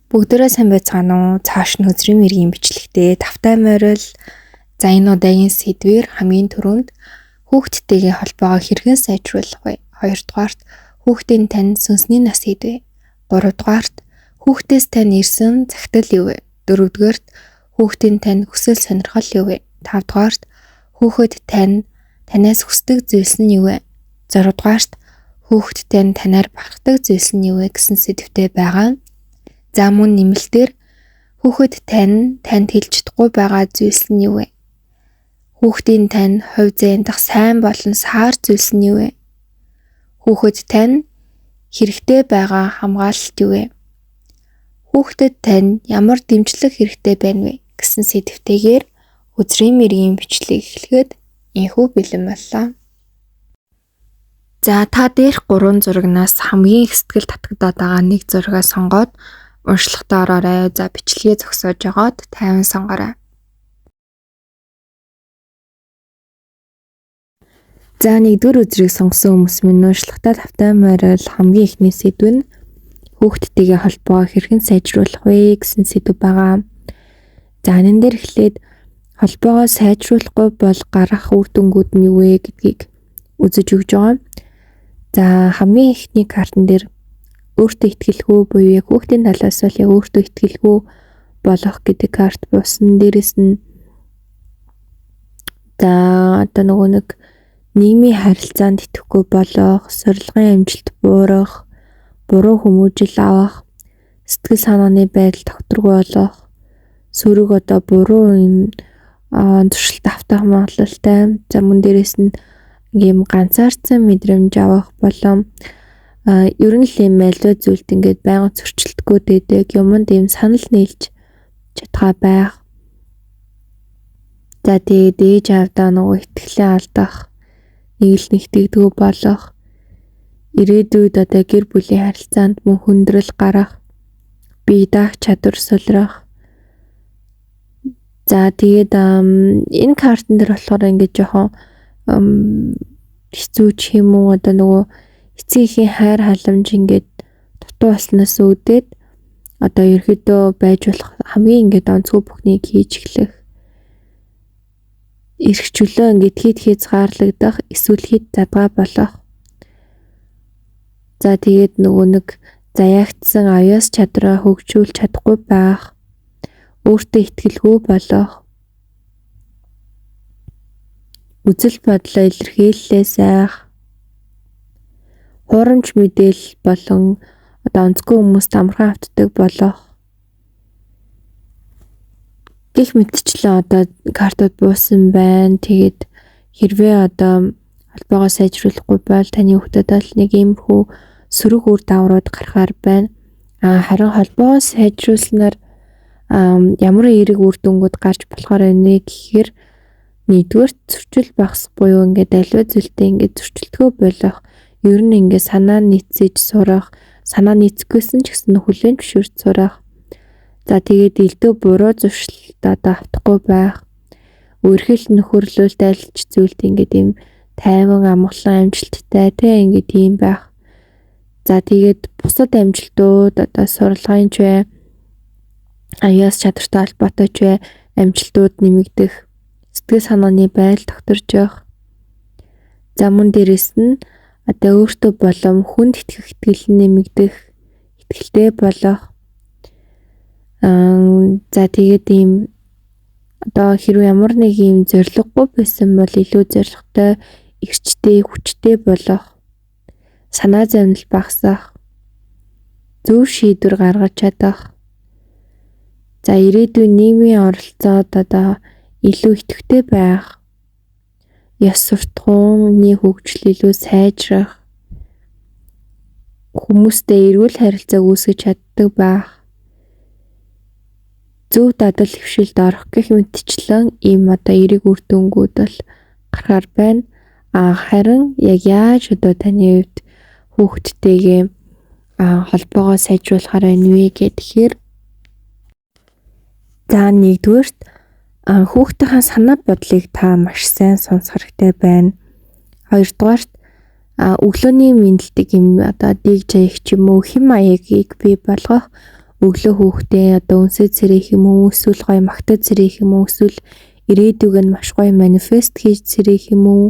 Бүгдээрээ сайн байцгаана уу? Цааш нь хөзрийн мэргийн бичлэгтээ тавтай морил. За, энэ удаагийн сэдвээр хамгийн түрүүнд хүүхдтэйгээ холбоогоо хэрхэн сайжруулах вэ? Хоёрдугаарт хүүхдийн тань сүнсний нас хэд вэ? Гуравдугаарт хүүхдээс тань ирсэн захидал юу вэ? Дөрөвдүгээрт хүүхдийн тань хүсэл сонирхол юу вэ? Тавдугаарт хүүхэд тань танаас хүсдэг зүйлс нь юу вэ? Зургадугаарт хүүхэд тань танаар бахархдаг зүйлс нь юу вэ гэсэн сэдвтэй байгаа. За, мөн нэмэлтээр хүүхэд тань танд хэлж чадахгүй байгаа зүйлс нь юу вэ? Хүүхдийн тань хувь зээн дах сайн болон саар зүйлс нь юу вэ? Хүүхэд тань хэрэгтэй байгаа хамгаалалт юу вэ? Хүүхдэд тань ямар дэмжлэг хэрэгтэй байна вэ гэсэн сэдвтэйгээр хөзрийн мэргийн бичлэг эхлэхэд энхүү бэлэн боллоо. За, та дээрх 3 зурагнаас хамгийн их сэтгэл татагдаад байгаа нэг зургаа сонгоод уншлагтаа ороорой. За, бичлэгээ зогсоож жагаад 50 сонгоорой. За, нэгдүгээр үзрийг сонгосон хүмүүс минь уншлагтаа тавтай морил. Хамгийн эхний сэдв нь хүүхдтэйгээ холбоо хэрхэн сайжруулах вэ гэсэн сэдв байгаа. За, энэ дээр эхлээд холбоогоо сайжруулахгүй бол гарах үр дүнгууд нь юу вэ гэдгийг үзэж өгч байгаа. За, хамгийн эхний картн дээр өөртөө итгэлгүй буюу яг хүүхдийн талаас бол яг өөртөө итгэлгүй болох гэдэг карт буусан. Дээрэс нь за одоо нөгөө нэг нийгмийн харилцаанд итгэхгүй болох, сорилгын амжилт буурах, буруу хүмүүжил авах, сэтгэл санааны байдал тогтворгүй болох, сөрөг одоо буруу юм зуршилт автах магадлалтай. За, мөн дээрэс нь ийм ганцаардсан мэдрэмж авах болон ер нь л ийм аливаа зүйлд ингээд байнга зөрчилдгүүд байдаг, юмд ийм санал нийлж чадхаа байх. За, тэгээд ээж аавдаа нөгөө итгэлээ алдах, нэг л нэгтгэдэггүй болох, ирээдүйд одоо гэр бүлийн харилцаанд мөн хүндрэл гарах, бие даах чадвар сулрах. За, тэгээд энэ картн дээр болохоор ингээд жоохон хэцүү ч юм уу, одоо нөгөө эцэг эхийн хайр халамж ингээд дутуу болсноос үүдээд одоо ерөөдөө байж болох хамгийн ингээд онцгой бүхнийг хийж эхлэх, эрх чөлөө ингээд хэд хязгаарлагдах, эсвэл хэд задгаа болох. За, тэгээд нөгөө нэг заяагдсан авьяас чадраа хөгжүүлж чадахгүй байх, өөртөө итгэлгүй болох, үзэл бодлоо илэрхийллээ сайх, хуурамч мэдээлэл болон одоо онцгой хүмүүст амархан автдаг болох гэх мэтчлэн одоо картууд буусан байна. Тэгээд хэрвээ одоо холбоогоо сайжруулахгүй бол таны хүүхдэд бол нэг иймэрхүү сөрөг үр дагаврууд гарахаар байна. Харин холбоогоо сайжруулснаар ямар эерэг үр дүнгууд гарч болохоор байна вэ гэхээр нэгдүгээр зөрчил багасах буюу ингээд аливаа зүйлтэй ингээд зөрчилдгөө болох, ер нь ингээд санаа нийцэж сурах, санаа нийцэхгүйсэн ч гэсэн хүлээн зөвшөөрч сурах. За, тэгээд элдв буруу зуршилт одоо автахгүй байх, үерхэл нөхөрлөлт айлч зүйлд ингээд ийм тайван амгалан амжилттай те ингээд ийм байх. За, тэгээд бусад амжилтууд одоо сурлагын ч бай, авьяас чадвартай холбоотой ч бай амжилтууд нэмэгдэх, сэтгэл санааны байдал тогтворч явах. За, мөн дээрэс нь одоо өөртөө болон хүнд итгэх итгэл нь нэмэгдэх, итгэлтэй болох. За, тэгээд ийм одоо хэрвээ ямар нэг ийм зорилгогүй байсан бол илүү зорилготой, эрчтэй, хүчтэй болох, санаа зовнил багасах, зөв шийдвэр гаргаж чадах. За, ирээдүйн нийгмийн оролцоод одоо илүү идэвхтэй байх, ёс суртахууны хөгжил илүү сайжрах, хүмүүстэй эрүүл харилцааг үүсгэж чаддаг байх, зөв дадал хвшилд орох гэх мэтчлэн ийм одоо эерэг үр дүнгууд бол гарахаар байна. Харин яг яаж одоо таны хувьд хүүхдтэйгээ холбоогоо сайжруулахаар байна вэ гэхээр за, нэгдүгээрт хүүхдийнхээ санаа бодлыг та маш сайн сонсох хэрэгтэй байна. Хоёрдугаарт өглөөний мэндэлдэг юм одоо дэг жаяг ч юм уу хэм маягийг бий болгох, Өглөө хүүхдээ одоо үнсээ цэрэх юм уу, эсвэл гоё магтаж цэрэх юм уу, эсвэл ирээдүг нь маш гоё манифест хийж цэрэх юм уу?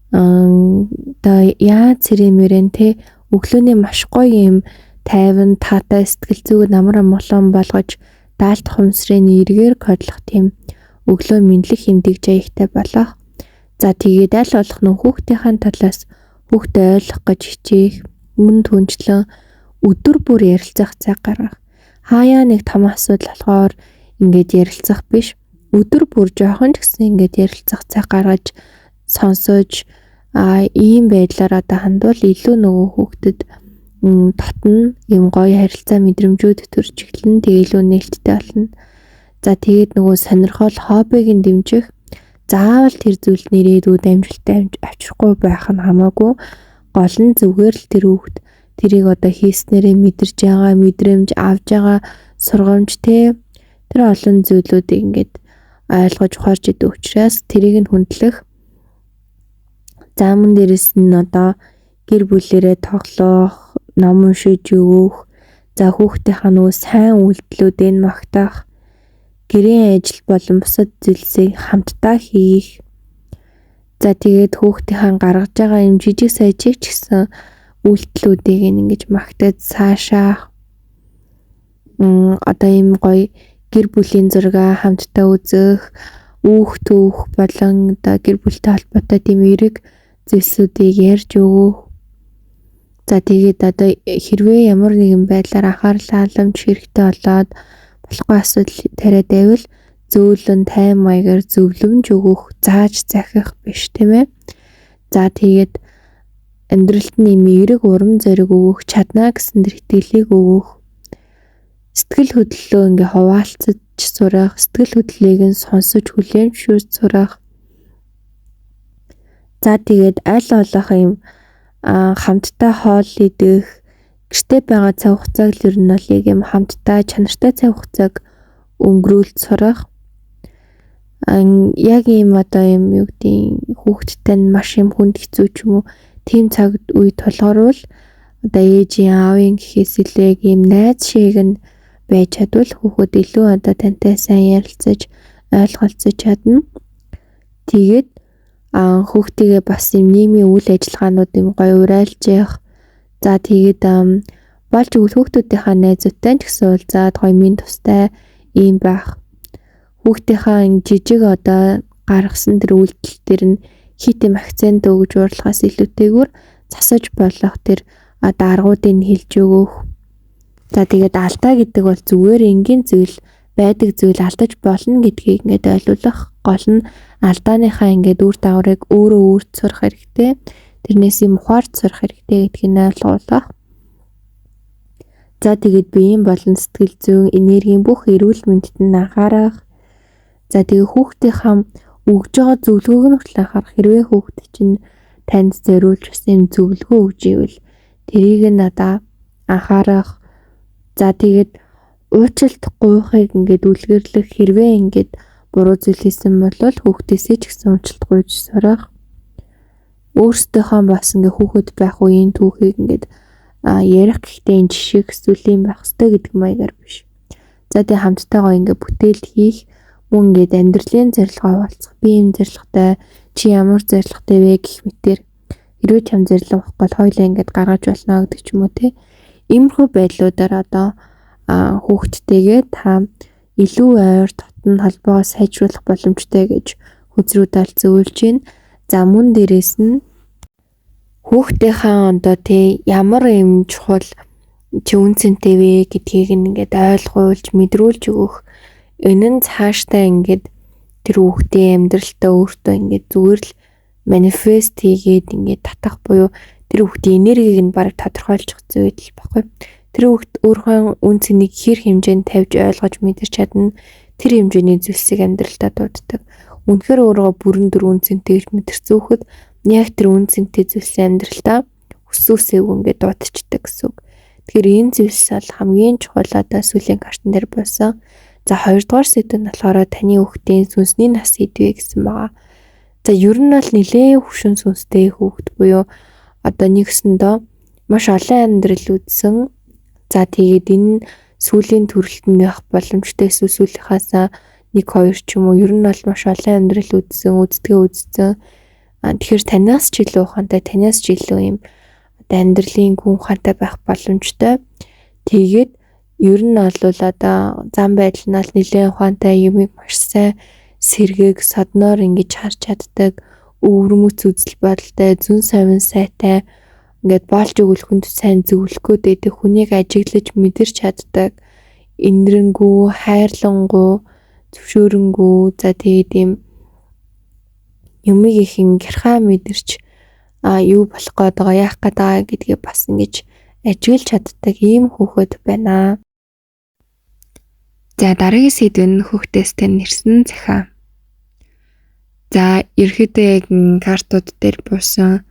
Одоо яа цэрэмэрэн те өглөөний маш гоё юм тайван таатай сэтгэл зүг намар амгалан болгож даалт ухамсрын эргээр кодлох тийм өглөө мэдлэг хэмдэг жаягтай болох. За тэгээд аль болох нөх хүүхдийнхээ талаас хүүхдээ ойлгох гэж хичээх, мөн түнчлэн өдөр бүр ярилцах цаг гаргах. Хаяа нэг том асуудал болохоор ингээд ярилцах биш. Өдөр бүр жоохон ч гэсэн ингээд ярилцах цаг гаргаж сонсож ийм байдлаар одоо хандвал илүү нөгөө хүүхдэд дотно юм гоё харилцаа мэдрэмжүүд төрж эхэлнэ. Тэгээ илүү нээлттэй болно. За тэгээд нөгөө сонирхол хоббиг нь дэмжих. Заавал тэр зүйлд нэрээдүүд амжилттай авчрахгүй байх нь хамаагүй. Гол нь зүгээр л тэр хүүхд тэрийг одоо хийснээрээ мэдэрч байгаа мэдрэмж авж байгаа сургамж те тэр олон зүйлүүдийг ингээд ойлгож ухаарч идэг учраас тэрийг нь хүндлэх. За мөн дээрэс нь одоо гэр бүлэрээ тоглох, ном уншиж өгөх, за хүүхдийнхаа нөгөө сайн үйлдэлүүдийг магтаах, гэрийн ажил болон бусад зүйлсийг хамтдаа хийх. За тэгээд хүүхдийнхаа гаргаж байгаа юм жижиг сажиг ч гэсэн үйлдэлүүдийг ингэж магтаж цаашаах. Одоо ийм гоё гэр бүлийн зураг хамтдаа үзэх, үүх түүх болон одоо гэр бүлтэй холбоотой тийм эерэг зүйлсүүдийг ярьж өгөх. За тэгээд одоо хэрвээ ямар нэгэн байдлаар анхаарал хангамж хэрэгтэй болоод болохгүй асуудал тариад байвал зөөлөн тайван маягаар зөвлөмж өгөх, зааж захих биш тийм ээ. За тэгээд амьдралд нь юм эерэг урам зориг өгөх, чадна гэсэн тэр итгэлийг өгөх. Сэтгэл хөдлөлөө ингээ хуваалцаж сурах, сэтгэл хөдлөлийг нь сонсож хүлээмжшүүлж сурах. За тэгээд аль болох юм хамтдаа хоол идэх, гэрте байгаа цаг хугацааг л ер нь бол яг юм хамтдаа чанартай цаг хугацааг өнгөрүүлж сурах. Яг ийм одоо юм юу гэдгийг хүүхдтэй нь маш юм хүнд хэцүү ч юм уу тийм цаг үе тулгарвал одоо ээжийн аавын гэхээс илүү ийм найз шиг нь байж чадвал хүүхэд илүү одоо тантай сайн ярилцаж ойлголцож чадна. Тэгээд хүүхдийгээ бас юм нийгмийн үйл ажиллагаанууд юм гоё урайлж явах. За тэгээд болж өгвөл хүүхдүүдийнхаа найзуудтай ч гэсэн уулзаад гоё минь тустай ийм байх. Хүүхдийнхаа жижиг одоо гаргасан тэр үйлдэл дээр нь хит юм акцент өгж уурлахаас илүүтэйгээр засаж болох тэр одоо аргуудыг нь хэлж өгөх. За тэгээд алдаа гэдэг бол зүгээр энгийн зүйл байдаг зүйл алдаж болно гэдгийг ингээд ойлгох. Гол нь алдааныхаа ингээд үр дагаврыг өөрөө өөрт сурах хэрэгтэй. Тэрнээс юм ухаарч сурах хэрэгтэй гэдгийг нь ойлгуулах. За тэгээд биеийн болон сэтгэл зүйн энергийн бүх эрүүл мэндэд нь анхаарах. За тэгээ хүүхдийнхаа өгж байгаа зөвлөгөөг нь хүртэл анхаарах. Хэрвээ хүүхд чинь танд зориулж бас юм зөвлөгөө өгж ивэл тэрийг нь одоо анхаарах. За тэгээд уучлалт гуйхыг ингээд үлгэрлэх. Хэрвээ ингээд буруу зүйл хийсэн бол хүүхдээсээ ч гэсэн уучлалт гуйж сурах. Өөрсдийнхөө бас ингээ хүүхэд байх үеийн түүхийг ингээд ярих гэхдээ энэ жишээ эсвэл юм байх ёстой гэдэг маягаар биш. За тэгээ хамтдаа гоё ингээ бүтээл хийх, мөн ингээд амьдралын зорилгоо хуваалцах. Би ийм зорилготой, чи ямар зорилготой вэ гэх мэтэр хэрвээ чам зорилго байхгүй бол хоёулаа ингээд гаргаж болно гэдэг ч юм уу те. Иймэрхүү байдлуудаар одоо хүүхдтэйгээ та илүү ойр дотн холбоогоо сайжруулах боломжтой гэж хөзрүүд зөвлөж байна. За мөн дээрэс нь хүүхдийнхаа одоо тий ямар юм чухал чи үн цэнтэй вэ гэдгийг ингээд ойлгуулж мэдрүүлж өгөх. Энэ нь цаашдаа ингээд тэр хүүхдийн амьдралтаа өөртөө ингээд зүгээр л манифест хийгээд ингээд татах буюу тэр хүүхдийн энергийг нь бараг тодорхойлчих зүйл баггүй. Тэр хүүхд өөрийнхөө үн цэнийг хэр хэмжээнд тавьж ойлгож мэдэрч чадна. Тэр хэмжээний зүйлсийг амьдралтаа дууддаг. Үнэхээр өөрийгөө бүрэн дүр үн цэнтэй гэж мэдэрсэн хүүхэд яг тэр үн цэнтэй зүйлсээ амьдралтаа хүсүүсээгүй ингээд дуудчихдаг гэсэн үг. Тэгэхээр энэ зүйлс бол хамгийн чухал одоо сүүлийн картн дээр болсон. За хоёрдугаар сэдэв нь болохоор таны хүүхдийн сүнсний нас хэдвэ гэсэн байгаа. За ер нь бол нэлээд хөшин сүнстэй хүүхд буюу одоо нэгсэндөө маш олон амьдрал үзсэн. За тэгээд энэ сүүлийн төрөлтөнд байх боломжтой, эсвэл сүүлийнхаасаа 1 2 ч юм уу, ер нь бол маш олон амьдрал үзсэн, үздгээ үзсэн. Тэгэхээр танаас ч илүү ухаантай, танаас ч илүү юм одоо амьдралын гүн ухаантай байх боломжтой. Тэгээд ер нь бол одоо зам байдал нь бол нэлээд ухаантай, юмыг маш сайн сэргээг содноор ингэж харж чаддаг, өвөрмөц үзэл бодолтой, зүүн совин сайтай, ингээд боолж өгөх хүнд сайн зөвлөх гээд байдаг, хүнийг ажиглаж мэдэрч чаддаг, инэрэнгүү, хайрлангуу, зөвшөөрөнгүү, за тэгээд ийм юмыг их гярхаа мэдэрч юу болох гээд байгаа, яах гээд байгаа гэдгийг бас ингэж ажиглаж чаддаг ийм хүүхэд байна. За дараагийн сэдв нь хүүхдээс тань ирсэн захиа. За ерөөхдөө яг картууд дээр буусан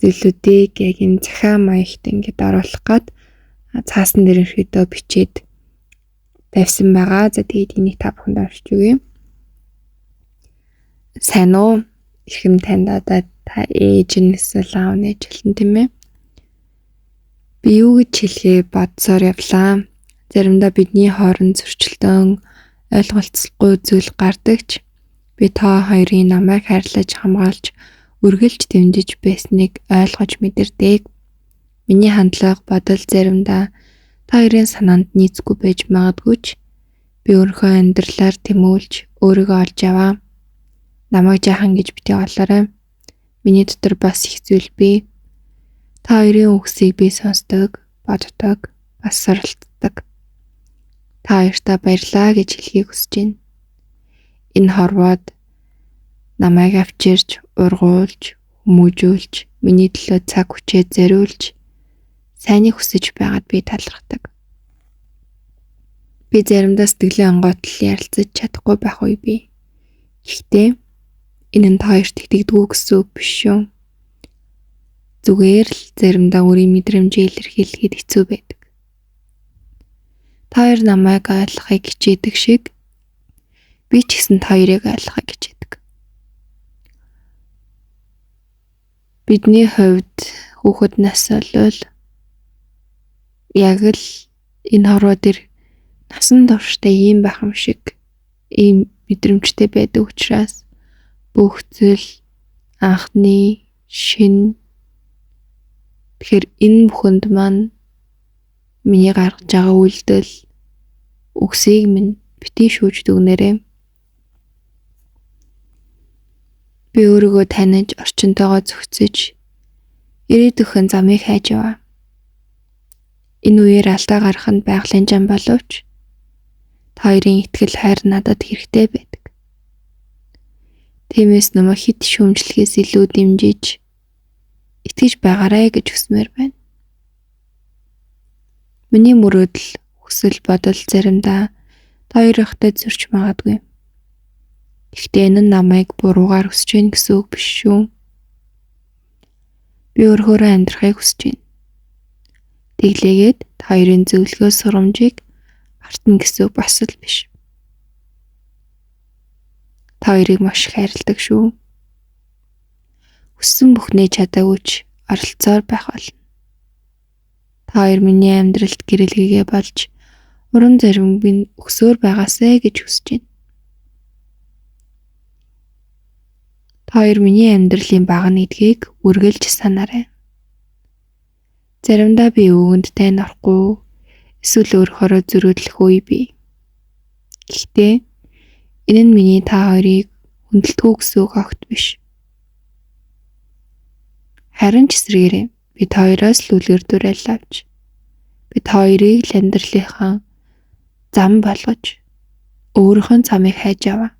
зүйлүүдийг яг энэ захиа маягт ингээд оруулах гад цаасан дээр ерөөхдөө бичээд тавьсан байгаа. За тэгээд энийг та бүхэнд уншиж өгье. Сайн уу? Эрхэм танд одоо та ээж нь эсвэл аав нь ээж болно тийм ээ. Би юу гэж хэлхээ бодсоор явлаа. Заримдаа бидний хооронд зөрчилдөөн ойлголцохгүй зүйл гардаг ч би та хоёрын намайг хайрлаж хамгаалж үргэлж дэмжиж байсныг ойлгож мэдэрдэг. Миний хандлага, бодол заримдаа та хоёрын санаанд нийцгүй байж магадгүй ч би өөрийнхөө амьдралаар тэмүүлж өөрийгөө олж аваа. Намайг жаахан гэж битгий олоорой. Миний дотор бас их зүйл бий. Та хоёрын үгсийг би сонсдог, боддог, бас суралцдаг. Та хоёртаа баярлалаа гэж хэлхийг хүсэж байна. Энэ хорвоод намайг авчирч, ургуулж, хүмүүжүүлж, миний төлөө цаг хүчээ зориулж, сайныг хүсэж байгаад би талархдаг. Би заримдаа сэтгэлийн онгойтол ярилцаж чадахгүй байх үе бий. Гэхдээ энэ нь та хоёрт итгэдэггүй гэсэн үг биш шүү. Зүгээр л заримдаа өөрийн мэдрэмжээ илэрхийлэхэд хэцүү байдаг. Та хоёр намайг ойлгохыг хичээдэг шиг би ч гэсэн та хоёрыг ойлгохыг хичээдэг. Бидний хувьд хүүхэд нас болвол яг л энэ хорвоо дээр насан туршдаа ийм байх юм шиг ийм мэдрэмжтэй байдаг учраас бүх зүйл анхны шин. Тэгэхээр энэ бүхэнд маань миний гаргаж байгаа үйлдэл үгсийг минь битгий шүүж дүгнээрэй. Би өөрийгөө таних, орчинтойгоо зохицож ирээдүйн замыг хайж яваа. Энэ үеэр алдаа гаргах нь байгалийн зам боловч та хоёрын итгэл хайр надад хэрэгтэй байдаг. Тиймээс намайг хэд шүүмжлэхээс илүү дэмжиж итгэж байгаарай гэж хүсмээр байна. Миний мөрөөдөл, хүсэл, бодол заримдаа та хоёрынхтай зөрч магадгүй. Гэхдээ энэ нь намайг буруугаар хүсэж байна гэсэн үг биш шүү. Би өөрөөрөө амьдрахыг хүсэж байна. Тэглээгээд та хоёрын зөвлөгөө сургамжийг мартна гэсэн үг бас л биш. Та хоёрыг маш их хайрладаг шүү. Хүссэн бүхнээ чадаагүй ч оролцоор байх болно. Та хоёр миний амьдралд гэрэлгээгээ болж урам зориг минь өгсөөр байгаасай гэж хүсэж байна. Та хоёр миний амьдралын багна гэдгийг үргэлж санаарай. Заримдаа би өгөнд тань орохгүй эсвэл өөрөөрөө зөрүүдлэх үе бий. Гэхдээ энэ нь миний та хоёрыг хүндэлтгүй гэсэн үг огт биш. Харин ч эсрэгээрээ би та хоёроос л үлгэр дуурайл авч би та хоёрыг л амьдралынхаа зам болгож өөрийнхөө замыг хайж аваа.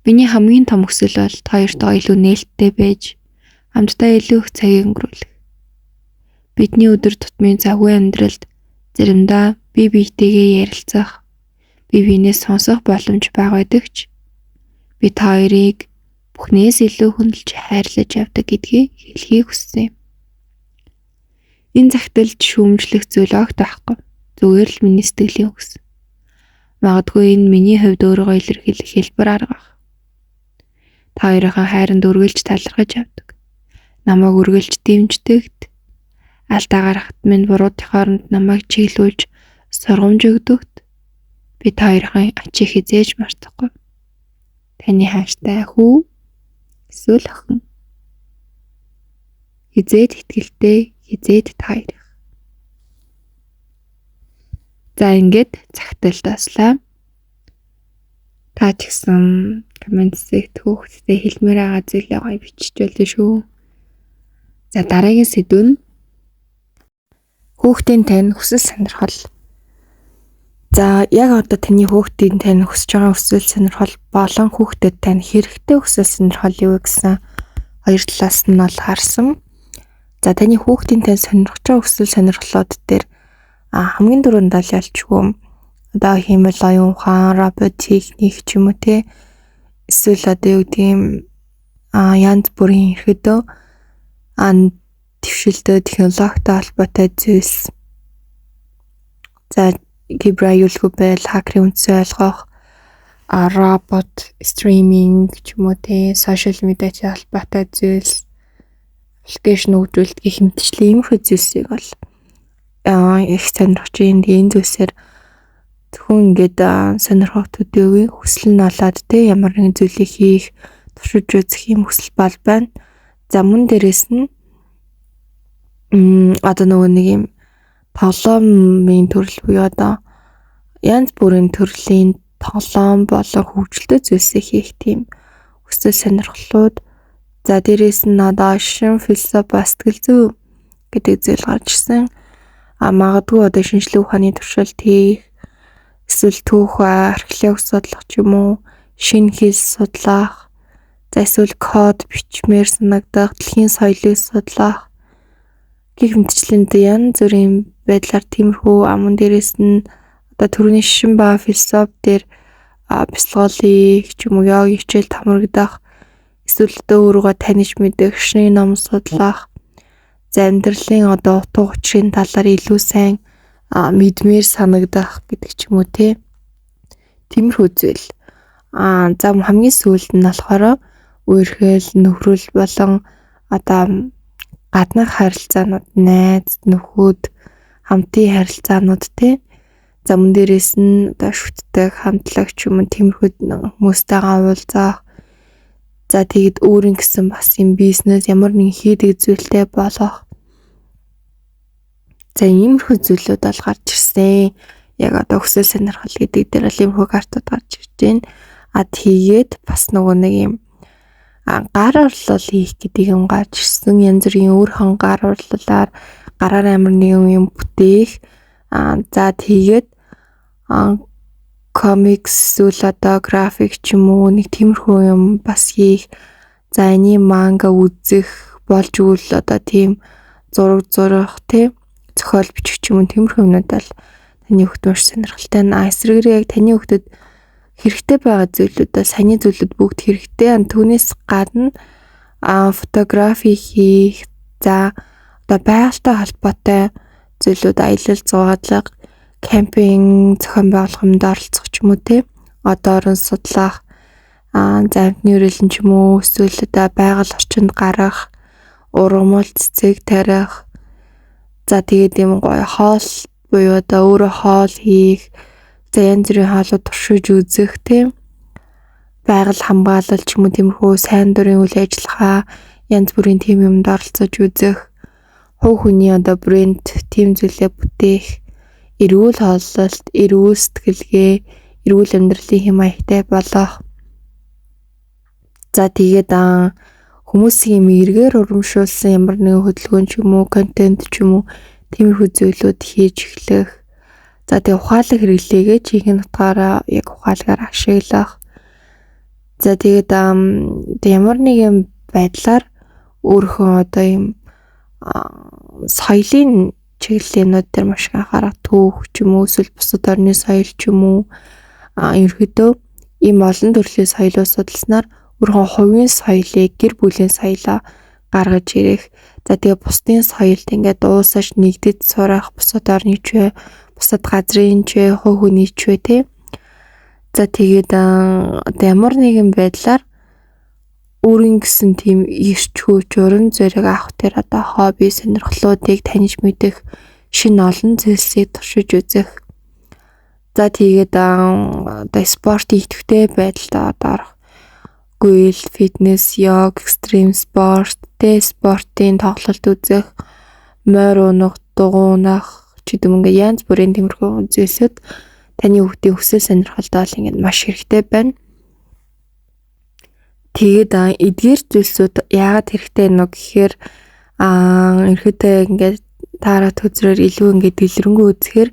Миний хамгийн том хүсэл бол та хоёртойгоо илүү нээлттэй байж хамтдаа илүү их цагийг өнгөрүүлэх. Бидний өдөр тутмын завгүй амьдралд заримдаа бие биетэйгээ ярилцах, бие биенээс сонсох боломж бага байдаг ч би та хоёрыг бүхнээс илүү хүндэлж хайрлаж явдаг гэдгийг хэлхийг хүссэн юм. Энэ захидалд шүүмжлэх зүйл огт байхгүй. Зүгээр л миний сэтгэлийн үгс. Магадгүй энэ миний хувьд өөрийгөө илэрхийлэх хэлбэр арга байх. Та хоёрынхаа хайранд үргэлж талархаж явдаг. Намайг үргэлж дэмждэгт Алдаа гаргахад минь буруудын хооронд намайг чиглүүлж сургамж өгдөгт би та хоёрын ачийг хизээж мартахгүй. Таны хайртай хүү эсвэл охин. Хизээд итгэлтэй, хизээд та хоёрын. За ингээд цагтал дааслаа. Та ч гэсэн коммент хэсэгт хүүхдтэй хэлмээр байгаа зүйлээ гоё бичиж байлаа шүү. За дараагийн сэдв нь хүүхдийн тань хүсэл сонирхол. За яг одоо таны хүүхдийн тань хүсэж байгаа хүсэл сонирхол болон хүүхдэд тань хэрэгтэй хүсэл сонирхол юу гэсэн хоёр талаас нь бол харсан. За таны хүүхдийн тань сонирхож байгаа хүсэл сонирхлууд дээр хамгийн түрүүнд л ялчгүй одоо хиймэл оюун ухаан, робот техник ч юм уу те, эсвэл одоо юу гэдэг юм янз бүрийн ерөөдөө твшилтөө технологитой холбоотой зүйлс. За кибер аюулгүй байдал, хакерын үндсээ ойлгох, робот, стриминг ч юм уу те, сошиал медиатай холбоотой зүйлс, аппликейшн хөгжүүлэлт гэх мэтчлэн иймэрхүү зүйлсийг бол их сонирхож байна. Тэгээ энэ зүйлсээр зөвхөн ингээд сонирхох төдийгүй хүсэл нь олоод те ямар нэгэн зүйлийг хийх, туршиж үзэх юм хүсэл бол байна. За мөн дээрэс нь одоо нөгөө нэг юм тоглоомын төрөл буюу одоо янз бүрийн төрлийн тоглоом болон хөгжилтэй зүйлсийг хийх тийм хүсэл сонирхлууд. За дээрэс нь одоо шин философи ба сэтгэл зүй гэдэг зүйл гарч ирсэн. Магадгүй одоо шинжлэх ухааны туршилт хийх, эсвэл түүх, археологи судлах ч юм уу, шинэ хэл судлах, за эсвэл код бичмээр санагдах, дэлхийн соёлыг судлах гэх мэтчлэн янз бүрийн байдлаар тиймэрхүү. Мөн дээрэс нь одоо төрөний шин ба философи дээр бясалгал хийх ч юм уу, йогийн хичээлд хамрагдах, эсвэл одоо өөрийгөө таних мэдэх, шины ном судлах, за амьдралын одоо утга учирын талаар илүү сайн мэдмээр санагдах гэдэг ч юм уу те. Тиймэрхүү зүйл. За хамгийн сүүлд нь болохоор үерхэл, нөхрөл болон одоо гаднах харилцаанууд, найз, нөхөд, хамтын харилцаанууд те. За мөн дээрээс нь одоо шүтдэг, хамтлаг ч юм уу тиймэрхүү хүмүүстэйгээ уулзах. За тэгэд өөрийн гэсэн бас юм бизнес ямар нэгэн хийдэг зүйлтэй болох. За иймэрхүү зүйлүүд бол гарч ирсэн. Яг одоо хүсэл сонирхол гэдэг дээр бол иймэрхүү картууд гарч ирж байна. Тэгээд бас нөгөө нэг юм гар орлол хийх гэдэг юм гарч ирсэн. Янз бүрийн өөрхөн гар орлолоор гараар амар нэгэн юм бүтээх. За тэгээд комикс эсвэл одоо график ч юм уу нэг тиймэрхүү юм бас хийх. За аниме, манга үзэх болж өгвөл одоо тийм зураг зурах тий зохиол бичих ч юм уу тиймэрхүү юмнууд бол таны хүүхд маш сонирхолтой. Эсрэгээр яг таны хүүхдэд хэрэгтэй байгаа зүйлүүд бол саяны зүйлүүд бүгд хэрэгтэй. Түүнээс гадна фотографи хийх, за одоо байгальтай холбоотой зүйлүүд, аялал зугаалга, кемпинг зохион байгуулах юмд оролцох ч юм уу те. Одоо орон судлах, за амьтны өрөөлөн ч юм уу эсвэл одоо байгаль орчинд гарах, ургамал цэцэг тарих. За тэгээд юм гоё хоол буюу одоо өөрөө хоол хийх, за янз бүрийн хоолууд туршиж үзэх тийм байгаль хамгаалал ч юм уу тиймэрхүү сайн дурын үйл ажиллагаа, янз бүрийн тийм юмд оролцож үзэх, хувь хүний одоо брэнд тийм зүйлээ бүтээх, эрүүл хооллолт, эрүүл сэтгэлгээ, эрүүл амьдралын хэм маягтай болох. За тэгээд хүмүүсийн юм эргээр урамшуулсан ямар нэгэн хөдөлгөөн ч юм уу, контент ч юм уу тиймэрхүү зүйлүүд хийж эхлэх. За тэгээ ухаалаг хэрэглээгээ жинхэнэ утгаараа яг ухаалгаар ашиглах. За тэгээд ямар нэгэн байдлаар өөрийнхөө одоо юм соёлын чиглэлийн юмнууд дээр маш их анхаарах, түүх ч юм уу эсвэл бусад орны соёл ч юм уу, ерөнхийдөө ийм олон төрлийн соёлоо судалснаар өөрийнхөө хувийн соёлыг, гэр бүлийн соёлоо гаргаж ирэх. За тэгээ бусдын соёлд ингээд уусаж нэгдэж сурах, бусад орны ч вэ, бусад газрын ч вэ, хувь хүний ч вэ тий. За тэгээд одоо ямар нэгэн байдлаар Өөрийн гэсэн тийм эрч хүч, урам зориг авах тэр одоо хобби, сонирхлуудыг таньж мэдэх, шинэ олон зүйлсийг туршиж үзэх. За тэгээд одоо спортын идэвхтэй байдалд одоо орох. Гүйл, фитнес, йог, экстрим спорт, тэ спортын тоглолт үзэх, морь унах, дугуй унах ч гэдэг юм, ингээд янз бүрийн тиймэрхүү зүйлсүүд таны хүүхдийн хүсэл сонирхолд бол ингээд маш хэрэгтэй байна. Тэгээд эдгээр зүйлсүүд яагаад хэрэгтэй нэ гэхээр ерөөдөө ингээд таарат хөзрөөр илүү ингээд дэлгэрэнгүй үзэхээр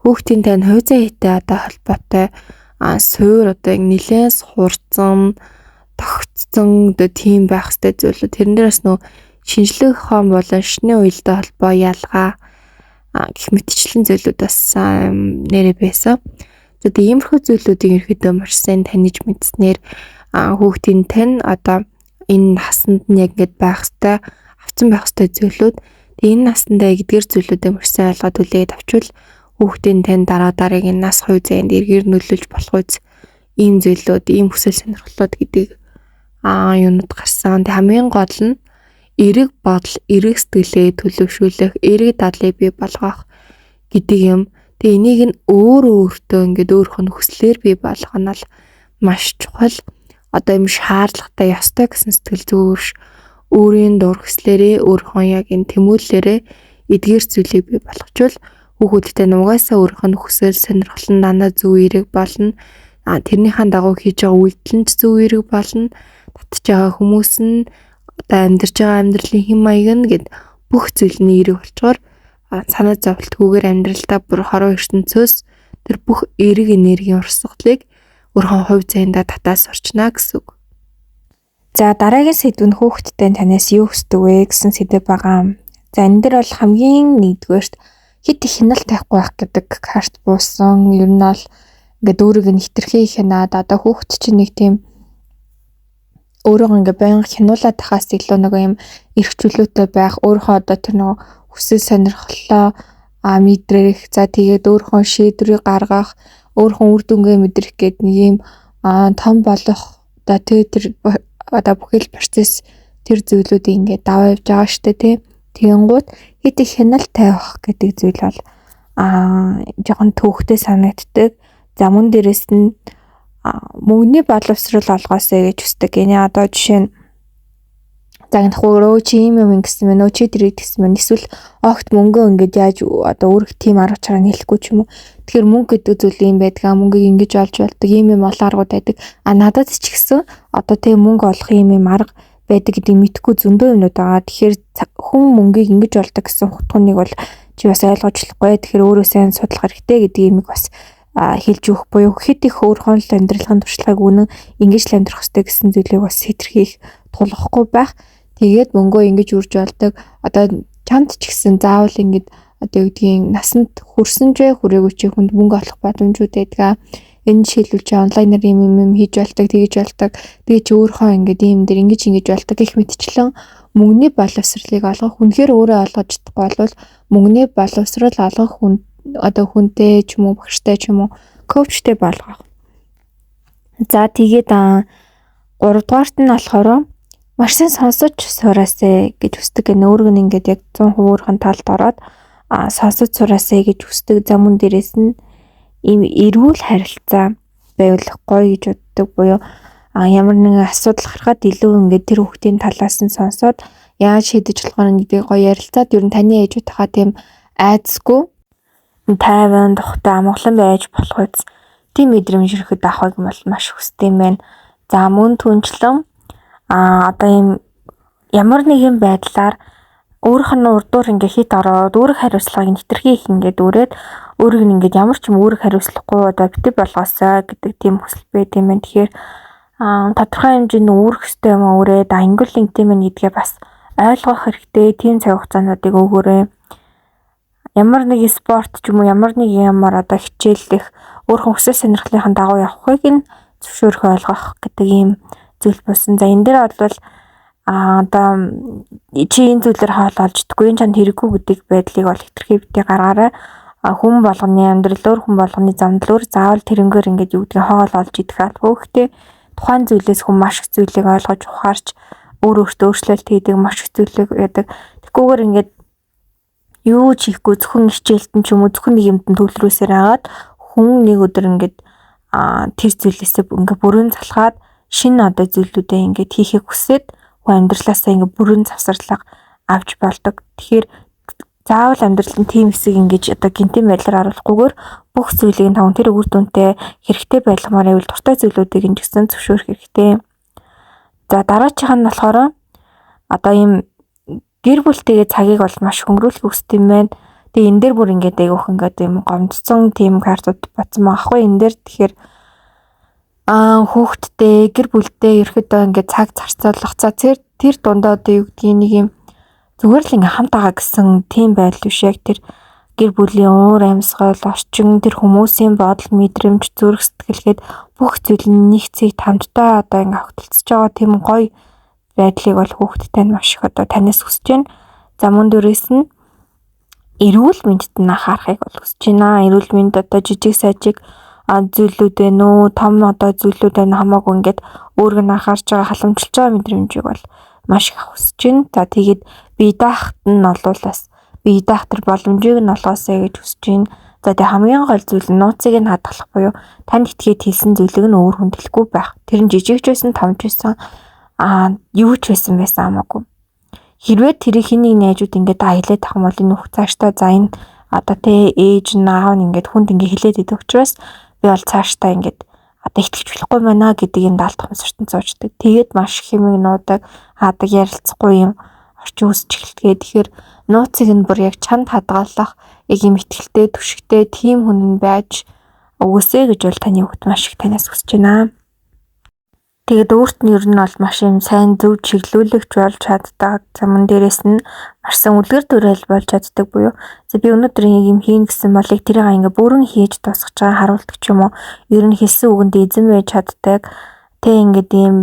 хүүхдийн тань хувь заяатай одоо холбоотой суур одоо нэлээд хурцсан, тогтцсон одоо тийм байх хэрэгтэй зүйлүүд. Тэрэн дээр бас нөө шинжлэх ухаан болон шашны уялдаа холбоо, ялгаа гэх мэтчлэн зүйлүүд бас нэрээ байсан. За, тэгээ иймэрхүү зүйлүүдийг ерөөдөө маш сайн таних мэдснээр хүүхдийн тань одоо энэ насанд нь яг ингэж байх хэвээр, авцсан байх хэвээр зүйлүүд, тэгээ энэ насандаа эдгээр зүйлүүдээ маш сайн ойлгоод хүлээгээд авчвал хүүхдийн тань дараа дараагийн нас хувь заяанд эргээр нөлөөлж болох үз ийм зүйлүүд, ийм хүсэл сонирхлууд гэдэг юунууд гарсан. Тэг хамгийн гол нь эерэг бодол, эерэг сэтгэлээ төлөвшүүлэх, эерэг дадлыг бий болгох гэдэг юм. Тэгээ энийг нь өөрөө өөртөө ингээд өөрөх нь хүслээр бий болгох нь бол маш чухал. Одоо юм шаардлагатай, ёстой гэсэн сэтгэл зүйн өөрийн дур хүслээрээ, өөрийнхөө яг энэ тэмүүллээрээ эдгээр зүйлийг бий болгочвол хүүхдүүдтэй нугасаа өөрийнх нь хүсэл сонирхол нь дандаа зөв эерэг болно. Тэрнийхэн дагуу хийж байгаа үйлдэл нь ч зөв эерэг болно. Татж байгаа хүмүүс нь, одоо амьдарч байгаа амьдралын хэм маяг нь гэд бүх зүйл нь эерэг болчоор санаа зовлтгүйгээр амьдралдаа бүр хорвоо ертөнцөөс тэр бүх эерэг энергийн урсгалыг өөрийнхөө хувь заяандаа татаа сурчна гэсэн үг. За, дараагийн сэдв нь хүүхэдтэй танаас юу хүсдэг вэ гэсэн сэдэв байгаа. За, энэ дээр бол хамгийн нэгдүгээрт хэт их хяналт тавихгүй байх гэдэг карт буусан. Ер нь бол ингээд өөрийг нь хитрхи хянаад, одоо хүүхэд чинь нэг тийм өөрийгөө ингээ байнга хянуулаад тахаас илүү нөгөө юм эрх чөлөөтэй байх, өөрийнхөө одоо тэр нөгөө хүсэл сонирхлоо мэдрэх, за тэгээд өөрийнхөө шийдвэрийг гаргах, өөрийнхөө үр дүнгээ мэдрэх гээд нэг юм том болох одоо тэр одоо бүхэл процесс тэр зүйлүүдийг ингээд даваа явж байгаа штэ, тий. Тэгэнгүүт хэд их хяналт тавих гэдэг зүйл бол жоохон төвөгтэй санагддаг. За, мөн дээрэс нь мөнгөний боловсрол олгоосэй гэж хүсдэг. Энэ одоо жишээ нь загнахгүй өө чи ийм юм ингэсэн мэн, өө чи тэрийг тэгсэн мэн, эсвэл огт мөнгөө ингээд яаж одоо өөрөх тийм арга чараа нийлэхгүй ч юм уу. Тэгэхээр мөнгө гэдэг зүйл ийм байдгаа, мөнгийг ингэж олж болдог, ийм юм олон аргууд байдаг. А надад ч гэсэн одоо тийм мөнгө олох ийм юм арга байдаг гэдгийг мэдэхгүй зөндөө юмнууд байгаа. Тэгэхээр хүн мөнгийг ингэж олдог гэсэн утгыг бол чи бас ойлгож болохгүй. Тэгэхээр өөрөө сайн судлах хэрэгтэй гэдэг юмыг бас хэлж өгөх буюу хэд их өөрийнхөө л амьдралын туршлагыг үнэн ингэж л амьдрах хэрэгтэй гэсэн зүйлийг бас хэтэрхий их тулгахгүй байх. Тэгээд мөнгөө ингэж үрж болдог. Одоо чамд ч гэсэн заавал ингэж одоо юу гэдгийг насанд хүрсэн ч хүрээгүй ч хүнд мөнгө олох боломжууд байдаг. Энэ жишээлбэл чи онлайнаар юм юм юм хийж болдог, тэгэж болдог. Тэгээ чи өөрийнхөө ингээд ийм дээр ингэж ингэж болдог гэх мэтчлэн мөнгөний боловсролыг олгох, үнэхээр өөрөө олгож чадахгүй бол мөнгөний боловсрол олгох хүн одоо хүнтэй ч юм уу, багштай ч юм уу, коучтэй болгох. За, тэгээд гуравдугаарт нь болохоор маш сайн сонсож сураасай гэж хүсдэг гэнэ. Өөрөг нь ингээд яг 100% өөрийнх нь талд ороод сонсож сураасай гэж хүсдэг. За, мөн дээрэс нь ийм эрүүл харилцаа байвал гоё гэж боддог буюу ямар нэгэн асуудал гарахад илүү ингээд тэр хүүхдийн талаас нь сонсоод яаж шийдэж болохоор гэдгийг гоё ярилцаад, ер нь таны ээжүүдийнхаа тийм айдасгүй, тайван, тухтай, амгалан байж болох үз. Тийм мэдрэмж ирэхэд авахыг бол маш хүсдэг юм байна. За, мөн түнчлэн одоо ийм ямар нэгэн байдлаар өөрийнх нь урдуур ингээ хит ороод үүрэг хариуцлагыг хэтэрхий их ингээд үүрээд өөрийг нь ингээд ямар ч юм үүрэг хариуцлахгүй одоо бити болгоосой гэдэг тийм хүсэл байд юм байна. Тэгэхээр тодорхой хэмжээний үүрэх ёстой юм үүрээд ангил ингэдэм юм гэдгээ бас ойлгох хэрэгтэй. Тийм цаг хугацаануудыг өгөөрэй. Ямар нэг спорт ч юм уу, ямар нэг юмар одоо хичээллэх, өөрийнхөө хүсэл сонирхлынхаа дагуу явахыг нь зөвшөөрөх, ойлгох гэдэг ийм зүйл болсон. За, энэ дээр бол одоо чи энэ зүйлээр хоол олж идэггүй, энэ чанд хэрэггүй гэдэг байдлыг бол хэтэрхий битгий гаргаарай. Хүн болгоны амьдрал өөр, хүн болгоны замдал өөр. Заавал тэрнгээр ингээд юу гэдгийг хоол олж идэх албагүй. Гэхдээ Тухайн зүйлээс хүн маш их зүйлийг ойлгож ухаарч өөр өөртөө өөрчлөлт хийдэг, маш их зүйлийг яадаг. Тэгхгүйгээр ингээд юу ч хийхгүй зөвхөн хичээлд нь ч юм уу зөвхөн нэг юмд нь төвлөрүүлсээр хагаад хүн нэг өдөр ингээд тэр зүйлээсээ ингээд бүрэн залхаад шинэ одоо зүйлүүдээ ингээд хийхийг хүсээд хүн амьдралаасаа ингээд бүрэн завсарлага авч болдог. Тэгэхээр заавал амьдралд нь тийм хэсэг ингэж одоо гинтийн байдлаар оруулахгүйгээр бүх зүйлийг нь таван тэр үр дүнтэй хэрэгтэй байлгамаар байвал дуртай зүйлүүдийг нь ч гэсэн зөвшөөрөх хэрэгтэй. За дараачих нь болохоор одоо ийм гэр бүлтэйгээ цагийг бол маш хөнгөрүүлэх хүсдэг юм байна. Тэгээ энэ дээр бүр ингээд айгүйх ингээд юм гомдсон тийм картууд батсан байгаа хгүй энэ дээр. Тэгэхээр хүүхдтэй гэр бүлтэй ерөөдөө ингээд цаг зарцуулах. За тэр дундаа одоо юу гэдгийг нэг юм зүгээр л ингээ хамт байгаа гэсэн тийм байдал биш, яг тэр гэр бүлийн уур амьсгал, орчин, тэр хүмүүсийн бодол, мэдрэмж, зүрх сэтгэлгээд бүх зүйл нь нэг цэгт хамтдаа одоо ингээ огтлцож байгаа тийм гоё байдлыг бол хүүхдтэй нь маш их одоо танаас хүсэж байна. За мөн дээрээс нь эрүүл мэндэд нь анхаарахыг бол хүсэж байна. Эрүүл мэнд одоо жижиг сажиг зүйлүүд байна уу, том одоо зүйлүүд байна хамаагүй ингээд өөргөө нь анхаарч байгаа, халамжилж байгаа мэдрэмжийг бол маш их хүсэж байна. За тэгээд бие даахт нь бол бас бие даах тэр боломжийг нь олгоосэй гэж хүсэж байна. За тэгээ хамгийн гол зүйл нь нууцыг нь хадгалах буюу танд итгээд хэлсэн зүйлийг нь өөр хүнд хэлэхгүй байх. Тэр нь жижиг ч байсан, том ч байсан, юу ч байсан хамаагүй. Хэрвээ тэрийг хин нэг найзууд ингээд аялаад ах юм бол энэ хүүхд цаашдаа за энэ одоо тэ ээж нь аав нь ингээд хүнд ингээд хэлээд идэг учраас би бол цаашдаа ингээд одоо итгэж болохгүй байна гэдэг юм даалт ухамсартан суучдаг. Тэгээд маш их юм нуудаг, хаадаг, ярилцахгүй юм орчин үүсч эхэлдэг. Тэгэхээр нууцыг нь бүр яг чанд хадгалах, яг юм итгэлтэй, түшигтэй тийм хүн нь байж өгөөсэй гэж бол таны хүүхд маш их танаас хүсэж байна. Тэгээд өөрт нь ер нь бол маш юм сайн зөв чиглүүлэгч болж чаддаг. За мөн дээрээс нь маш сайн үлгэр дуурайл болж чаддаг буюу за би өнөөдөр юм хийн гэсэн бол яг тэрийг ингээ бүрэн хийж дуусгаж байгаа харуулдаг ч юм уу. Ер нь хэлсэн үгэнд эзэн байж чаддаг. Тэ ингээд ийм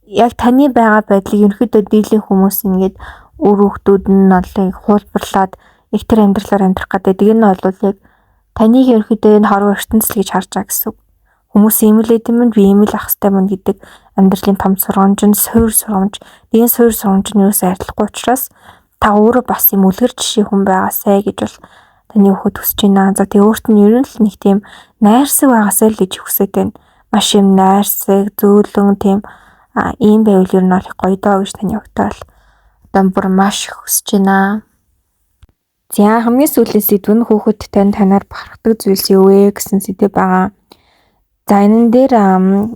яг таны байгаа байдлыг ерөнхийдөө дийлэн хүмүүс ингээд үр хүүхдүүд нь бол хуулбарлаад яг тэр амьдралаар амьдрах гэдэг. Энэ бол яг таныг ерөнхийдөө энэ хорвоо ертөнцөл гэж харж байгаа гэсэн үг. Хүмүүс ийм л эд юм, би ийм л ах хэвтэй мөн гэдэг амьдралын том сургамж нь суур сургамж. Энэ суур сургамж нь юусаа арилахгүй учраас та өөрөө бас юм үлгэр жишээ хүн байгаасай гэж бол таны хүүхэд хүсэж байна. За тэгээ өөрт нь ер нь л нэг тийм найрсаг байгаасай л гэж хүсэж байна. Маш юм найрсаг, зөөлөн тийм ийм байвал ер нь бол их гоё доо гэж таны хүүхдээ бол одоо бүр маш их хүсэж байна. За хамгийн сүүлийн сэдв нь хүүхэд тань танаар бахархдаг зүйлс юу вэ гэсэн сэдв байгаа. За энэ дээр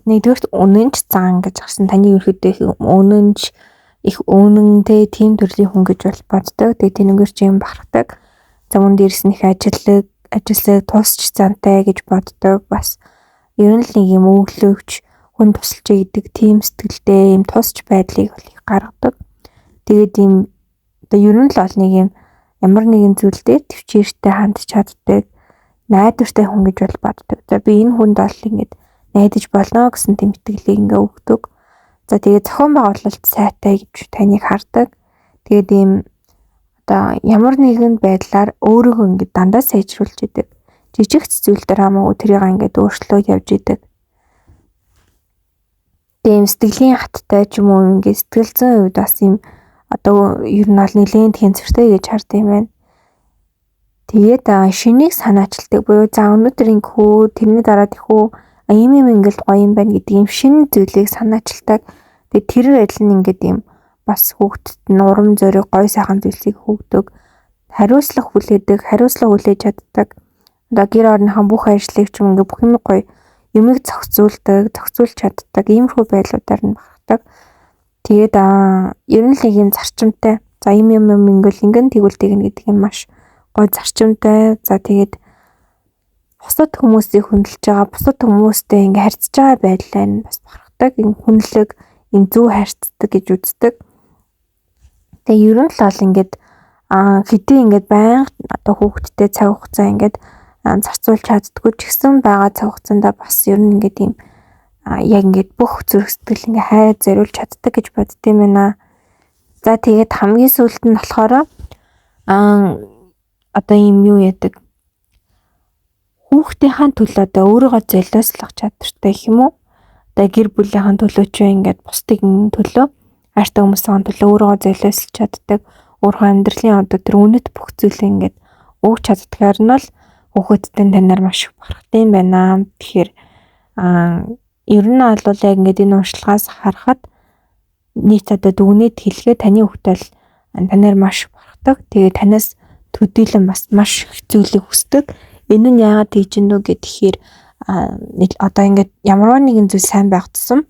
нэгдүгээрт үнэнч зан гэж гарсан. Таны ерөөхдөө үнэнч, их үнэнтэй тийм төрлийн хүн гэж бол боддог. Тэгээ тэнэгээр ч юм бахархдаг. За мөн дээрээс нь их ажиллаг, тусч зантай гэж боддог. Бас ер нь л нэг юм өглөөгч, хүн тусалж гэдэг тийм сэтгэлтэй юм тусч байдлыг бол их гаргадаг. Тэгээд ийм одоо ер нь л бол нэг юм ямар нэгэн зүйл дээр төвчээртэй хандж чаддаг, найдвартай хүн гэж бол боддог. За би энэ хүнд бол ингээд найдаж болно гэсэн тэм итгэлийг ингээ өгдөг. За тэгээд зохион байгуулалт сайтай гэж таныг хардаг. Тэгээд ийм одоо ямар нэгэн байдлаар өөрийгөө ингээд дандаа сайжруулж идэг. Жижигч зүйл дээр хамаагүй тэрийг ингээд өөрчлөөд явж идэг. Тэгээд сэтгэлийн хаттай ч юм уу ингээд сэтгэл зүйн хувьд бас ийм одоо ер нь бол нэлээд тэнцвэртэй гэж хард юм байна. Тэгээд шинийг санаачилдаг буюу за өнөөдөр ингэх үү, тэрний дараа тэгэх үү, ийм юм ингээл гоё юм байна гэдэг ийм шинэ зүйлийг санаачилдаг. Тэгээд тэр байдал нь ингээд ийм бас хүүхдэд нь урам зориг, гоё сайхан зүйлсийг өгдөг. Хариуцлага хүлээдэг, хариуцлага хүлээж чаддаг. Одоо гэр орныхон бүх ажлыг ч юм ингээд бүх юм гоё юмыг зохицуулдаг, зохицуулж чаддаг. Иймэрхүү байдлуудаар нь бахархдаг. Тэгээд ер нь л нэг юм зарчимтай. За ийм юм юм ингээл ингэн тэгвэл тэгнэ гэдэг юм маш гой зарчимтай. За тэгээд бусад хүмүүсийг хүндэлж байгаа, бусад хүмүүстэй ингээ харьцаж байгаа байдлаа нь бас бахархдаг. Энэ хүнлэг, энэ зөв харьцдаг гэж үздэг. Тэгээ ер нь л бол ингээд хэдий ингээд байнга одоо хүүхдтэй цаг хугацаа ингээд зарцуулж чаддгүй ч гэсэн байгаа цаг хугацаанд бас ер нь ингээд ийм яг ингээд бүх зүрх сэтгэл ингээ хайр зориулж чаддаг гэж бодд юм байна. За тэгээд хамгийн сүүлд нь болохоор одоо ийм юу яадаг, хүүхдийнхаа төлөө одоо өөрийгөө золиослох чадвартай гэх юм уу? Одоо гэр бүлийнхэн төлөө ч ингээд бусдын төлөө, хайртай хүмүүсийн төлөө өөрийгөө золиослж чаддаг, өөрийнхөө амьдралын одоо тэр үнэт бүх зүйлээ ингээд өгч чаддгаар нь бол хүүхэдтэй танаар маш их бахархдаг юм байна. Тэгэхээр ер нь бол яг ингээд энэ уншлагаас харахад нийт одоо дүгнээд хэлэхэд таны хүүхэд бол танаар маш их бахархдаг. Тэгээ танаас төдийлөн бас маш их зүйлийг хүсдэг. Энэ нь яагаад тэгж гинүү гэхээр одоо ингээд ямар нэгэн зүйл сайн байх тусам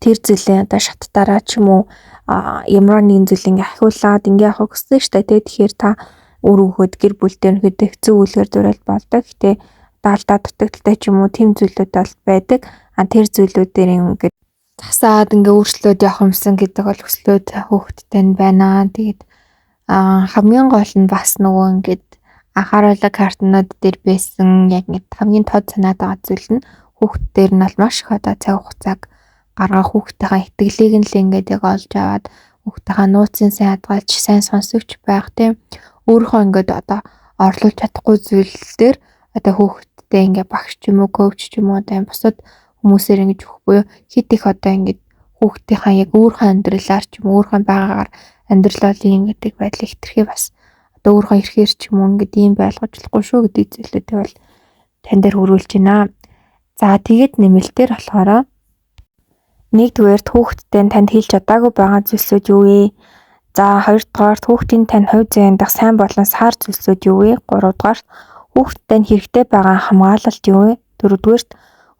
тэр зүйлээ одоо шаттаараа ч юм уу ямар нэгэн зүйл ингээ ахиулаад ингээ явах гэсэн шүү дээ. Тэгэхээр та үр өгөхөд гэр бүлтэй өнөхөд хэцүү үлгэр дуурайл болдог. Гэтэ даалдаа дутагдaltaй ч юм уу тийм зүйлүүд бол байдаг. А тэр зүйлүүдээр ингээд засаад ингээ өөрчлөөд явах юмсан гэдэг бол хүслүүд хүүхэдтэй нь байна. Тэгээд хамгийн гол нь бас нөгөө ингээд анхааруулга картнууд дээр байсан яг ингээд хамгийн тод санаад байгаа зүйл нь хүүхдээр нь бол маш их одоо цаг хугацааг гаргах, хүүхдийнхаа итгэлийг нь л ингээд яг олж аваад хүүхдийнхаа нууцын сайн хадгалж, сайн сонсогч байх, тийм өөрийнхөө ингээд одоо орлуулж чадахгүй зүйл дээр одоо хүүхдтэй ингээд багш ч юм уу, коуч ч юм уу одоо юм бусад хүмүүсээр ингэж өгөх буюу хит их одоо ингээд хүүхдийнхаа яг өөрийнхөө амьдралаар ч юм уу өөрийнхөө байгаагаар амьдрал бол ийм гэдэг байдлыг хэтэрхий бас одоо өөрийнхөө эрхээр ч юм уу ингээд ийм байлгаж болохгүй шүү гэдэг зүйлүүдийг бол тань дээр хөрвүүлж байна. За тэгээд нэмэлтээр болохоор нэгдүгээрт хүүхэдтэй танд хэлж чадаагүй байгаа зүйлсүүд юу вэ? За хоёрдугаарт хүүхдийн тань хувь заяан дах сайн болон саар зүйлсүүд юу вэ? Гуравдугаарт хүүхэдтэй нь хэрэгтэй байгаа хамгаалалт юу вэ? Дөрөвдүгээрт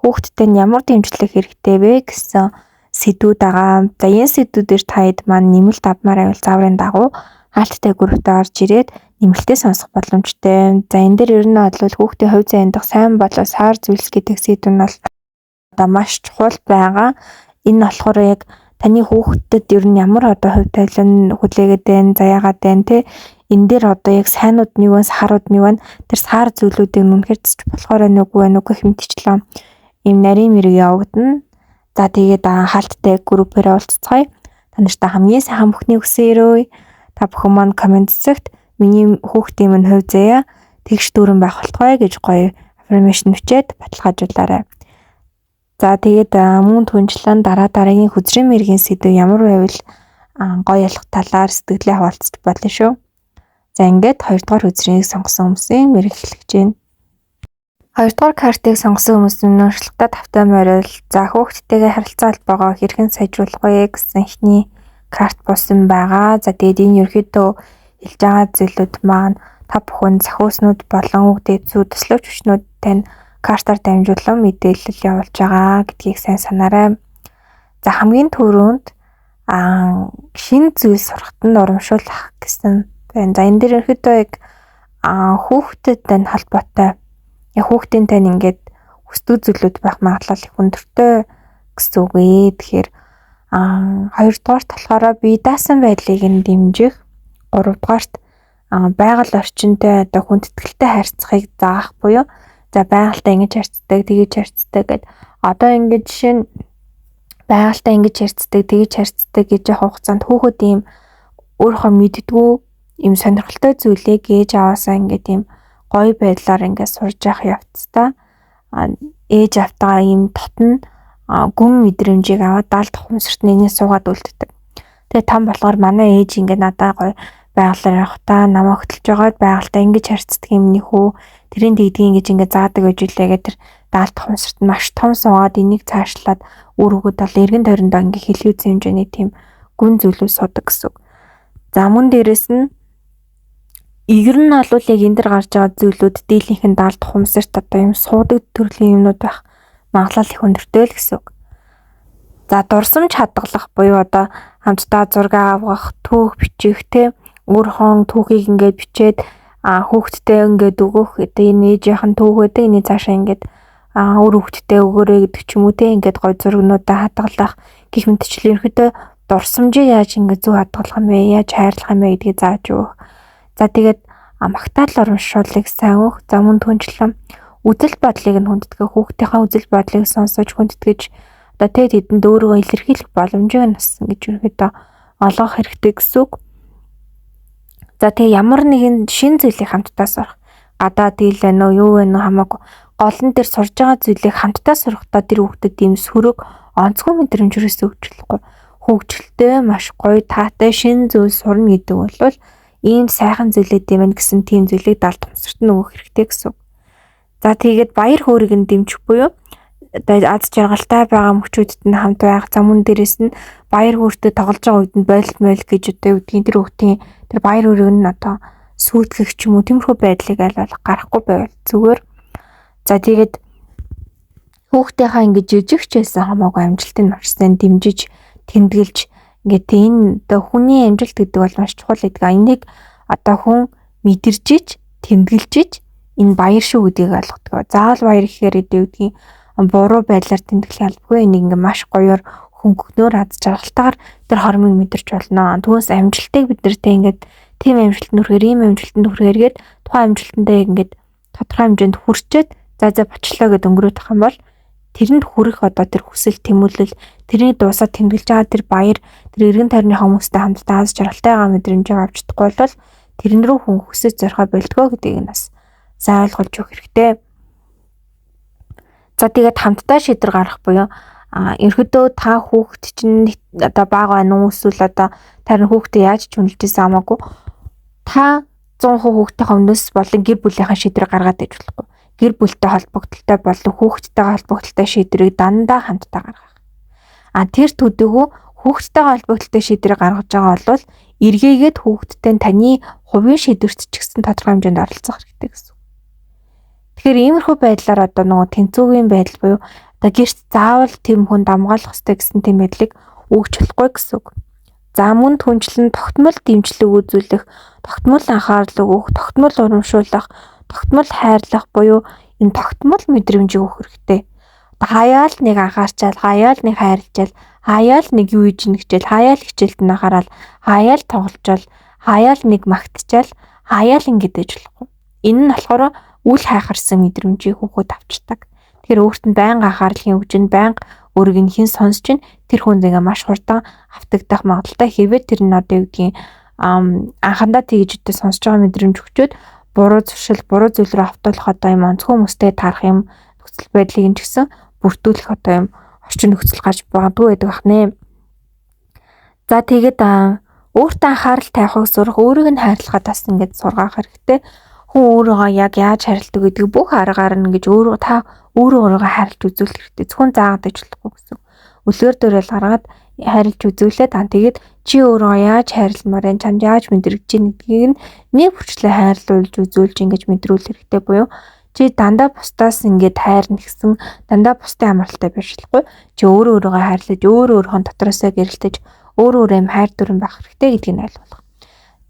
хүүхэдтэй нь ямар дэмжлэг хэрэгтэй вэ гэсэн сэдвүүд байгаа. За энэ сэдвүүдээр та хэд маань нэмэлт авмаар байвал зааврын дагуу хаалттай групптэй орж ирээд нэмэлтээ сонсох боломжтой. За энэ дээр ер нь бол хүүхдийн хувь заяан дах сайн болон саар зүйлс гэдэг сэдв нь бол одоо маш чухал байгаа. Энэ болохоор яг таны хүүхдэд ер нь ямар одоо хувь тавилан хүлээгээд байна, заяагаад байна те. Энэ дээр одоо яг сайнууд нь юу вэ, саарууд нь юу вэ? Тэр саар зүйлүүдийг үнэхээр засч болохоор байна уугүй байна уу гэх мэтчлэн ийм нарийн мэрэг явагдана. За тэгээд хаалттай группээр уулзцгаая. Та нартай хамгийн сайхан бүхний хүсэн өрөөе. Та бүхэн маань коммент хэсэгт миний хүүхдийн минь хувь заяа тэгш дүүрэн байх болтугай гэж гоё affirmation бичээд баталгаажуулаарай. За тэгээд мөн түнчлэн дараа дараагийн хөзрийн мэргийн сэдв ямар байвал гоё ялах талаар сэтгэлээ хаваалцаж болно шүү. За ингээд хоёрдугаар хөзрийг сонгосон хүмүүсийн мэрэг эхлэж байна. Хоёрдугаар картыг сонгосон хүмүүс нь уншлагатай тавтай морил, за хүүхдтэйгээ харилцаа холбоогоо хэрхэн сайжруулах вэ гэсэн эхний карт болсон байгаа. За тэгээд энэ ерөөхдөө хэлж байгаа зүйлүүд маань та бүхэн захиуснууд болон үг дээдсүүд, туслууч хүчнүүд тань картаар дамжуулан мэдээлэл явуулж байгаа гэдгийг сайн санаарай. За хамгийн түрүүнд шинэ зүйл сурахад нь урамшуулах гэсэн байна. За энэ дээр ерөөхдөө яг хүүхдэд тань холбоотой. Яг хүүхдийн тань ингээд хүсдэг зүйлүүд байх магадлал их өндөртэй гэсэн үг ээ. Тэгэхээр хоёрдугаарт болохоор бие даасан байдлыг нь дэмжих, гуравдугаарт байгаль орчинтой одоо хүндэтгэлтэй харьцахыг заах буюу за байгальтай ингэж харьцдаг, тэгэж харьцдаг гэд одоо ингэж жишээ нь байгальтай ингэж харьцдаг, тэгэж харьцдаг гэж явах хугацаанд хүүхэд ийм өөрийнхөө мэддгүү ийм сонирхолтой зүйлийг ээж аваасаа ингээд ийм гоё байдлаар ингээд сурж явах явцдаа ээж автаа ийм дотн гүн мэдрэмжийг аваад даалт ухамсарт нэний суугаад үлддэг. Тэгээ том болохоор манай ээж ингээд надаа гоё байгалаар явахдаа намайг хөтөлж байгаад байгальтай ингэж харьцдаг юм нөх үү, тэрийн дийдгийг ингэж ингээд заадаг гэж үлээ гэх тэр даалт ухамсарт нь маш том суугаад энийг цаашлаад үр өгöd бол эргэн тойрондоо ингээд хэлхүүцэн хэмжээний тийм гүн зүйлүүд суудаг гэсэн үг. За мөн дээрэс нь Игэр нь бол яг энэ дэр гарч байгаа зүйлүүд дийлийнх нь даалт ухамсарт одоо юм суудаг төрлийн юмнууд байх магадлал их өндөртэй л гэсэн үг. За дурсамж хадгалах буюу одоо хамтдаа зураг авах, түүх бичих те өөрийнхөө түүхийг ингээд бичээд хүүхдтэй ингээд өгөх, одоо энэ ээжийнх нь түүх байдаг, энэ цаашаа ингээд өөр хүүхдтэй өгөөрэй гэдэг ч юм уу те ингээд гой зургнуудаа хадгалах гэх мэтчлэн ерөнхийдөө дурсамжийг яаж ингээд зөв хадгалах юм бэ, яаж хайрлах юм бэ гэдгийг зааж өгөх. За тэгээд магтаал урамшууллыг сайн өгөх. За мөн түнчлэн үзэл бодлыг нь хүндэтгэх, хүүхдийнхээ үзэл бодлыг сонсож хүндэтгэж одоо тэ тэдэнд өөрийгөө илэрхийлэх боломжийг нь бас ингэж ерөнхийдөө олгох хэрэгтэй гэсэн үг. За тэгээ ямар нэгэн шин зүйлийг хамтдаа сурах. Гадаа дийл байна уу, юу байна уу хамаагүй Гол нь тэр сурж байгаа зүйлийг хамтдаа сурахдаа тэр хүүхдэд ийм сөрөг онцгой мэдрэмж өрөөсөө өгч болохгүй. Хөгжилтэй маш гоё таатай шинэ зүйл сурна гэдэг бол ийм сайхан зүйлүүд юм байна гэсэн тийм зүйлийг далд ухамсарт нь өгөх хэрэгтэй гэсэн үг. За тэгээд баяр хөөргийг нь дэмжих буюу одоо аз жаргалтай байгаа мөчүүдэд нь хамт байх. За мөн дээрэс нь баяр хөөртэй тоглож байгаа үед нь болт мойл гэж одоо юу гэдгийг тэр хүүхдийн тэр баяр хөөрийг нь одоо сүйтгэх ч юм уу тиймэрхүү байдлыг аль болох гаргахгүй байвал зүгээр. За тэгээд хүүхдийнхаа ингэж жижигч байсан хамаагүй амжилтыг маш сайн дэмжиж, тэмдэглэж ингээд энэ одоо хүний амжилт гэдэг бол маш чухал гэдэг. Энийг одоо хүн мэдэрч ич, тэмдэглэж ич энэ баяр шүү гэдгийг ойлгодог. Заавал баяр гэхээр одоо юу гэдгийг буруу байдлаар тэмдэглэх албагүй. Энийг ингээ маш гоёор хөнгөнөөр аз жаргалтайгаар тэр хормыг мэдэрч болно. Түүнээс амжилтыг бид нар тэ ингээд тийм амжилтанд хүрэхээр, ийм амжилтанд хүрэхээр гээд тухайн амжилтандаа яг ингээд тодорхой хэмжээнд хүрчээд за за бочлоо гэд өнгөрөөх юм бол тэрэнд хүрэх одоо тэр хүсэл тэмүүлэл, тэрний дуусаад тэмдэглэж байгаа тэр баяр, тэр эргэн тойрны хүмүүстэй хамтдаа аз жаргалтай байгаа мэдрэмжийг авч чадахгүй бол тэрэн рүү хүн хүсэж зорихоо болдгоо гэдгийг нь бас сайн ойлгуулж өгөх хэрэгтэй. За тэгээд хамтдаа шийдвэр гаргах буюу ерөөдөө та хүүхэд чинь одоо бага байна уу эсвэл одоо тарин хүүхдээ яаж ч хүндэлж исэн хамаагүй та 100% хүүхдийнхээ өмнөөс болон гэр бүлийнхээ шийдвэрийг гаргаад иж болохгүй. Гэр бүлтэй холбогдлолтой болон хүүхдтэйгээ холбогдлолтой шийдвэрийг дандаа хамтдаа гаргах. А тэр төдийгүй хүүхдтэйгээ холбогдлолтой шийдвэрийг гаргаж байгаа бол эргээгээд хүүхдтэй таны хувийн шийдвэрт ч гэсэн тодорхой хэмжээнд оролцох хэрэгтэй гэсэн. Тэгэхээр иймэрхүү байдлаар одоо нөгөө тэнцвүүгийн байдал буюу одоо гэрт заавал тэм хүнд хамгаалах ёстой гэсэн тийм байдлыг өгч болохгүй гэсэн үг. За мөн түнчлэн тогтмол дэмжлэг үзүүлэх, тогтмол анхаарал өгөх, тогтмол урамшуулах, тогтмол хайрлах буюу энэ тогтмол мэдрэмжийг өгөх хэрэгтэй. Одоо хаяал нэг анхаарчаал, хаяал нэг хайрлчаал, хаяал нэг юу хийж нэгчээл, хаяал хичээлд нь анхаарал, хаяал тоглолчоол, хаяал нэг магтчаал, хаяал ингэж ээж болохгүй. Энэ нь болохоор үл хайхарсан мэдрэмжийг хүүхэд авчдаг. Тэгэхээр өөрт нь байнга анхаарлын өгж нь байнга өөрийг нь хэн сонсч нь тэр хүнд ингээ маш хурдан автагдах магадлалтай. Хэрвээ тэр нь одоо юу гэдгийг анхандаа тэгж өдөө сонсож байгаа мэдрэмж өгчөөд буруу зуршил, буруу зүйл рүү автуулах одоо юм онцгой хүмүүстэй таарах юм нөхцөл байдлыг нь ч гэсэн бүрдүүлэх одоо юм орчин нөхцөл гарч магадгүй байдаг бахнэ. За тэгээд өөртөө анхаарал тавихыг сурах, өөрийг нь хайрлахад бас ингээд сургаах хэрэгтэй. Хүн өөрийгөө яг яаж хайрладаг гэдгийг бүх аргаар нь ингэж өөрөө та өөрөө өөрийгөө хайрлаж үзүүлэх хэрэгтэй. Зөвхөн заагаад ажиллахгүй гэсэн. Үлгэр дуурайл гаргаад хайрлаж үзүүлээд аа тэгээд чи өөрөө яаж хайрламаар байна, чамд яаж мэдрэгдэж байна гэдгийг нь нэг бүрчлээ хайрлуулж үзүүлж ингэж мэдрүүлэх хэрэгтэй буюу чи дандаа бусдаас ингээд хайрна гэсэн дандаа бусдын хамааралтай байж болохгүй. Чи өөрөө өөрийгөө хайрлаж, өөрөө өөрийнхөө дотроосоо гэрэлтэж, өөрөө өөрөө юм хайр дүрэн байх хэрэгтэй гэдгийг нь ойлгох.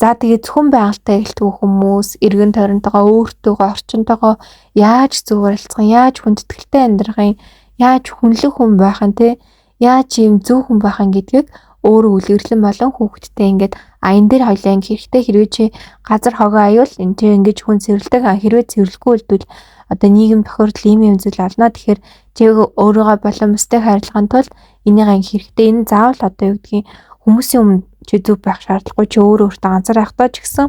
За тэгээд зөвхөн байгальтай гэлтгүй хүмүүс эргэн тойронтойгоо өөртөөгөө орчинтойгоо яаж зөв харилцах, яаж хүндэтгэлтэй амьдрах юм, яаж хүнлэг хүн байх нь те, яаж ийм зөв хүн байх юм гэдгийг өөрөө үлгэрлэн болон хүүхэдтэй ингээд а энэ дээр хоёлаа ингэ хэрэгтэй хэрвээ чи газар хогоо аюул энэ чи ингэж хүн цэвэрлдэг а хэрвээ цэвэрлэхгүй үлдвэл одоо нийгэм тохиолдол ийм юм зүйл олно. Тэгэхээр чи өөрийгөө болон бусдыг хайрлахын тулд энийг ингэ хэрэгтэй. Энэ заавал одоо юу гэдгийг хүмүүсийн өмнө чи зөв байх шаардлагагүй. Чи өөрөө өөртөө ганцаар байхдаа ч гэсэн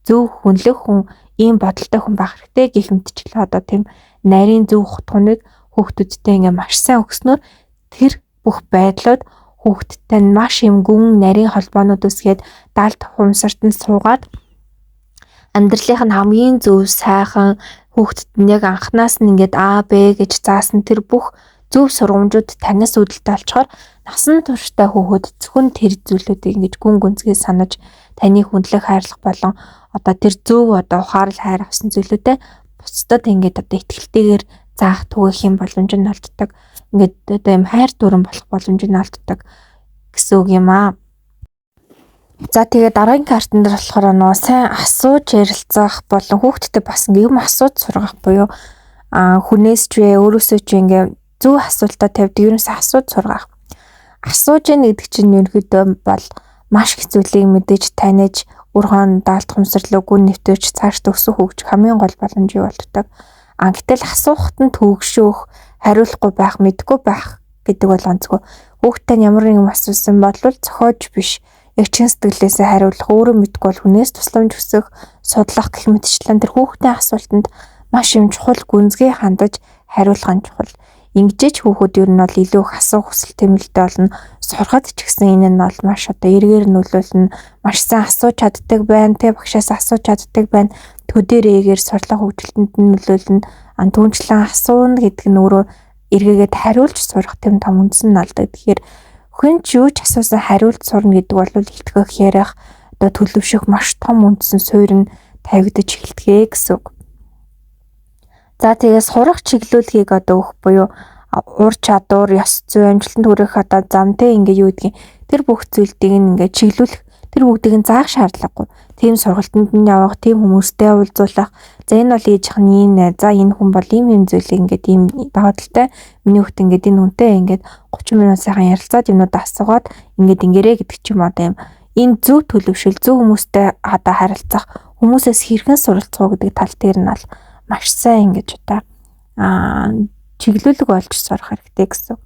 зөв хүнлэх хүн, ийм бодолтой хүн байх хэрэгтэй гэх мэтчлээ одоо тийм нарийн зөв хутгуныг хүүхдүүдтэй ингээ маш сайн өгснөөр тэр бүх байдлууд хүүхдтэй нь маш юм гүн нарийн холбоонууд үүсгээд далд ухамсарт нь суугаад амьдралынх нь хамгийн зөв сайхан хүүхдэд нь яг анханаас нь ингээд А Б гэж заасан тэр бүх зөв сургамжууд танаас үүдэлтэй болчоор насан туршдаа хүүхэд зөвхөн тэр зүйлүүдийг ингэж гүн гүнзгий санаж таны хүндлэх хайрлах болон одоо тэр зөв одоо ухаарл хайр авсан зүйлүүдээ бусдад ингээд одоо итгэлтэйгээр заах түгээх юм боломж нь олддог. Ингээд одоо юм хайр дүрэн болох боломж нь олддог гэсэн үг юм аа. За тэгээд дараагийн картн дээр болохоор нөө сайн асууж ярилцах болон хүүхдтэй бас ингээ юм асууж сургах буюу хүнээс ч вэ өөрөөсөө ч ингээ зөв асуултаа тавьдаг, ерөнхийдөө асууж сургах. Асууж яах гэдэг чинь ерөнхийдөө бол маш их зүйлийг мэдэж таних, өөрийнхөө даалт ухамсарлуу гүн нэвтэрч цааш өсөх хөгжих хамгийн гол боломжийг олддог. А гэтэл асуухад нь төвөгшөөх, хариулахгүй байх, мэдэхгүй байх гэдэг бол онцгой. Хүүхдтэй ямар нэгэн асуусан бол зохиож биш. Яг чин сэтгэлээсээ хариулах, өөрөө мэдэхгүй бол хүнээс тусламж хүсэх, судлах гэх мэтчлэн тэр хүүхдийн асуултанд Маш юм чухал гүнзгий хандаж хариулах нь чухал. Ингэжээч хүүхэд ер нь бол илүү их асуух хүсэл тэмүүлэлтэй болно. Сурахад ч гэсэн энэ нь бол маш одоо эргээр нөлөөлнө. Маш сайн асууж чаддаг байна, тэ багшаас асууж чаддаг байна. Төдийрээгээр сурлага хөгжилтөнд нь нөлөөлнө. Түүнчлэн асууна гэдэг нь өөрөө эргээгээд хариулж сурах тэм том үндэс нь алдаг. Тэгэхээр хүн ч юу ч асуусан хариулт сурна гэдэг бол итгэх, ярих, одоо төлөвшөх маш том үндсэн суурь нь тавигдаж эхэлдэг гэсэн үг. За тэгээ сурах чиглүүлгийг одоо өгөх буюу ур чадвар, ёс зүй, амжилтанд хүрэх одоо зам те ингээ юу гэдгийг тэр бүх зүйлдийг ингээ чиглүүлэх, тэр бүгдийг нь заах шаардлагагүй. Тийм сургалтанд нь явах, тийм хүмүүстэй уулзуулах. За энэ бол ээжийнх нь ийм нэ. За энэ хүн бол ийм ийм зүйлийг ингээд ийм даваа талтай. Миний хүүхд ингээд энэ хүнтэй ингээд 30 минут сайхан ярилцаад юмнууд асуугаад ингээд ингэрээ гэдэг ч юм одоо юм. Энэ зөв төлөвшөл, зөв хүмүүстэй одоо харилцах, хүмүүсээс хэрхэн суралцах уу гэдэг тал дээр нь бол маш сайн ингэж одоо чиглүүлэг олж сурах хэрэгтэй гэсэн.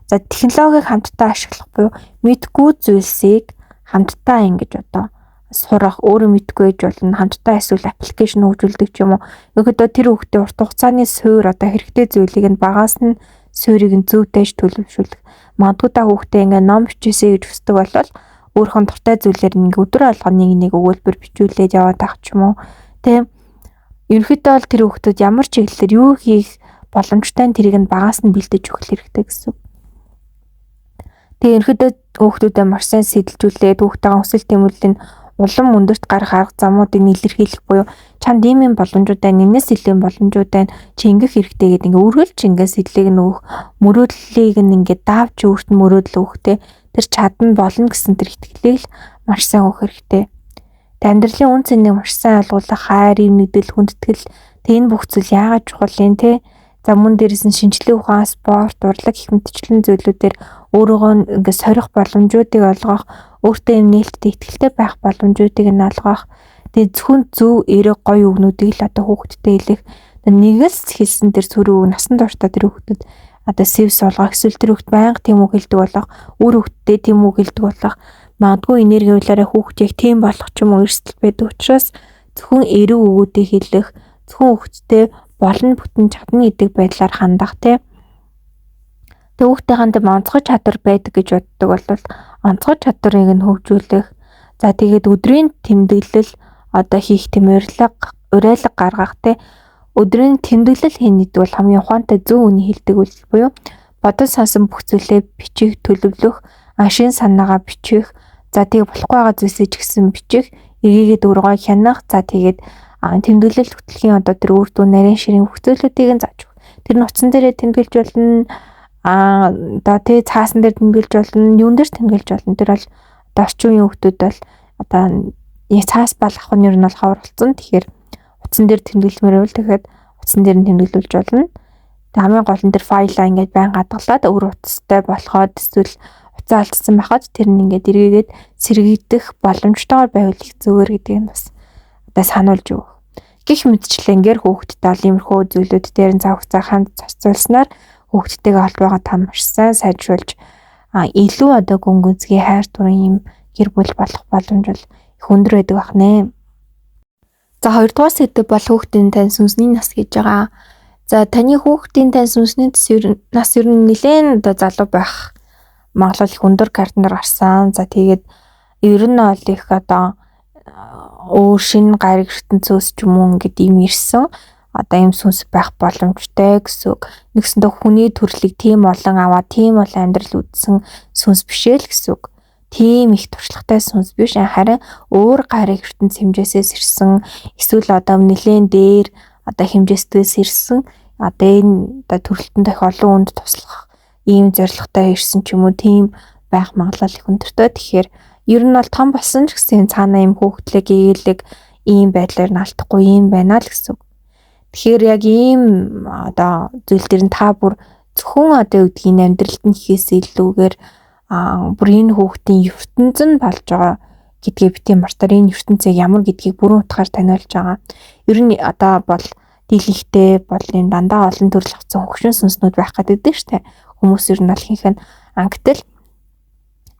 За технологиг хамтдаа ашиглах буюу мэдгүй зүйлсийг хамтдаа ингэж одоо сурах, өөрөө мэдгүй байж болно, хамтдаа эсвэл аппликейшн хөгжүүлдэг ч юм уу. Ерөнхийдөө тэр хүүхдээ урт хугацааны суур одоо хэрэгтэй зүйлийг нь багаас нь суурийг нь зөв дайж төлөвшүүлэх. Магадгүй та хүүхдээ ингээ ном бичээсэй гэж хүсдэг болвол өөрийнхөө дуртай зүйлээр ингээ өдөр болгоно нэг нэг өгүүлбэр бичүүлээд яваад байх ч юм уу. Тэ ерөнхийдөө бол тэр хүүхдэд ямар чиглэлээр юу хийх боломжтой нь тэрийг нь багаас нь бэлдэж өгөх хэрэгтэй гэсэн. Тэгээ ерөнхийдөө хүүхдүүдэд маш сайн сэтэлжүүлээд хүүхдтэйгээ хүсэл тэмүүллийн улам өндөрт гарах арга замуудыг илэрхийлэх буюу чамд ийм юм боломжууд байна, энэс илүү боломжууд байна, чи ингэх хэрэгтэй гэдэг ингээ үргэлж ингээ сэтлийг нь өгөх, мөрөөдлийг нь ингээ давж өөрт нь мөрөөдөл өгөх те тэр чадна болно гэсэн тэр итгэлийг л маш сайн өгөх хэрэгтэй. Тэг амьдралын үн цэнийг маш сайн ойлгуулах, хайр, нэгдэл, хүндэтгэл тэг энэ бүх зүйл яагаад чухал юм те. За мөн дээрээс нь шинжлэх ухаан, спорт, урлаг гэх мэтчлэн зүйлүүдээр өөрийгөө ингээ сорих боломжуудыг олгох, өөртөө юм нээлттэй итгэлтэй байх боломжуудыг нь олгох. Тэгээ зөвхөн зөв эерэг гоё үгнүүдийг л одоо хүүхэдтэй хэлэх. Нэг л хэлсэн тэр сөрөг үг насан туршдаа тэр хүүхдэд одоо сэв суулгах, эсвэл тэр хүүхд байнга тийм үг хэлдэг болох, үр хүүхдтэй тийм үг хэлдэг болох, магадгүй энерги хуулиараа хүүхд яг тийм болох ч юм уу эрсдэл байдаг учраас зөвхөн эерэг үгүүдийг хэлэх, зөвхөн хүүхдтэй болно бүтэн чадна гэдэг байдлаар хандах тий. Тэг хүүхдийнхээ тийм онцгой чадвар байдаг гэж боддог бол онцгой чадварыг нь хөгжүүлэх. За тэгээд өдрийн тэмдэглэл одоо хийх тийм уриалга гаргах тий. Өдрийн тэмдэглэл хийнэ гэдэг бол хамгийн ухаантай зөв үний хэлдэг үйлдэл буюу бодон сонсон бүх зүйлээ бичих, төлөвлөх, шин санаагаа бичих, за тэг болохгүй байгаа зүйлсээ ч гэсэн бичих, эргээгээд өөрийгөө хянах, за тэгээд тэмдэглэл хөтлөхийн одоо тэр үр дүн нарийн ширийн бүх зүйлүүдийг нь зааж өгөх. Тэр нь утсан дээрээ тэмдэглэж болно, одоо тий цаасан дээр тэмдэглэж болно, юун дээр тэмдэглэж болно. Тэр бол одоо орчин үеийн хүүхдүүд бол одоо цаас бал авах нь ер нь бол хавар болсон. Тэгэхээр утсан дээр тэмдэглэмээр байвал тэгэхээр утсан дээр нь тэмдэглүүлж болно. Тэг хамгийн гол нь тэр файлаа ингээд байн хадгалаад өөр утастай болоход эсвэл утсаа алдсан байхад тэр нь ингээд эргээгээд сэргийдэх боломжтойгоор байвал их зүгээр гэдгийг нь бас одоо сануулж өгөх. Гэх мэтчлэнгээр хүүхдтэй бол иймэрхүү зүйлүүд дээр нь цаг хугацаа ханд зарцуулснаар хүүхдтэйгээ холбоогоо та маш сайн сайжруулж илүү одоо гүн гүнзгий хайр дурын юм гэр бүл болох боломж бол их өндөр байдаг бахнэ. За хоёрдугаар сэдэв бол хүүхдийн тань сүнсний нас гэж байгаа. За таны хүүхдийн тань сүнсний нас ер нь нэлээд одоо залуу байх магадлал их өндөр картнаар гарсан. За тэгээд ер нь бол их одоо өөр шинэ гариг ертөнцөөс ч юм уу ингээд ийм ирсэн одоо ийм сүнс байх боломжтой гэсэн үг. Нэгсэндээ хүний төрлийг тийм олон аваад тийм олон амьдрал үзсэн сүнс биш ээ л гэсэн үг. Тийм их туршлагатай сүнс биш. Харин өөр гариг ертөнц хэмжээсээс ирсэн эсвэл одоо нэлээд дээр одоо хэмжээсдээс ирсэн одоо энэ одоо төрөлтөнд их олон хүнд туслах ийм зорилготой ирсэн ч юм уу тийм байх магадлал их өндөртэй. Тэгэхээр ер нь бол том болсон ч гэсэн цаана ийм хүүхдлэг ээлэг ийм байдлаар нь алдахгүй юм байна л гэсэн үг. Тэгэхээр яг ийм одоо зүйл дээр нь та бүр зөвхөн одоо юу гэдгийг амьдралд нь хийхээс илүүгээр бүр энэ хүүхдийн ертөнц нь болж байгаа гэдгээ битгий мартаар энэ ертөнцийг ямар гэдгийг бүрэн утгаар таниулж байгаа. Ер нь одоо бол дийлэнхтэй бол энэ дандаа олон төрөл авсан хөгшин сүнснүүд байх гэдэг шүү дээ. Хүмүүс ер нь бол ихэнх нь ангитал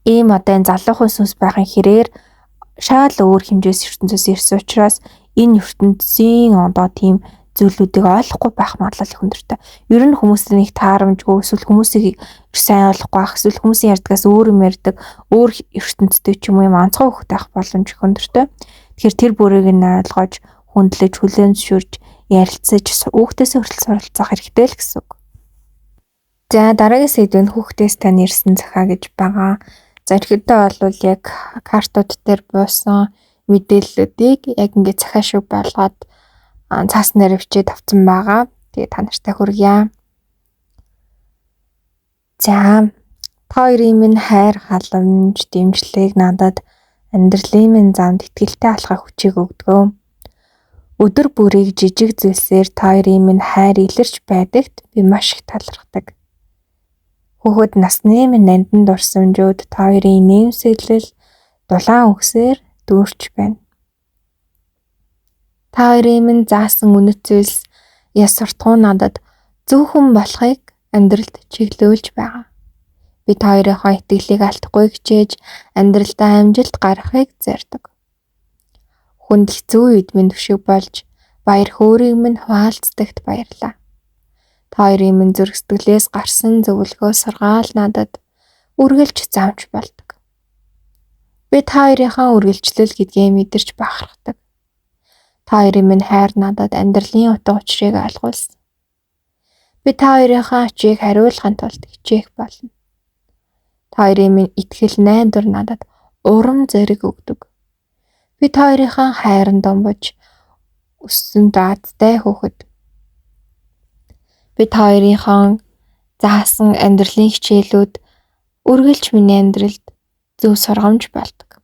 ийм одоо энэ залуухан сүнс байхын хэрээр шал өөр хэмжээс ертөнцөөс ирсэн учраас энэ ертөнцийн одоо тийм зүйлүүдийг ойлгохгүй байх магадлал их өндөртэй. Ер нь хүмүүсийн нэг таарамжгүй эсвэл хүмүүсийг сайн ойлгохгүй байх, эсвэл хүмүүсийн ярьдгаас өөр юм ярьдаг, өөр ертөнцтэй ч юм уу юм онцгой хөхтэй байх боломж их өндөртэй. Тэгэхээр тэр бүрийг нь ойлгож, хүндлэж, хүлээн зөвшөөрж, ярилцаж, хүүхдээсээ хүртэл суралцах хэрэгтэй л гэсэн үг. За дараагийн сэдв нь хүүхдээс тань ирсэн захаа гэж байгаа. За ерөнхийдөө бол яг картууд дээр буусан мэдээллүүдийг яг ингээд захаа шиг болгоод цаас нэр бичээд авсан байгаа. Тэгээ та нартай хүргье. За та хоёрын минь хайр халамж, дэмжлэг надад амьдралын минь замд итгэлтэй алхах хүчийг өгдөг. Өдөр бүрийг жижиг зүйлсээр та хоёрын минь хайр илэрч байдагт би маш их талархдаг. Хүүхэд насны минь нандин дурсамжууд та хоёрын нэмсэглэл дулаан үгсээр дүүрч байна. Та хоёрын минь заасан үнэт зүйлс яс суртахуун надад зөвхөн болохыг амьдралд чиглүүлж байгаа. Би та хоёрынхоо итгэлийг алдахгүй хичээж амьдралдаа амжилт гаргахыг зорьдог. Хүнд хэцүү үед минь түшиг болж баяр хөөрийг минь хуваалцдагт баярлалаа. Та хоёрын минь зүрх сэтгэлээс гарсан зөвлөгөө сургаал надад үргэлж замч болдог. Би та хоёрынхаа үргэлжлэл гэдгээ мэдэрч бахархдаг. Та хоёрын минь хайр надад амьдралын утга учирыг ойлгуулсан. Би та хоёрынхаа ачийг хариулахын тулд хичээх болно. Та хоёрын минь итгэл найдвар надад урам зориг өгдөг. Би та хоёрынхаа хайранд думбаж өссөн даадтай хүүхэд. Би та хоёрынхаа заасан амьдралын хичээлүүд үргэлж миний амьдралд зөв сургамж болдог.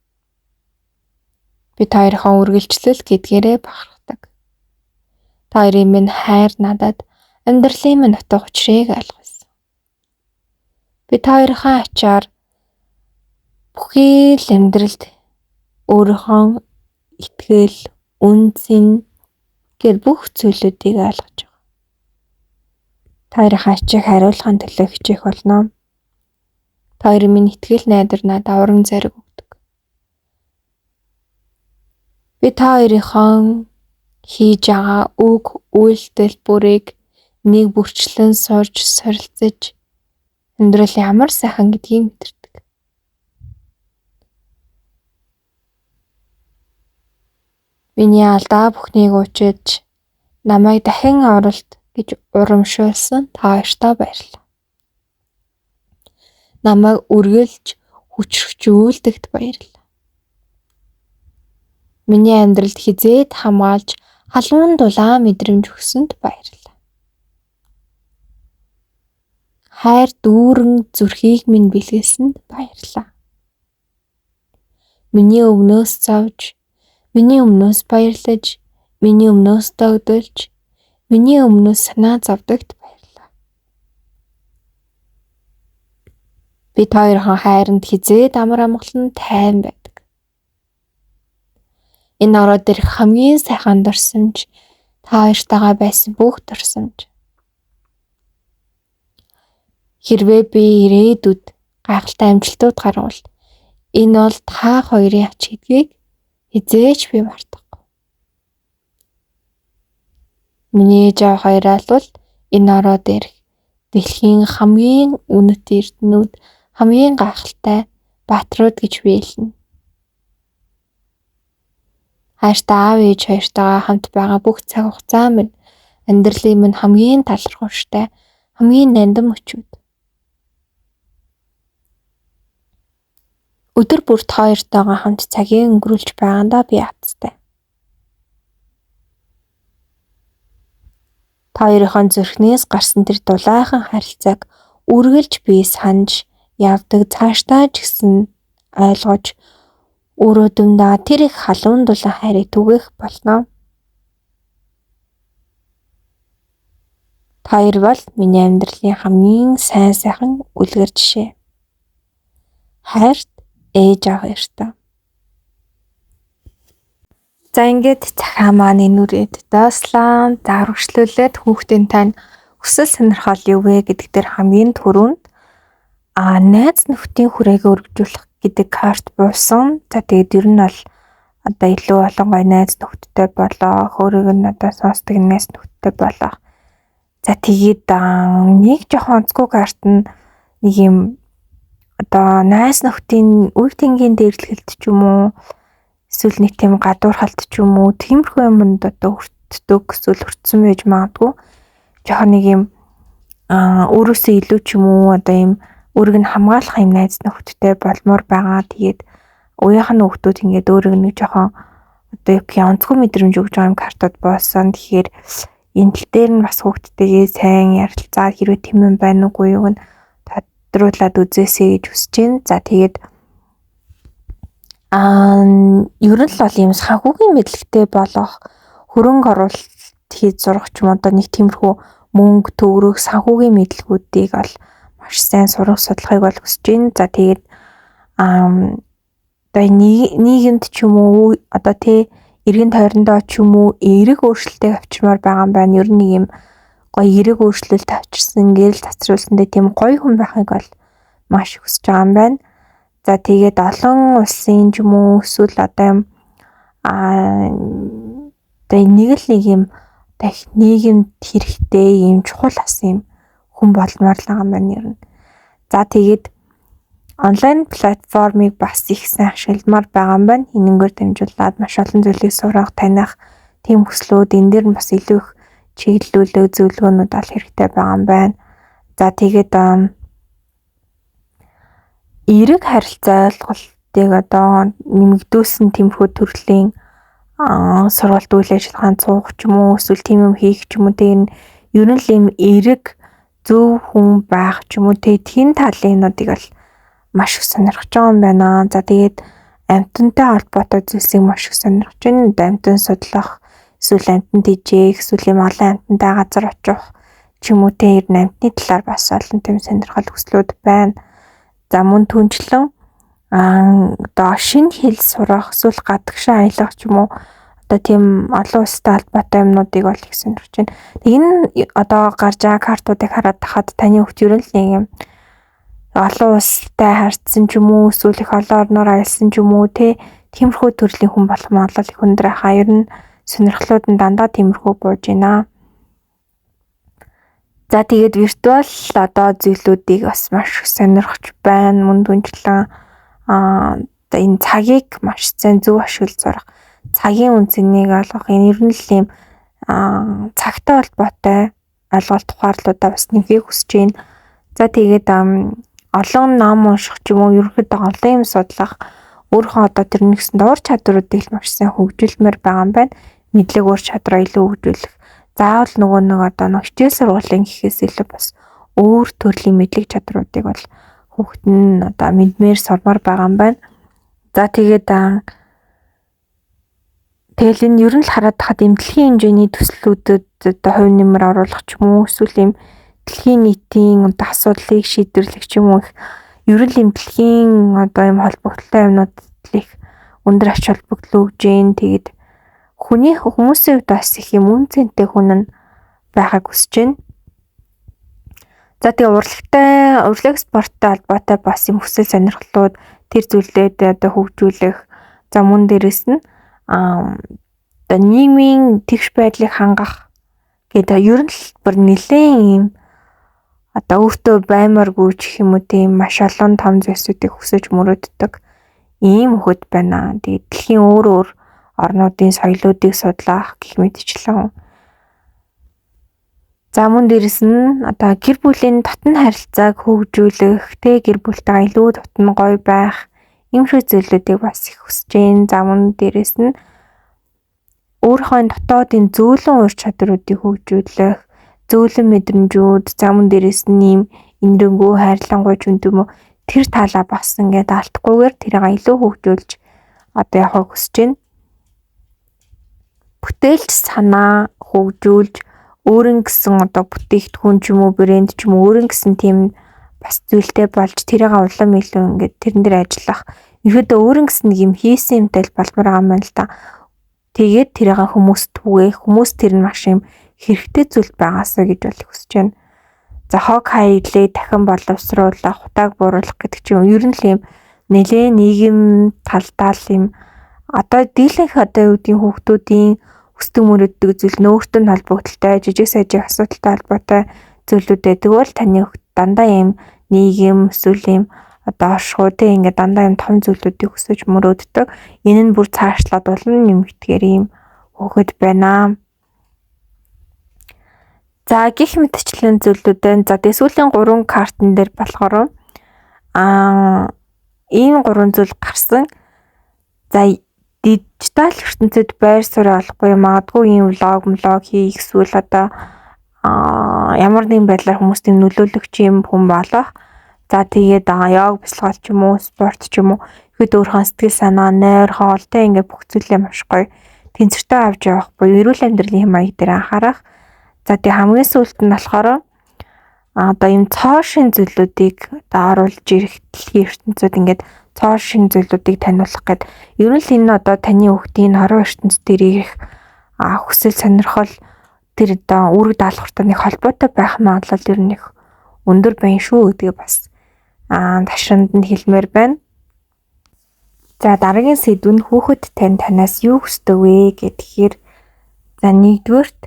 Би та хоёрынхаа үргэлжлэл гэдгээрээ бахархдаг. Та хоёрын минь хайр надад амьдралын минь утга учирыг ойлгуулсан. Би та хоёрынхаа ачаар бүхий л амьдралд өөрийнхөө итгэл, үнэ цэн гэр бүх зүйлүүдийг ойлгож байгаа. Та хоёрынхаа ачааг хариулахын төлөө хичээх болно. Та хоёрын минь итгэл найдвар надад урам зориг өгдөг. Би та хоёрынхоо хийж байгаа үг, үйлдэл бүрийг нэг бүрчлэн сурч, суралцаж амьдрал ямар сайхан гэдгийг мэдэрдэг. Миний алдаа бүхнийг уучилж намайг дахин оролт гэж урамшуулсан та хоёртоо баярлалаа. Намайг үргэлж хүчрхжүүлдэгт баярлалаа. Миний амьдралд хизээд хамгаалж халуун дулаан мэдрэмж өгсөнд баярлалаа. Хайр дүүрэн зүрхийг минь бэлгэлсэнд баярлалаа. Миний өмнөөс зовж, миний өмнөөс баярлаж, миний өмнөөс догдолж, миний өмнөөс санаа зовдогт баярлалаа. Би та хоёрын хайранд хизээд амар амгалан тайван байдаг. Энэ ороо дээрх хамгийн сайхан дурсамж та хоёртойгоо байсан бүх дурсамж. Хэрвээ би ирээдүйд гайхалтай амжилтууд гарвал энэ бол та хоёрын ач гэдгийг хизээч би мартахгүй. Миний ээж аав хоёроо бол энэ ороо дээрх дэлхийн хамгийн үнэт эрдэнүүд, хамгийн гайхалтай баатрууд гэж би хэлнэ. Хайртай аав ээж хоёртойгоо хамт байгаа бүх цаг хугацаа минь амьдралын минь хамгийн талархууштай, хамгийн нандин мөчүүд. Өдөр бүр та хоёртойгоо хамт цагийг өнгөрүүлж байгаандаа би азтай. Та хоёрынхоо зүрхнээс гарсан тэр дулаахан харилцааг үргэлж би санаж явдаг, цаашдаа ч гэсэн ойлгож үр өдөмдөө тэр их халуун дулаан хайрыг түгээх болно. Та хоёр бол миний амьдралын хамгийн сайн сайхан үлгэр жишээ. Хайрт ээж аав хоёртой. За ингээд захиа маань энүүрээд доослаа. За үргэлжлүүлээд хүүхдийн тань хүсэл сонирхол юу вэ гэдэг дээр хамгийн түрүүнд найз нөхдийн хүрээгээ өргөжүүлэх гэдэг карт буусан. За тэгээд ер нь бол одоо илүү олон гоё найз нөхдөдтэй болоо. Хөөрөг нь одоо сонсдог найз нөхдөдтэй хүүхэдтэй болох. За тэгээд нэг жоохон онцгүй карт нь нэг юм одоо найз нөхдийн үе тэнгийн дээрлэхэлт ч юм уу эсвэл нэг тийм гадуурхалт ч юм уу тиймэрхүү юмд одоо хүртдэг эсвэл хүртсэн байж магадгүй. Жоохон нэг юм өөрөөсөө илүү ч юм уу одоо юм өөрийг нь хамгаалах юм найз нөхдөдтэй болмоор байгаа. Тэгээд уяахан хүүхдүүд ингээд өөрийг нэг жоохон одоо юу гэх юм онцгой мэдрэмж өгж байгаа юм картууд боосон. Тэгэхээр энэ тал дээр нь бас хүүхдтэйгээ сайн ярилцаад хэрвээ тийм юм байна уугүй юу нь тодруулаад үзээсэй гэж хүсэж байна. За тэгээд ер нь л бол ийм санхүүгийн мэдлэгтэй болох хөрөнгө оруулалт хийж сурах ч юм одоо нэг тиймэрхүү мөнгө төгрөг санхүүгийн мэдлэгүүдийг бол маш сайн сурах судлахыг бол хүсэж байна. За тэгээд одоо нийгэмд ч юм уу одоо тий эргэн тойрондоо ч юм уу эерэг өөрчлөлтийг авчирмаар байгаа юм байна. Ер нь нэг юм гоё эерэг өөрчлөлт авчирсан, гэрэл цацруулсандаа тийм гоё хүн байхыг бол маш хүсэж байгаа юм байна. За тэгээд олон улсын ч юм уу эсвэл одоо юм одоо нэг л нэг юм одоо их нийгэмд хэрэгтэй юм чухал ас юм хүн болмоор л байгаа юм байна ер нь. За тэгээд онлайн платформыг бас их сайн ашигламар байгаа юм байна. Хинэнгээр дамжуулаад маш олон зүйлийг сурах, таних тийм хүслүүд энэ дэр нь бас илүү их чиглэлүүлэг зөвлөгөөнүүд ал хэрэгтэй байгаа юм байна. За тэгээд эерэг харилцаа ойлголтыг одоо нэмэгдүүлсэн тиймэрхүү төрлийн сургалт үйл ажиллагаанд суух ч юм уу эсвэл тийм юм хийх ч юм уу тэг энэ ер нь л ийм эерэг зөв хүн байх ч юм уу тэг тэн талын юмнуудыг бол маш их сонирхож байгаа юм байна. За тэгээд амьтантай холбоотой зүйлсийг маш их сонирхож байна. Амьтан судлах, эсвэл амьтан тэжээх, эсвэл ийм олон амьтантай газар очих ч юм уу те ер нь амьтны талаар бас олон тийм сонирхол хүслүүд байна. За мөн түнчлэн одоо шинэ хэл сурах, эсвэл гадагшаа аялах ч юм уу одоо тийм олон улстай холбоотой юмнуудыг бол их сонирхож байна. Энэ одоо гарч байгаа картуудыг хараад тахад таны хүүхд ер нь л нэг юм олон улстай харьцсан ч юм уу эсвэл их олон орноор аялсан ч юм уу те тиймэрхүү төрлийн хүн болох магадлал их өндөр хаа. Ер нь сонирхлууд нь дандаа тиймэрхүү бууж байна. За тэгээд виртуал одоо зүйлүүдийг бас маш их сонирхож байна. Мөн түнчлэн одоо энэ цагийг маш сайн зөв ашиглаж сурах, цагийн үн цэнийг ойлгох, энэ ер нь л ийм цагтай холбоотой ойлголт ухаарлуудаа бас нэмэхийг хүсэж байна. За тэгээд олон ном унших ч юм уу ерөнхийдөө олон юм судлах, өөрийнхөө одоо тэр нэгсэн ур чадваруудыг л маш сайн хөгжүүлмээр байгаа юм байна. Мэдлэг ур чадвараа илүү хөгжүүлэх. Заавал нөгөө нэг одоо нэг хичээл сургуулийн гэхээс илүү бас өөр төрлийн мэдлэг чадруудыг бол хүүхэд нь одоо мэдмээр сурмаар байгаа юм байна. За тэгээд тэгэл энэ ер нь л хараад тахад ийм дэлхийн хэмжээний төслүүдэд одоо хувь нэмэр оруулах ч юм уу эсвэл ийм дэлхийн нийтийн одоо асуудлыг шийдвэрлэх ч юм уу ер нь л ийм дэлхийн одоо ийм холбогдлолтой юмнуудад л их өндөр ач холбогдол өгж гин. Тэгээд хүний хүмүүсийн хувьд бас их юм үн цэнтэй хүн нь байхыг хүсэж байна. За тэгээ урлагтай, урлаг спорттой холбоотой бас юм хүсэл сонирхлууд тэр зүйлээд одоо хөгжүүлэх. За мөн дээрэс нь одоо нийгмийн тэгш байдлыг хангах гэдэг ер нь л бүр нэлээд юм одоо өөртөө баймааргүй ч гэх юм уу тийм маш олон том зүйлсүүдийг хүсэж мөрөөддөг ийм хөхөд байна. Тэгээд дэлхийн өөр өөр орнуудын соёлоодыг судлах гэх мэтчлэн. За мөн дээрэс нь одоо гэр бүлийн дотн харилцааг хөгжүүлэх, тэ гэр бүлтэйгээ илүү дотн гоё байх ийм шиг зүйлүүдийг бас их хүсэж байна. За мөн дээрэс нь өөрийнхөө дотоодын зөөлөн ур чадруудыг хөгжүүлэх, зөөлөн мэдрэмжүүд, за мөн дээрэс нь ийм энэрэнгүй, хайрлангуй ч юм уу тэр талаа бас ингээд алдахгүйгээр тэрийг илүү хөгжүүлж одоо явахыг хүсэж байна. Бүтээлч санаа хөгжүүлж өөрийн гэсэн одоо бүтээгдэхүүн ч юм уу брэнд ч юм уу өөрийн гэсэн тийм бас зүйлтэй болж тэрийг улам илүү ингээд тэрэн дээр ажиллах. Ерөөдөө өөрийн гэсэн нэг юм хийсэн юмтай л болмоор байгаа юм байна л да. Тэгээд тэрийг хүмүүст түгээх, хүмүүс тэр нь маш юм хэрэгтэй зүйл байгаасаа гэж бол хүсэж байна. За хог хаяглыг дахин боловсруулах, хутааг бууруулах гэдэг чинь ер нь л юм нэлээ нийгэм талдаа л юм одоо дийлэнх одоо юу гэдгийг хүүхдүүдийн Хүсдэг мөрөддөг зүйл нь өөртөө нь холбогдлолтой, жижиг сажиг асуудалтай холбоотой зүйлүүд байдаг бол таны хүүхэд дандаа ийм нийгэм эсвэл ийм одоо оршихуй те ингээд дандаа ийм том зүйлүүдийг хүсэж мөрөөддөг. Энэ нь бүр цаашлаад улам нэмэгдэхээр ийм хүүхэд байна. За гих мэтчлэн зүйлүүд байна. За тэгээ сүүлийн 3 картн дээр болохоор ийм 3 зүйл гарсан. За дижитал ертөнцид байр суурь олохгүй, магадгүй ийм влог хийх эсвэл одоо ямар нэгэн байдлаар хүмүүст юм нөлөөлөх юм хүн болох. За тэгээд йог бясалгал ч юм уу, спорт ч юм уу ихэд өөрийнхөө сэтгэл санаа, нойр, хоол те ингээд бүх зүйлээ маш гоё тэнцвэртэй авч явах буюу эрүүл амьдралын хэм маяг дээр анхаарах. За тэгээ хамгийн сүүлд нь болохоор одоо ийм цоо шин зүйлүүдийг одоо оруулж ирэх дэлхийн ертөнцид ингээд цоо шин зүйлүүдийг таниулах гээд ер нь л энэ одоо таны хүүхдийн хорвоо ертөнц дээр ирэх хүсэл сонирхол тэр одоо үүрэг даалгавартай нэг холбоотой байх магадлал ер нь их өндөр байна шүү гэдгээ бас ташранд нь хэлмээр байна. За дараагийн сэдв нь хүүхэд тань танаас юу хүсдэг вэ гэхээр за нэгдүгээрт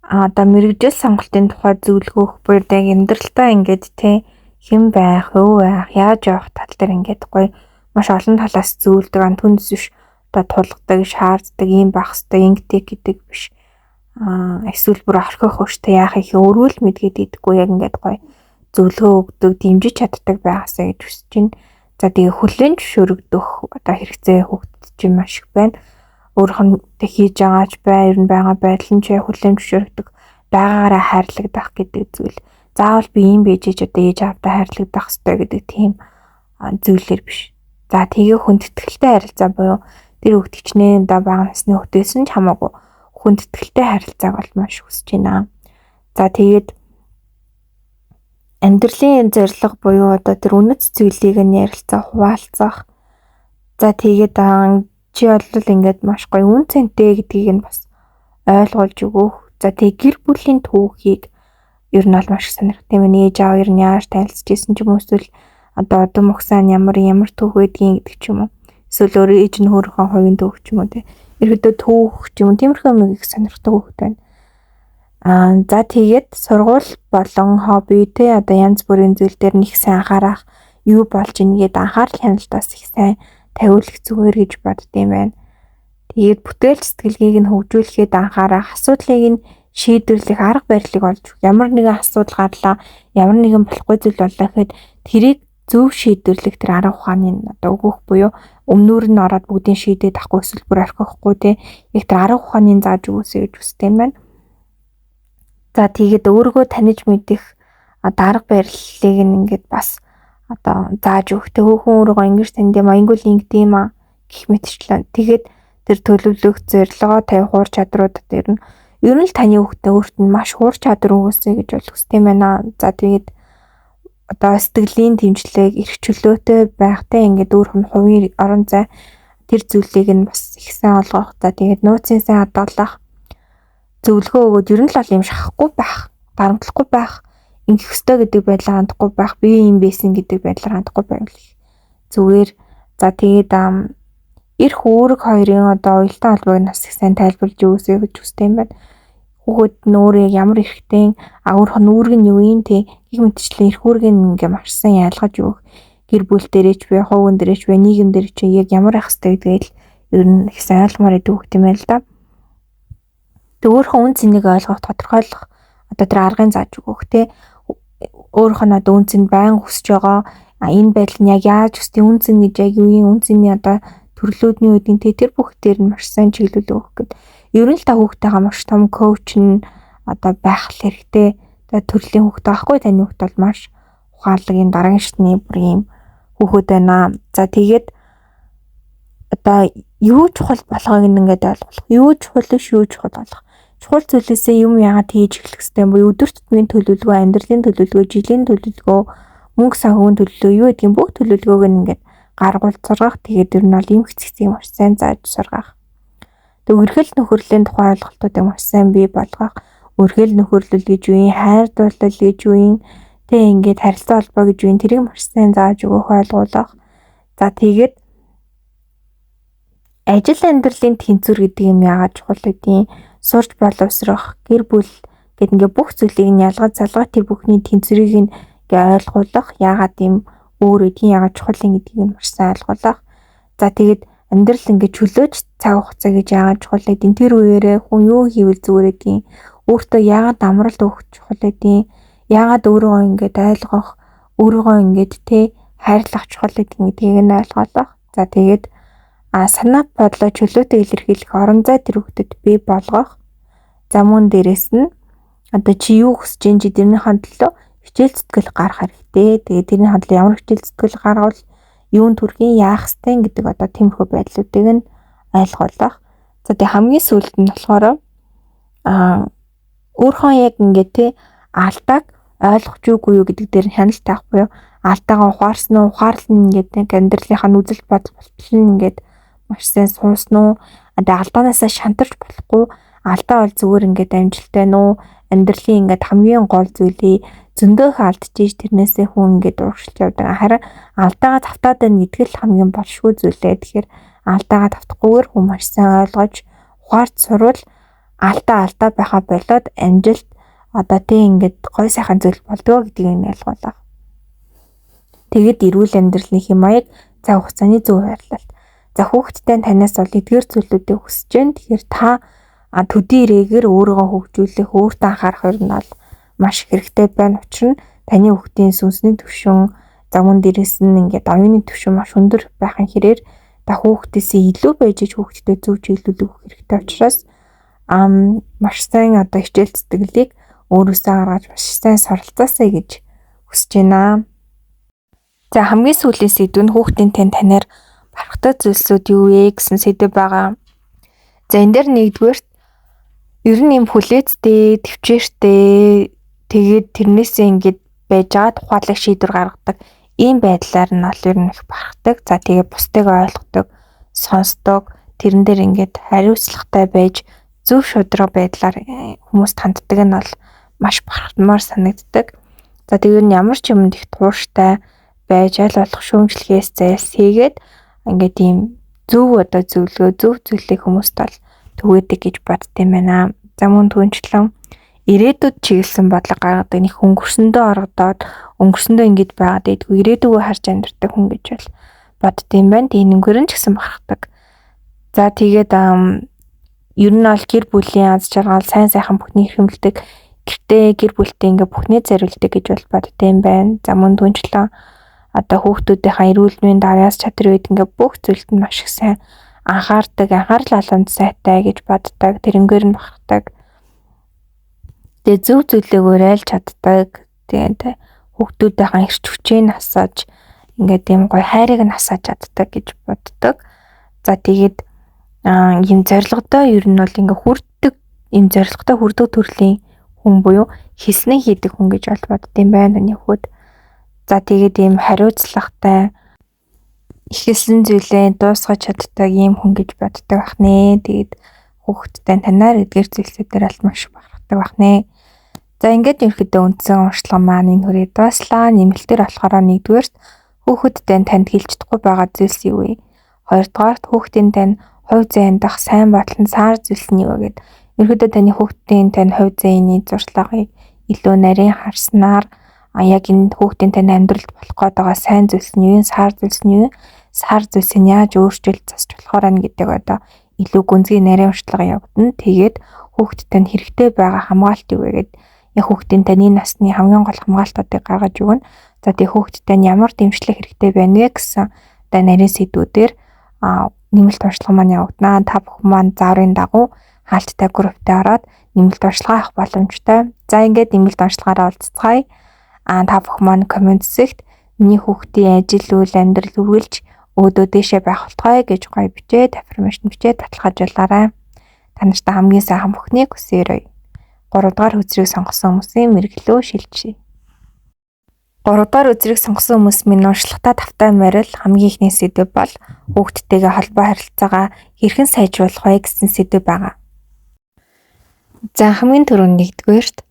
одоо мэргэжил сонголтын тухай зөвлөгөө өгөх буюу яг амьдралдаа ингээд те хэн байх, юу байх, яаж явах тал дээр ингээд гоё маш олон талаас зөвлөдөг, түнэс биш одоо тулгадаг, шаарддаг, ийм байх хэвээр ингэдэг гэдэг биш. Эсвэл бүр орхих өөртөө яах их өөрөө л мэдгээд идэггүй яг ингээд гоё зөвлөгөө өгдөг, дэмжиж чаддаг байгаасаа гэж хүсэж байна. За тэгээ хүлээн зөвшөөрөгдөх одоо хэрэгцээ хүүхдэд чинь маш их байна. Өөрөх нь хийж байгаа ч бай, ер нь байгаа байдал нь ч хүлээн зөвшөөрөгдөх, байгаагаараа хайрлагдах гэдэг зүйл. Заавал би ийм байж ич одоо ээж аавдаа хайрлагдах ёстой гэдэг тийм зүйлээр биш. За тэгээ хүндэтгэлтэй харилцаа буюу тэр хүүхд хичнээн одоо бага насны хүүхдээсэн ч хамаагүй хүндэтгэлтэй харилцааг бол маш хүсэж байна. За тэгээд амьдралын зорилго буюу одоо тэр үнэт зүйлийг нь ярилцаа, хуваалцах. За тэгээд чи бол ингээд маш гоё үн цэнтэй гэдгийг нь бас ойлгуулж өгөх. За тэгээ гэр бүлийн түүхийг ер нь бол маш сонирхдаг юм. Ээж аав ер нь яаж танилцж исэн ч юм уу эсвэл одоо удам угсаа нь ямар ямар түүх байдгийг гэдэг ч юм уу. Эсвэл өөрөө ээж нь өөрийнхөө хувийн түүх ч юм уу тий. Ерөөдөө түүх ч юм уу тиймэрхүү юм их сонирхдаг хүүхэд байна. За тэгээд сургууль болон хобби те одоо янз бүрийн зүйл дээр нэг сайн анхаарах, юу болж ийн гээд анхаарал хяналтаас их сайн тавиулах зүгээр гэж боддсон юм байна. Тэгээд бүтээлч сэтгэлгээг нь хөгжүүлэхэд анхаарах, асуудлыг нь шийдвэрлэх арга барилыг олж өгөх. Ямар нэгэн асуудал гарлаа, ямар нэгэн болохгүй зүйл боллоо гэхэд тэрийг зөв шийдвэрлэх тэр арга ухааныг одоо өгөх буюу өмнөр нь ороод бүгдийг шийдээд авахгүй эсвэл бүр орхихгүй те яг тэр арга ухааныг зааж өгөөсэй гэж хүсдэг юм байна. За тэгээд өөрийгөө таних мэдэх одоо арга барилыг ингээд бас одоо зааж өгөх. Тэг хүн өөрийгөө ингэж танд юм а ингүүл ингэдэм а гэх мэтчлэн. Тэгээд тэр төлөвлөх, зорилгоо тавих ур чадрууд дээр нь ер нь л таны хүүхдээ өөрт нь маш ур чадвар өгөөсэй гэж бол хүсдэг юм байна. За тэгээд одоо сэтгэлийн дэмжлэг, эрх чөлөөтэй байхтай ингээд өөрөх нь хувийн орон зай тэр зүйлийг нь бас их сайн олгох. За тэгээд нууцын сайн хадгалах, зөвлөгөө өгөөд ер нь л бол юм шахахгүй байх, дарамтлахгүй байх, ингэх ёстой гэдэг байдлаар хандахгүй байх, би юм байсан гэдэг байдлаар хандахгүй байвал их зүгээр. За тэгээд эрх үүрэг хоёрын одоо уялдаа холбоог нь бас их сайн тайлбарлаж өгөөсэй гэж хүсдэг юм байна. Хүүхэд нь өөрөө ямар эрхтэй, өөрөх нь үүрэг нь юу юм те гэх мэтчлэн эрх үүргийг ингээ маш сайн ялгаж өгөх. Гэр бүл дээрээ ч бай, хувийн дээрээ ч бай, нийгэм дээрээ ч яг ямар байх ёстой гэдгийг л ер нь их сайн ойлгомоор байдаг хүүхэд юм байна л да. Тэг өөрийнхөө үн цэнийг ойлгох, тодорхойлох одоо тэр аргыг зааж өгөх те. Өөрөх нь одоо үн цэнд байнга хүсэж байгаа энэ байдал нь яг яаж хүсдэг, үн цэн гэж яг юу юм, үн цэний одоо төрлүүд нь юу гэдгийг те тэр бүх дээр нь маш сайн чиглэл өгөх гэд. Ер нь л та хүүхдтэйгээ маш том коуч нь одоо байх хэрэгтэй. Одоо төрлийн хүүхэд байхгүй таны хүүхэд бол маш ухаалаг юм дараагийн шатны бүр юм хүүхэд байна. За тэгээд одоо юу чухал болохыг ингээд ойлгох. Юу чухал биш, юу чухал болох. Чухал зүйлээсээ юм яагаад хийж эхлэх ёстой юм бэ? Өдөр тутмын төлөвлөгөө, амьдралын төлөвлөгөө, жилийн төлөвлөгөө, мөнгө санхүүгийн төлөвлөгөө юу гэдгийг бүх төлөвлөгөөг нь ингээд гаргуул сургах. Тэгээд ер нь бол ийм хэцэг маш сайн зааж сургах. Тэг өргөл нөхөрлөлийн тухай ойлголтуудыг маш сайн бий болгох. Өргөл нөхөрлөл гэж юу юм, хайр дурлал гэж юу юм, тэг ингээд харилцаа холбоо гэж юу юм, тэрийг маш сайн зааж өгөх, ойлгуулах. За тэгээд ажил амьдралын тэнцвэр гэдэг юм яагаад чухал гэдгийг, сурч боловсрох, гэр бүл гэд ингээ бүх зүйлийг нь ялгаж залгах, тэр бүхний тэнцвэрийг нь ингээ ойлгуулах, яагаад ийм өөр гэдгийг, яагаад чухал юм гэдгийг нь маш сайн ойлгуулах. За тэгээд амьдрал ингээ чөлөөж цаг хугацаа гэж яагаад чухал гэдгийг, тэр үеэрээ хүн юу хийвэл зүгээр гэдгийг, өөртөө яагаад амралт өгөх чухал гэдгийг, яагаад өөрийгөө ингээд ойлгох, өөрийгөө ингээд хайрлах чухал гэдгийг нь ойлгуулах. За тэгээд санаа бодлоо чөлөөтэй илэрхийлэх орон зай тэр хүүхдэд бий болгох. За мөн дээрэс нь одоо чи юу хүсэж чинь чи тэрнийхээ төлөө хичээл зүтгэл гарах хэрэгтэй. Тэгээд тэрний төлөө ямар хичээл зүтгэл гаргавал юун төрхийн яах ёстой гэдэг одоо тиймэрхүү байдлуудыг нь ойлгуулах. За тэгээ хамгийн сүүлд нь болохоор өөрийнхөө яг ингээд алдааг ойлгож үгүй юу гэдэг дээр хяналт тавих буюу алдаагаа ухаарсан уу, ухаарлал нь ингээд нэг амьдралынхаа үзэл бодол болтол нь ингээд маш сайн суусан уу, одоо алдаанаасаа шантарч болохгүй, алдаа бол зүгээр ингээд амжилттай нүү, амьдралын ингээд хамгийн гол зүйлийг зөндөөх алдчихж тэрнээсээ хүн ингээд урагшилж явдаг. Харин алдаагаа тавтаад байна гэдэг л хамгийн болшгүй зүйлээ. Тэгэхээр алдаагаа тавтахгүйгээр хүн маш сайн ойлгож ухаарч сурвал алдаа байхаа болоод амжилт одоо ингээд гой сайхан зүйл болдгоо гэдгийг нь ойлгуулах. Тэгэд эрүүл амьдралын хэм маяг, цаг хугацааны зөв байрлалт. За хүүхэдтэй танаас бол эдгээр зүйлүүдийг хүсэж байна. Тэгэхээр та төдий ирээгээр өөрийгөө хөгжүүлэх, өөртөө анхаарах нь бол маш хэрэгтэй байна. Учир нь таны хүүхдийн сүнсний түвшин, за мөн дээрэс нь ингээд оюуны түвшин маш өндөр байхын хэрээр та хүүхдээсээ илүү байж хүүхдтэй зөв чиглэл өгөх хэрэгтэй учраас маш сайн одоо хичээл зүтгэлийг өөрөөсөө гаргаж маш сайн суралцаасай гэж хүсэж байна. За хамгийн сүүлийн сэдв нь хүүхдийн танаар барахтай зүйлсүүд юу вэ гэсэн сэдв байгаа. За энэ дээр нэгдүгээрт ер нь юм хүлээцтэй, төвчээртэй, тэгээд тэрнээсээ ингээд байж байгаа тухайлаг шийдвэр гаргадаг ийм байдлаар нь бол ер нь их барахдаг. За тэгээд бусдыг ойлгодог, сонсдог, тэрэн дээр ингээд хариуцлагатай байж зөв шударга байдлаар хүмүүст ханддаг нь бол маш барахтмаар санагддаг. За тэгээд нь ямар ч юмд их тууштай байж аль болох шүүмжлэхээс зайлсхийгээд ингээд ийм зөв одоо зөвлөгөө, зөв зүйлийг хүмүүст бол түгээдэг гэж бодд юм байна. За мөн түнчлэн ирээдүйд чиглэсэн бодлого гаргадаг, нэг өнгөрсөндөө оргодоод өнгөрсөндөө ингэж байгаад байдгүй, ирээдүгөө харж амьдардаг хүн гэж бол бодд юм байна. Тэгээ энэнгээр нь ч гэсэн бахархдаг. За тэгээд ер нь бол гэр бүлийн аз жаргал, сайн сайхан бүхнийг хэрхэмлдэг, гэртээ гэр бүлтэй ингээ бүхнээ зориулдаг гэж бол бодд юм байна. За мөн түнчлэн одоо хүүхдүүдийнхаа эрүүл мэнд, авьяас чадвар үед ингээ бүх зүйлд нь маш их сайн анхаардаг, анхаарал алунд сайтай гэж боддог, тэрнгээр нь бахархдаг. Тэгээ зөв зүйлийг уриалж чаддаг. Тэгээд хүүхдүүдийнхаа эрч хүчийг асааж ингээд ийм гоё хайрыг нь асааж чаддаг гэж боддог. За тэгээд ийм зорилготой ер нь бол ингээ хүрддэг, ийм зорилготой хүрдэг төрлийн хүн буюу хэлснээ хийдэг хүн гэж бол бодд юм байна таны хүүд. За тэгээд ийм хариуцлагатай, эхэлсэн зүйлээ дуусгаж чаддаг ийм хүн гэж боддог байх нэ. Тэгээд хүүхэдтэй танаар эдгээр зүйлсүүдээр бол маш бахархдаг байх нэ. За ингээд ерөнхийдөө үндсэн уншлага маань энэ хүрээ дууслаа. Нэмэлтээр болохоор нэгдүгээрт хүүхэдтэй танд хэлж чадахгүй байгаа зүйлс юу вэ? Хоёрдугаарт хүүхдийн тань хувь зээнд дах сайн бодол нь саар зүйлс нь юу вэ гэд. Ерөнхийдөө таны хүүхдийн тань хувь зээний зуршлагыг илүү нарийн харснаар яг энэ хүүхдийн тань амьдралд болох гээд байгаа сайн зүйлс нь юу, саар зүйлс нь юу, саар зүйлсийг яаж өөрчилж засч болохоор байна гэдэг одоо илүү гүнзгий нарийн уншлага явагдана. Тэгээд хүүхдэд тань хэрэгтэй байгаа хамгаалт юу вэ гэд яг хүүхдийн таны насны хамгийн гол хамгаалтуудыг гаргаж өгнө. За тэгээ хүүхдэд тань ямар дэмжлэг хэрэгтэй байна вэ гэсэн одоо нарийн сэдвүүдээр нэмэлт уншлага маань явагдана. Та бүхэн маань зааврын дагуу хаалттай групптэй ороод нэмэлт уншлага авах боломжтой. За ингээд нэмэлт уншлагаараа уулзцгаая. Та бүхэн маань коммент хэсэгт миний хүүхдийн ажил үйл амьдрал үргэлж өөдөө дээшээ байх болтугай гэж гоё бичээд affirmation бичээд баталгаажуулаарай. Та нартай хамгийн сайхан бүхнийг хүсээрэй. 3 дугаар хөзрийг сонгосон хүмүүсийн мэргэлөө шилжээ. 3 дугаар хөзрийг сонгосон хүмүүс минь уншлагатай тавтай морил хамгийн ихний сэдэв бол хүүхдтэйгээ холбоо харилцаагаа хэрхэн сайжруулах вэ гэсэн сэдэв байгаа. За хамгийн түрүүнд нэгдүгээрт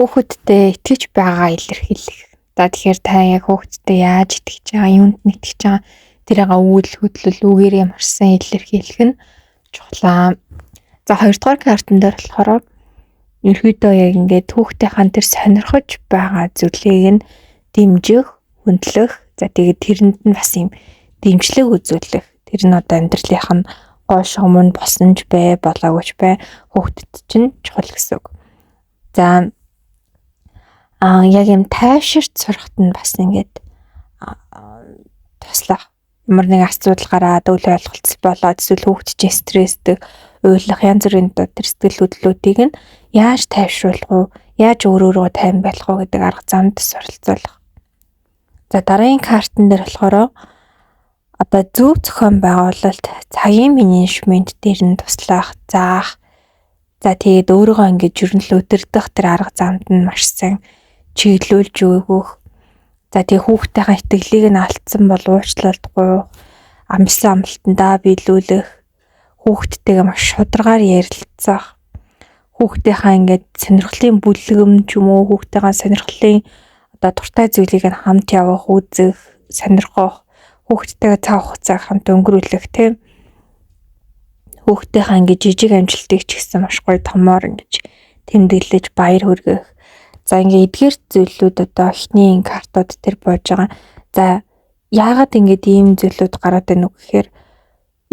хүүхэдтэй итгэж байгаа илэрхийлэх. За тэгэхээр та яг хүүхэдтэй яаж итгэж байгаа, юунд нь итгэж байгаа тэрийг үйл хөдлөл үгээрээ маш сайн илэрхийлэх нь чухлаа. За, хоёрдугаар картан дээр болохоор ерөөдөө яг ингээд хүүхдийнхаа тэр сонирхож байгаа зүйлийг нь дэмжих, хүндлэх, за тэгээд тэрэнд нь бас юм дэмжлэг үзүүлэх. Тэр нь одоо амьдралынх нь гол шугам нь болсон ч бай, болоогүй ч бай, хүүхдэд чинь чухал гэсэн үг. За, яг юм тайвширч сурахт нь бас ингээд туслах. Ямар нэгэн асуудал гараад үл ойлголцол болоод эсвэл хүүхд чинь стрессдэг, уйлах, янз бүрийн тэр сэтгэл хөдлөлүүдийг нь яаж тайвшруулах уу, яаж өөр өөрийгөө тайван байх уу гэдэг арга замд суралцуулах. За, дараагийн картан дээр болохоор одоо зөв зохион байгуулалт, цагийн менежмент дээр нь туслах, заах. За, тэгээд өөрийгөө ингэж ер нь л удирдах тэр арга замд нь маш сайн чиглүүлж өгөх. За, тэгээ хүүхдийнхаа итгэлийг нь алдсан бол уучлалт гуйх, амлсан амлалтандаа биелүүлэх, хүүхдтэйгээ маш шударгаар ярилцах, хүүхдийнхаа ингээд сонирхлын бүлгэм ч юм уу, хүүхдийнхаа сонирхлын одоо дуртай зүйлийг нь хамт явах, үзэх, сонирхох, хүүхдтэйгээ цаг хугацааг хамт өнгөрүүлэх, тийм, хүүхдийнхаа ингээд жижиг амжилтыг ч гэсэн маш гоё томоор ингэж тэмдэглэж баяр хүргэх. За, ингээд эдгээр зүйлүүд одоо эхний картууд тэр бууж байгаа. За, яагаад ингээд ийм зүйлүүд гараад байна уу гэхээр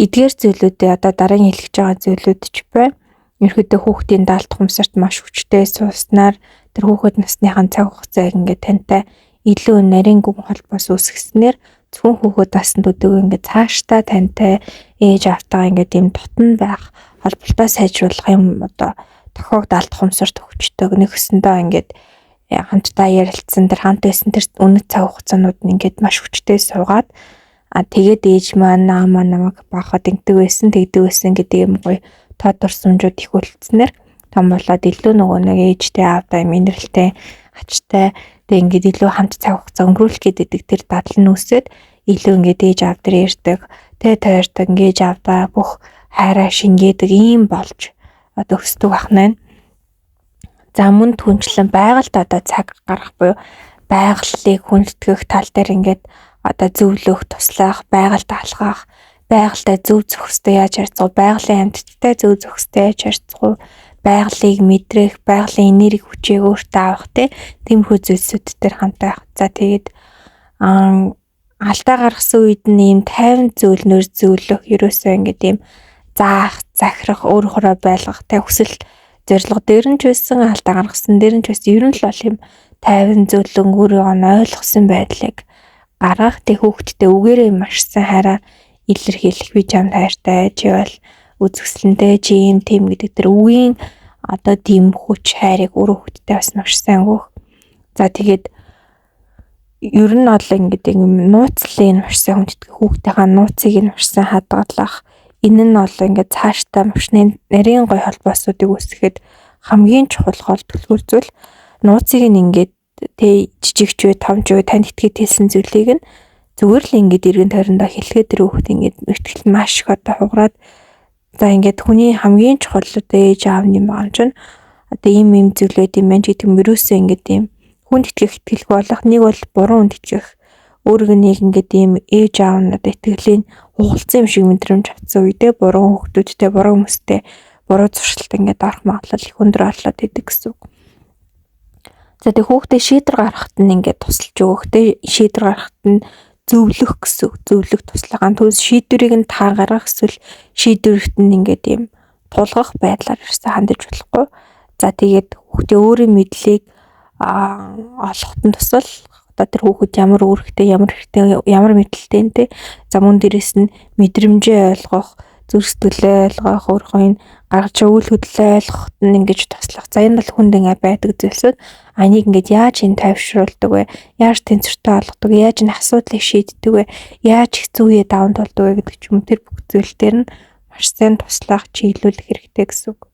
эдгээр зүйлүүдээ одоо дараагийн хэлэх гэж байгаа зүйлүүд ч бай. Ерөөдөө хүүхдийн даалт ухамсарт маш хүчтэй сууснаар тэр хүүхэд насныхаа цаг хугацааг ингээд тантай илүү нарийн гүн холбоос үүсгэснээр зөвхөн хүүхэд насанд өдөг ингээд цаашдаа тантай ээж аавтайгаа ингээд ийм дотн байх холболтоо сайжруулах юм одоо тохиог даалт ухамсарт өгчдөг. Нэгсэндээ ингээд хамтдаа ярилцсан, тэр хамт байсан тэр үнэт цаг хугацаанууд нь ингээд маш хүчтэй суугаад, тэгээд ээж маань, аав маань намайг баахад ингэдэг байсан, тэгдэг байсан гэдэг юм гоё тод дурсамжууд их үлдснээр том болоод илүү нөгөө нэг ээжтэй, аавтай юм инэрлтэй, ачтай, тэг ингээд илүү хамт цаг хугацаа өнгөрүүлэх гэдэг тэр дадал нь үүсээд илүү ингээд ээж аав дээр ярьдаг, тэ тойрдог, ингээд аавдаа бүх хайраа шингээдэг ийм болж одоо өсдөг бахна. За, мөн түнчлэн байгальд одоо цаг гаргах буюу байгалыг хүндэтгэх тал дээр ингээд одоо зөвлөх, туслах, байгальд алхах, байгальтай зөв зохистой яаж харьцах вэ, байгалийн амьтадтай зөв зохистой яаж харьцах вэ, байгалыг мэдрэх, байгалийн энерги хүчийг өөртөө авах, тиймэрхүү зүйлсүүд дээр хамт байх. За, тэгээд алдаа гаргасан үед нь ийм тайван зөөлнөр зөвлөх, ерөөсөө ингээд ийм заах, захирах, өөрөөрөө байлгах, тэ хүсэл зорилго дээр нь ч байсан, алдаа гаргасан дээр нь ч байсан ер нь л бол юм тайван зөөлөн өөрийгөө нь ойлгосон байдлыг гаргах. Тэг хүүхдтэй үгээрээ маш сайн хайраа илэрхийлэх, би чамд хайртай, чи бол үзэсгэлэнтэй, чи ийм тийм гэдэг тэр үгийн одоо тийм хүч хайрыг өөрөө хүүхдтэй бас маш сайн өгөх. За, тэгээд ер нь бол ингээд юм нууцлалыг маш сайн хүндэтгэх, хүүхдийнхаа нууцыг нь маш сайн хадгалах. Энэ нь бол ингээд цаашдаа маш нарийн гоё холбоосуудыг үүсгэхэд хамгийн чухал гол түлхүүр зүйл. Нууцыг нь ингээд тэ жижигч вэ, томч вэ, танд итгэж хэлсэн зүйлийг нь зүгээр л ингээд эргэн тойрондоо хэлэхэд тэр хүүхд ингээд итгэл нь маш их одоо хугараад, за ингээд хүний хамгийн чухал одоо ээж аав юм байгаа юм чинь одоо ийм ийм зүйл байд юм байна гэдэг юм, ерөөсөө ингээд ийм хүнд итгэх итгэлгүй болох, нэг бол буруу хүнд итгэх, өөрийг нэг ингээд ийм ээж аав нь одоо итгэлийг хугалцсан юм шиг мэдрэмж авсан үедээ буруу хүүхдүүдтэй, буруу хүмүүстэй, буруу зуршилт ингээд орох магадлал их өндөр болоод идэг гэсэн үг. За, тэг хүүхдээ шийдвэр гаргахад нь ингээд тусалж өгөх, тэ шийдвэр гаргахад нь зөвлөх гэсэн үг. Зөвлөх туслах. Түүнээс шийдвэрийг нь та гаргах эсвэл шийдвэрт нь ингээд ийм тулгах байдлаар ерөөсөө хандаж болохгүй. За, тэгээд хүүхдээ өөрийн мэдлийг олоход нь тусал, одоо тэр хүүхэд ямар үүрэгтэй, ямар хэрэгтэй, ямар мэдлэлтэй нэ. За, мөн дээрэс нь мэдрэмжээ ойлгох, зүрх сэтгэлээ ойлгох, өөрийнхөө энэ гаргаж байгаа үйл хөдлөлөө ойлгоход нь ингэж туслах. За, энэ бол хүнд ингээ байдаг зүйлсүүд. Энийг ингээд яаж энэ тайвшруулдаг вэ? Яаж тэнцвэртэй олгодог вэ? Яаж энэ асуудлыг шийддэг вэ? Яаж хэцүү үеэ даван туулдаг вэ гэдэг ч юм, тэр бүх зүйл дээр нь маш сайн туслах, чиглүүлэх хэрэгтэй гэсэн үг.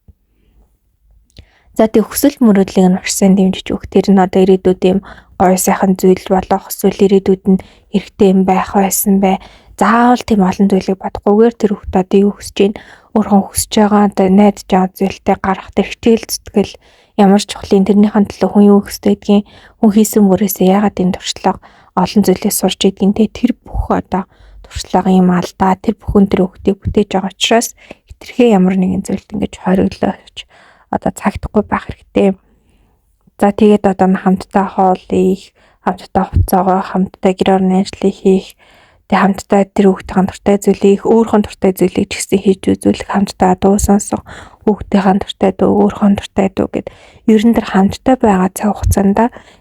За, тэг хүсэл мөрөөдлийг нь маш сайн дэмжиж өгөх. Тэр нь одоо ирээдүйд юм гоё сайхан зүйл болох эсвэл ирээдүйд нь хэрэгтэй юм байх байсан бай. Заавал тийм олон зүйлийг бодохгүйгээр тэр хүүхд одоо юу хүсэж байна, өөрхөн хүсэж байгаа, одоо найдаж байгаа зүйлтэй гарах тэр хичээл зүтгэл ямар чухлын, тэрнийхэн төлөө хүн юу хүсдэг гэдгийг, хүн хийсэн бүрээсээ яагаад энэ туршлага олон зүйлээс сурч идэгин, те тэр бүх одоо туршлага юм алдаа тэр бүхэн тэр хүүхдийг бүтээж байгаа учраас Хэтэрхий ямар нэгэн зүйлд ингэж хориглож одоо цагтахгүй байх хэрэгтэй. За тэгээд одоо хамтдаа хоол ийх, хамтдаа хувцаагаа, хамтдаа гэр орны ажлыг хийх, тэг хамтдаа тэр хүүхдийн дуртай зүйлийг, өөрийнхөө дуртай зүйлийг ч гэсэн хийж үзүүлэх, хамтдаа дуу сонсох, хүүхдийнхээ дуртай дуу, өөрийнхөө дуртай дуу гэд ер нь тэр хамтдаа байгаа цаг хугацаанд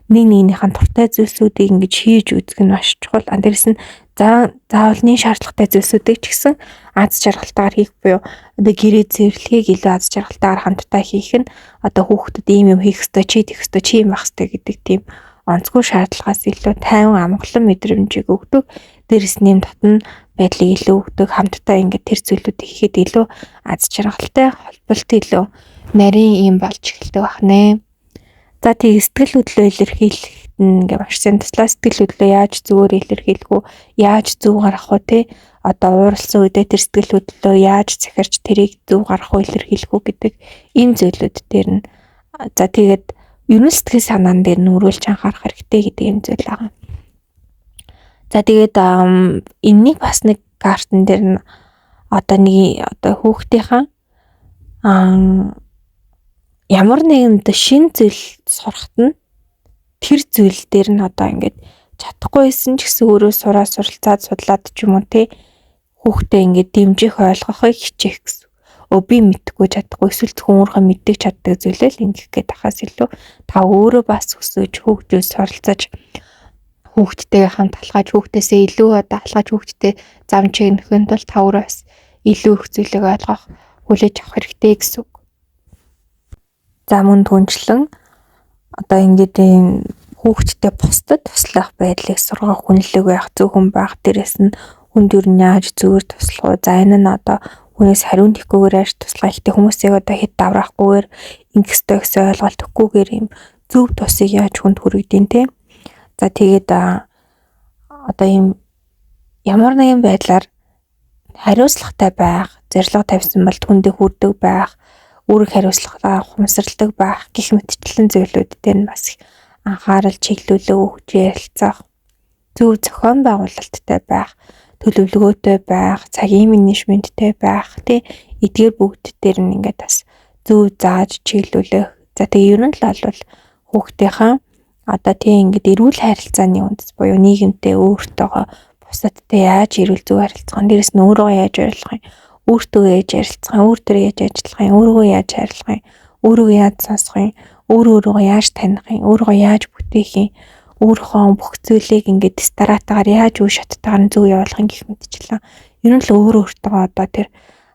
нэг нэгнийхээ дуртай зүйлсүүдийг ингэж хийж үзэх нь маш чухал. А дээрэс нь заавалны шаардлагатай зүйлсүүдийг ч гэсэн аз жаргалтайгаар хийх буюу одоо гэрээ цэвэрлэхийг илүү аз жаргалтайгаар хамтдаа хийх нь одоо хүүхдэд ийм юм хийх ёстой, чи тэгэх ёстой, чи юм байх ёстой гэдэг тийм онцгой шаардлагаас илүү тайван амгалан мэдрэмжийг өгдөг. Дээрэс нь татна байдлыг илүү өгдөг. Хамтдаа ингээд тэр зүйлүүдийг хийхэд илүү аз жаргалтай, холболт илүү нарийн юм болж эхэлдэг бахнэ. За тэг сэтгэл хөдлөлөө илэрхийлэхэд нь ингээ маш сайн туслаа. Сэтгэл хөдлөлөө яаж зүгээр илэрхийлэх үү? Яаж зөв гаргах вэ те? Одоо ууралсан үедээ тэр сэтгэл хөдлөлөө яаж захирч тэрийг зөв гаргах уу, илэрхийлэх үү гэдэг энэ зүйлүүд дээр нь за тэгээд ер нь сэтгэл санаан дээр нь үргэлж анхаарах хэрэгтэй гэдэг юм зүйл байгаа. За тэгээд энэнийг бас нэг картн дээр нь одоо нэг одоо хүүхдийнхаа ямар нэгэн одоо шинэ зүйл сурахад нь тэр зүйл дээр нь одоо ингээд чадахгүй байсан ч гэсэн өөрөө сураа суралцаад судлаад ч юм уу те хүүхдээ ингээд дэмжих, ойлгохыг хичээх гэсэн. Би мэдэхгүй, чадахгүй эсвэл зөвхөн өөрийнхөө мэддэг чаддаг зүйлээ л ингэх гээд ахаас илүү та өөрөө бас өсөж хөгжөөж суралцаж хүүхдтэйгээ хамт алхаж, хүүхдээсээ илүү одоо алхаж хүүхдтэй зам чигнэхэд тул та өөрөө бас илүү их зүйлийг ойлгох, хүлээж авах хэрэгтэй гэсэн үг. За мөн түнчлэн одоо ингээд ийм хүүхдтэй бусдад туслах байдлыг сургах, хүнлэг байх, зөв хүн байх, дээрэс нь хүнд юу нь яаж зүгээр туслах уу? За энэ нь одоо хүнээс хариу нэхгүйгээр яаж туслах, ихтэй хүмүүсийг одоо хэд давраахгүйгээр ингэх ёстой гэсэн ойлголт өгөхгүйгээр ийм зөв тусыг яаж хүнд хүргэдэв те. За тэгээд одоо ийм ямар нэгэн байдлаар хариуцлагатай байх, зорилго тавьсан бол түндэ хүрдэг байх, үүрэг хариуцлагатай ухамсарладаг байх гэх мэтчлэн зүйлүүд дээр нь бас их анхаарал чиглүүлээ өгч ярилцах, зөв зохион байгуулалттай байх, төлөвлөгөөтэй байх, цагийн менежменттэй байх тий эдгээр бүгд дээр нь ингээд бас зөв зааж чиглүүлэх. За тэгээ ер нь л бол хүүхдийнхаа одоо тий ингээд эрүүл харилцааны үндэс буюу нийгэмтэй, өөртөөгөө, бусадтай яаж эрүүл зөв харилцах юм, дээрэс нь өөрийгөө яаж ойлгох юм, өөртөө яаж ярилцах юм, өөр дээр яаж ажиллах юм, өөрийгөө яаж хайрлах юм, өөрийгөө яаж сонсох юм, өөрөө өөрийгөө яаж таних юм, өөрийгөө яаж бүтээх юм, өөрийнхөө бүх зүйлийг ингээд дараатаагаар яаж үе шаттайгаар нь зөв явуулах юм гэх мэтчлэн. Ер нь л өөрөө өөртөө одоо тэр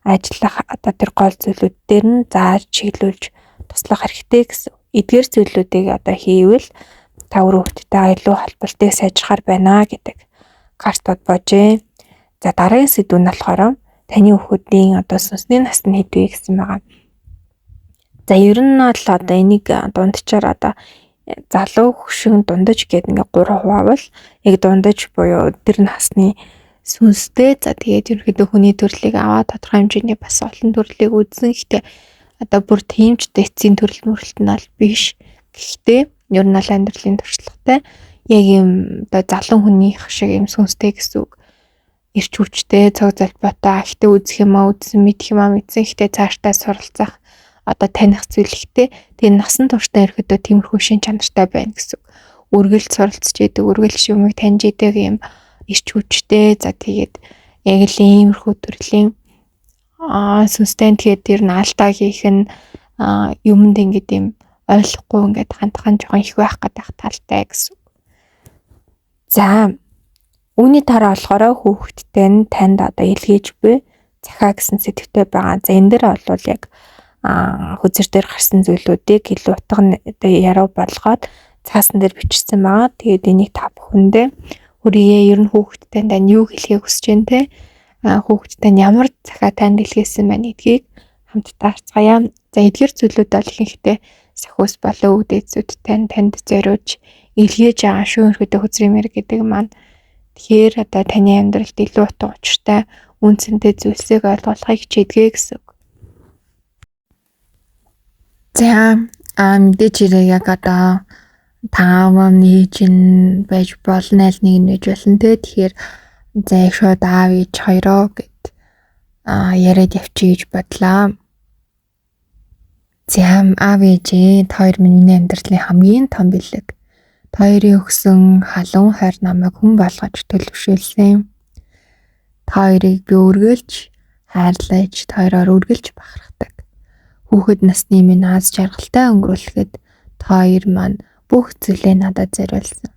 ажиллах одоо тэр гол зүйлүүд дээр нь зааж чиглүүлж туслах хэрэгтэй гэсэн. Эдгээр зүйлүүдийг одоо хийвэл та өөр хүүхдтэйгээ илүү холболтыг сайжрахаар байна гэдэг картууд божээ. За дараагийн сэдв нь болохоор таны хүүхдийн одоо сүнсний нас нь хэд вэ гэсэн байгаа. За ер нь бол одоо энийг дундчаар одоо залуу, хөшин, дундаж гээд ингээ 3 хуваавал яг дундаж буюу тэр насны сүнстэй. За тэгээд ерөнхийдөө хүний төрлийг аваад тодорхой хэмжээний бас олон төрлийг үзсэн. Гэхдээ одоо бүр тийм ч эцсийн төрөл мөрөлт нь бол биш. Гэхдээ ер нь бол амьдралын туршлагатай яг юм одоо залуу хүнийх шиг юм сүнстэй гэсэн үг. Ирч хүчтэй, цог золбоотой, гэхдээ үзэх юмаа үзсэн, мэдэх юмаа мэдсэн, гэхдээ цаашдаа суралцах, одоо таних зүйл ихтэй. Тэгээ насан туршдаа ерөөдөө тиймэрхүү шин чанартай байна гэсэн үг. Үргэлж суралцж идэг, үргэлж юмыг таньж идэг юм ирч хүчтэй. За тэгээд яг л иймэрхүү төрлийн сүнстэй. Тэгээд тэр нь алдаа хийх нь юмд ингээд юм ойлгохгүй ингээд хандах нь жоохон их байх гэдэг талтай гэсэн. За үүний дараа болохоор хүүхдтэй нь танд одоо илгээж буй захиа гэсэн сэдвтэй байгаа. За энэ дээр бол яг хөзөр дээр гарсан зүйлүүдийг илүү утга одоо яруу болгоод цаасан дээр бичсэн байгаа. Тэгээд энийг та бүхэндээ хүргэе. Ер нь хүүхдтэй тань юу хэлхийг хүсэж байна те? Хүүхдтэй нь ямар захиа танд илгээсэн байна гэдгийг хамтдаа харцгаая. За эдгээр зүйлүүд бол ихэнхдээ сахиус болон өвдөөцүүдтэй танд зориулж илгээж байгаа шүү ерөөдөө хөзрийн мэр гэдэг маань. Тэгэхээр одоо таны амьдралд илүү утга учиртай үн цэнтэй зүйлсийг ойлгуулахыг хичээдгээ гэсэн үг. За мэдээж хэрэг яг одоо таав ээж нь байж болно, аль нэг нь байж болно те. Тэгэхээр за яг шууд аав ээж хоёроо гэд яриад явчих гэж бодлоо. За аав ээжээ, та хоёр миний амьдралын хамгийн том бэлэг. Та хоёрын өгсөн халуун хайр намайг хүн болгож төлөвшүүлсэн. Та хоёрыг би үргэлж хайрлаж, та хоёроор үргэлж бахархдаг. Хүүхэд насны минь аз жаргалтай өнгөрүүлэхэд та хоёр маань бүх зүйлээ надад зориулсан.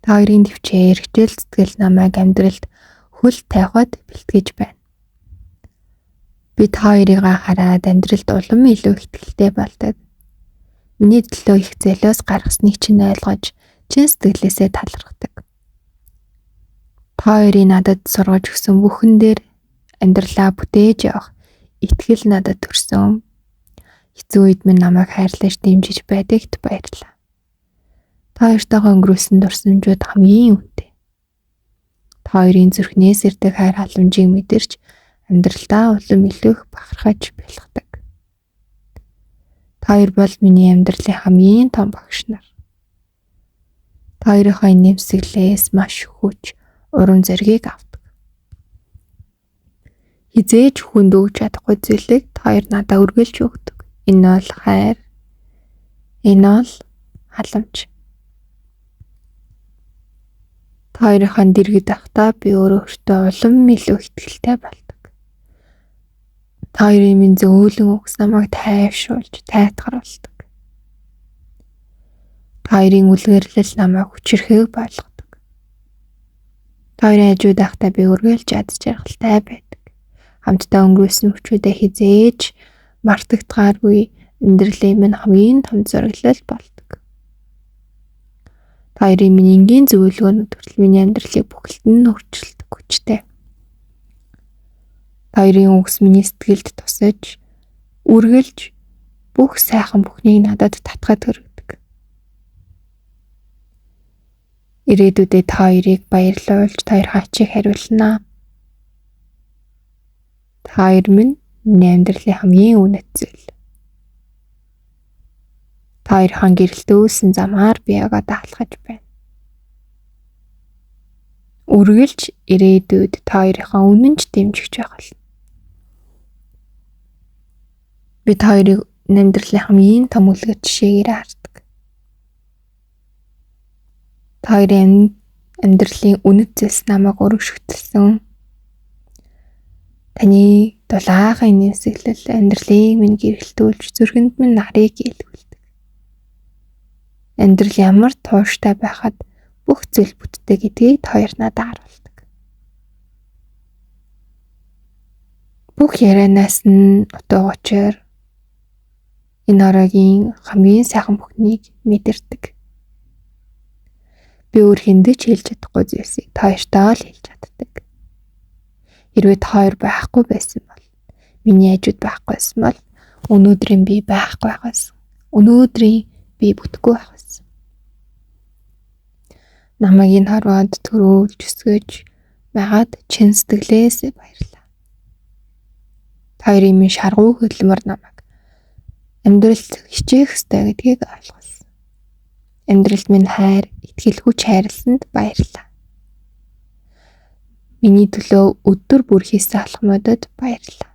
Та хоёрын төвчээр хичээл зүтгэл намайг амьдралд хөл тавихад бэлтгэж байна. Би та хоёрыг хараад амьдралд улам илүү ихтгэлтэй болдог. Миний төлөө их золиос гаргасныг чинь ойлгож, чин сэтгэлээсээ талархдаг. Та хоёрын надад сургаж өгсөн бүхэн дээр амьдралаа бүтээж явах итгэл надад төрсөн. Хэцүү үед минь намайг хайрлаж дэмжиж байдагт баярлалаа. Та хоёртойгоо өнгөрүүлсэн дурсамжууд хамгийн үнэтэй. Та хоёрын зүрхнээс ирдэг хайр халамжийг мэдэрч амьдралдаа улам илүү их бахархаж бэлхдэг. Та хоёр бол миний амьдралын хамгийн том багш нар. Та хоёрынхоо инээмсэглээс маш хүч, урам зоригийг авдаг. Хизээж хүнд өгч чадахгүй зүйлийг та хоёр надад үргэлж өгдөг. Энэ бол хайр. Энэ бол халамж. Та хоёрынхоо дэргэд байхдаа би өөрөө өөртөө улам илүү ихтгэлтэй болдог. Та хоёрын минь зөөлөн үгс намайг тайвшруулж, тайтгаруулдаг. Та хоёрын үлгэрлэл намайг хүчирхэг болгодог. Та хоёрын хажууд байхдаа би үргэлж аз жаргалтай байдаг. Хамтдаа өнгөрүүлсэн мөчүүдээ хизээж мартагдгааргүй амьдралын минь хамгийн том зориглол болдог. Та хоёрын минь энгийн зөвлөгөөнүүд хүртэл миний амьдралыг бүхэлд нь өөрчилдөг хүчтэй. Та хоёрын үгс миний сэтгэлд тусаж, үргэлж бүх сайхан бүхнийг надад татхад хүргэдэг. Ирээдүйдээ та хоёрыг баярлуулж, та хоёр хаачийг хариулнаа. Та хоёр минь миний амьдралын хамгийн үнэт зүйл. Та хоёрын гэрэлтүүлсэн замаар би яг одоо алхаж байна. Үргэлж ирээдүйд та хоёрынхаа үнэнч дэмжигч байх болно. Би та хоёрыг амьдралын хамгийн том үлгэр жишээгээр хардаг. Та хоёрын амьдралын үнэт зүйлс намайг өргөшгөлсөн. Таны дулаахан инээмсэглэл амьдралыг минь гэрэлтүүлж, зүрхэнд минь нарыг ээлгүүлдэг. Амьдрал ямар тууштай байхад бүх зүйл бүтдэг гэдгийг та хоёр надад харуулдаг. Бүх ярианаас нь утга учир энэ оройгийн хамгийн сайхан бүхнийг мэдэрдэг. Би өөр хүндээ ч хэлж чадахгүй зүйлсийг та хоёртой л хэлж чаддаг. Хэрвээ та хоёр байхгүй байсан бол, миний хажууд байхгүй байсан бол өнөөдрийн би байхгүй байх байсан. Өнөөдрийн би бүтэхгүй байх байсан. Намайг энэ хорвоод төрүүлж өсгөж байгаад чин сэтгэлээсээ баярлалаа. Та хоёрын минь шаргуу хөдөлмөр намайг амьдралд хичээх ёстой гэдгийг ойлгуулсан. Амьдралд минь хайр, итгэл хүч хайрласанд баярлалаа. Миний төлөө өдөр бүр хийсэн алхмуудад баярлалаа.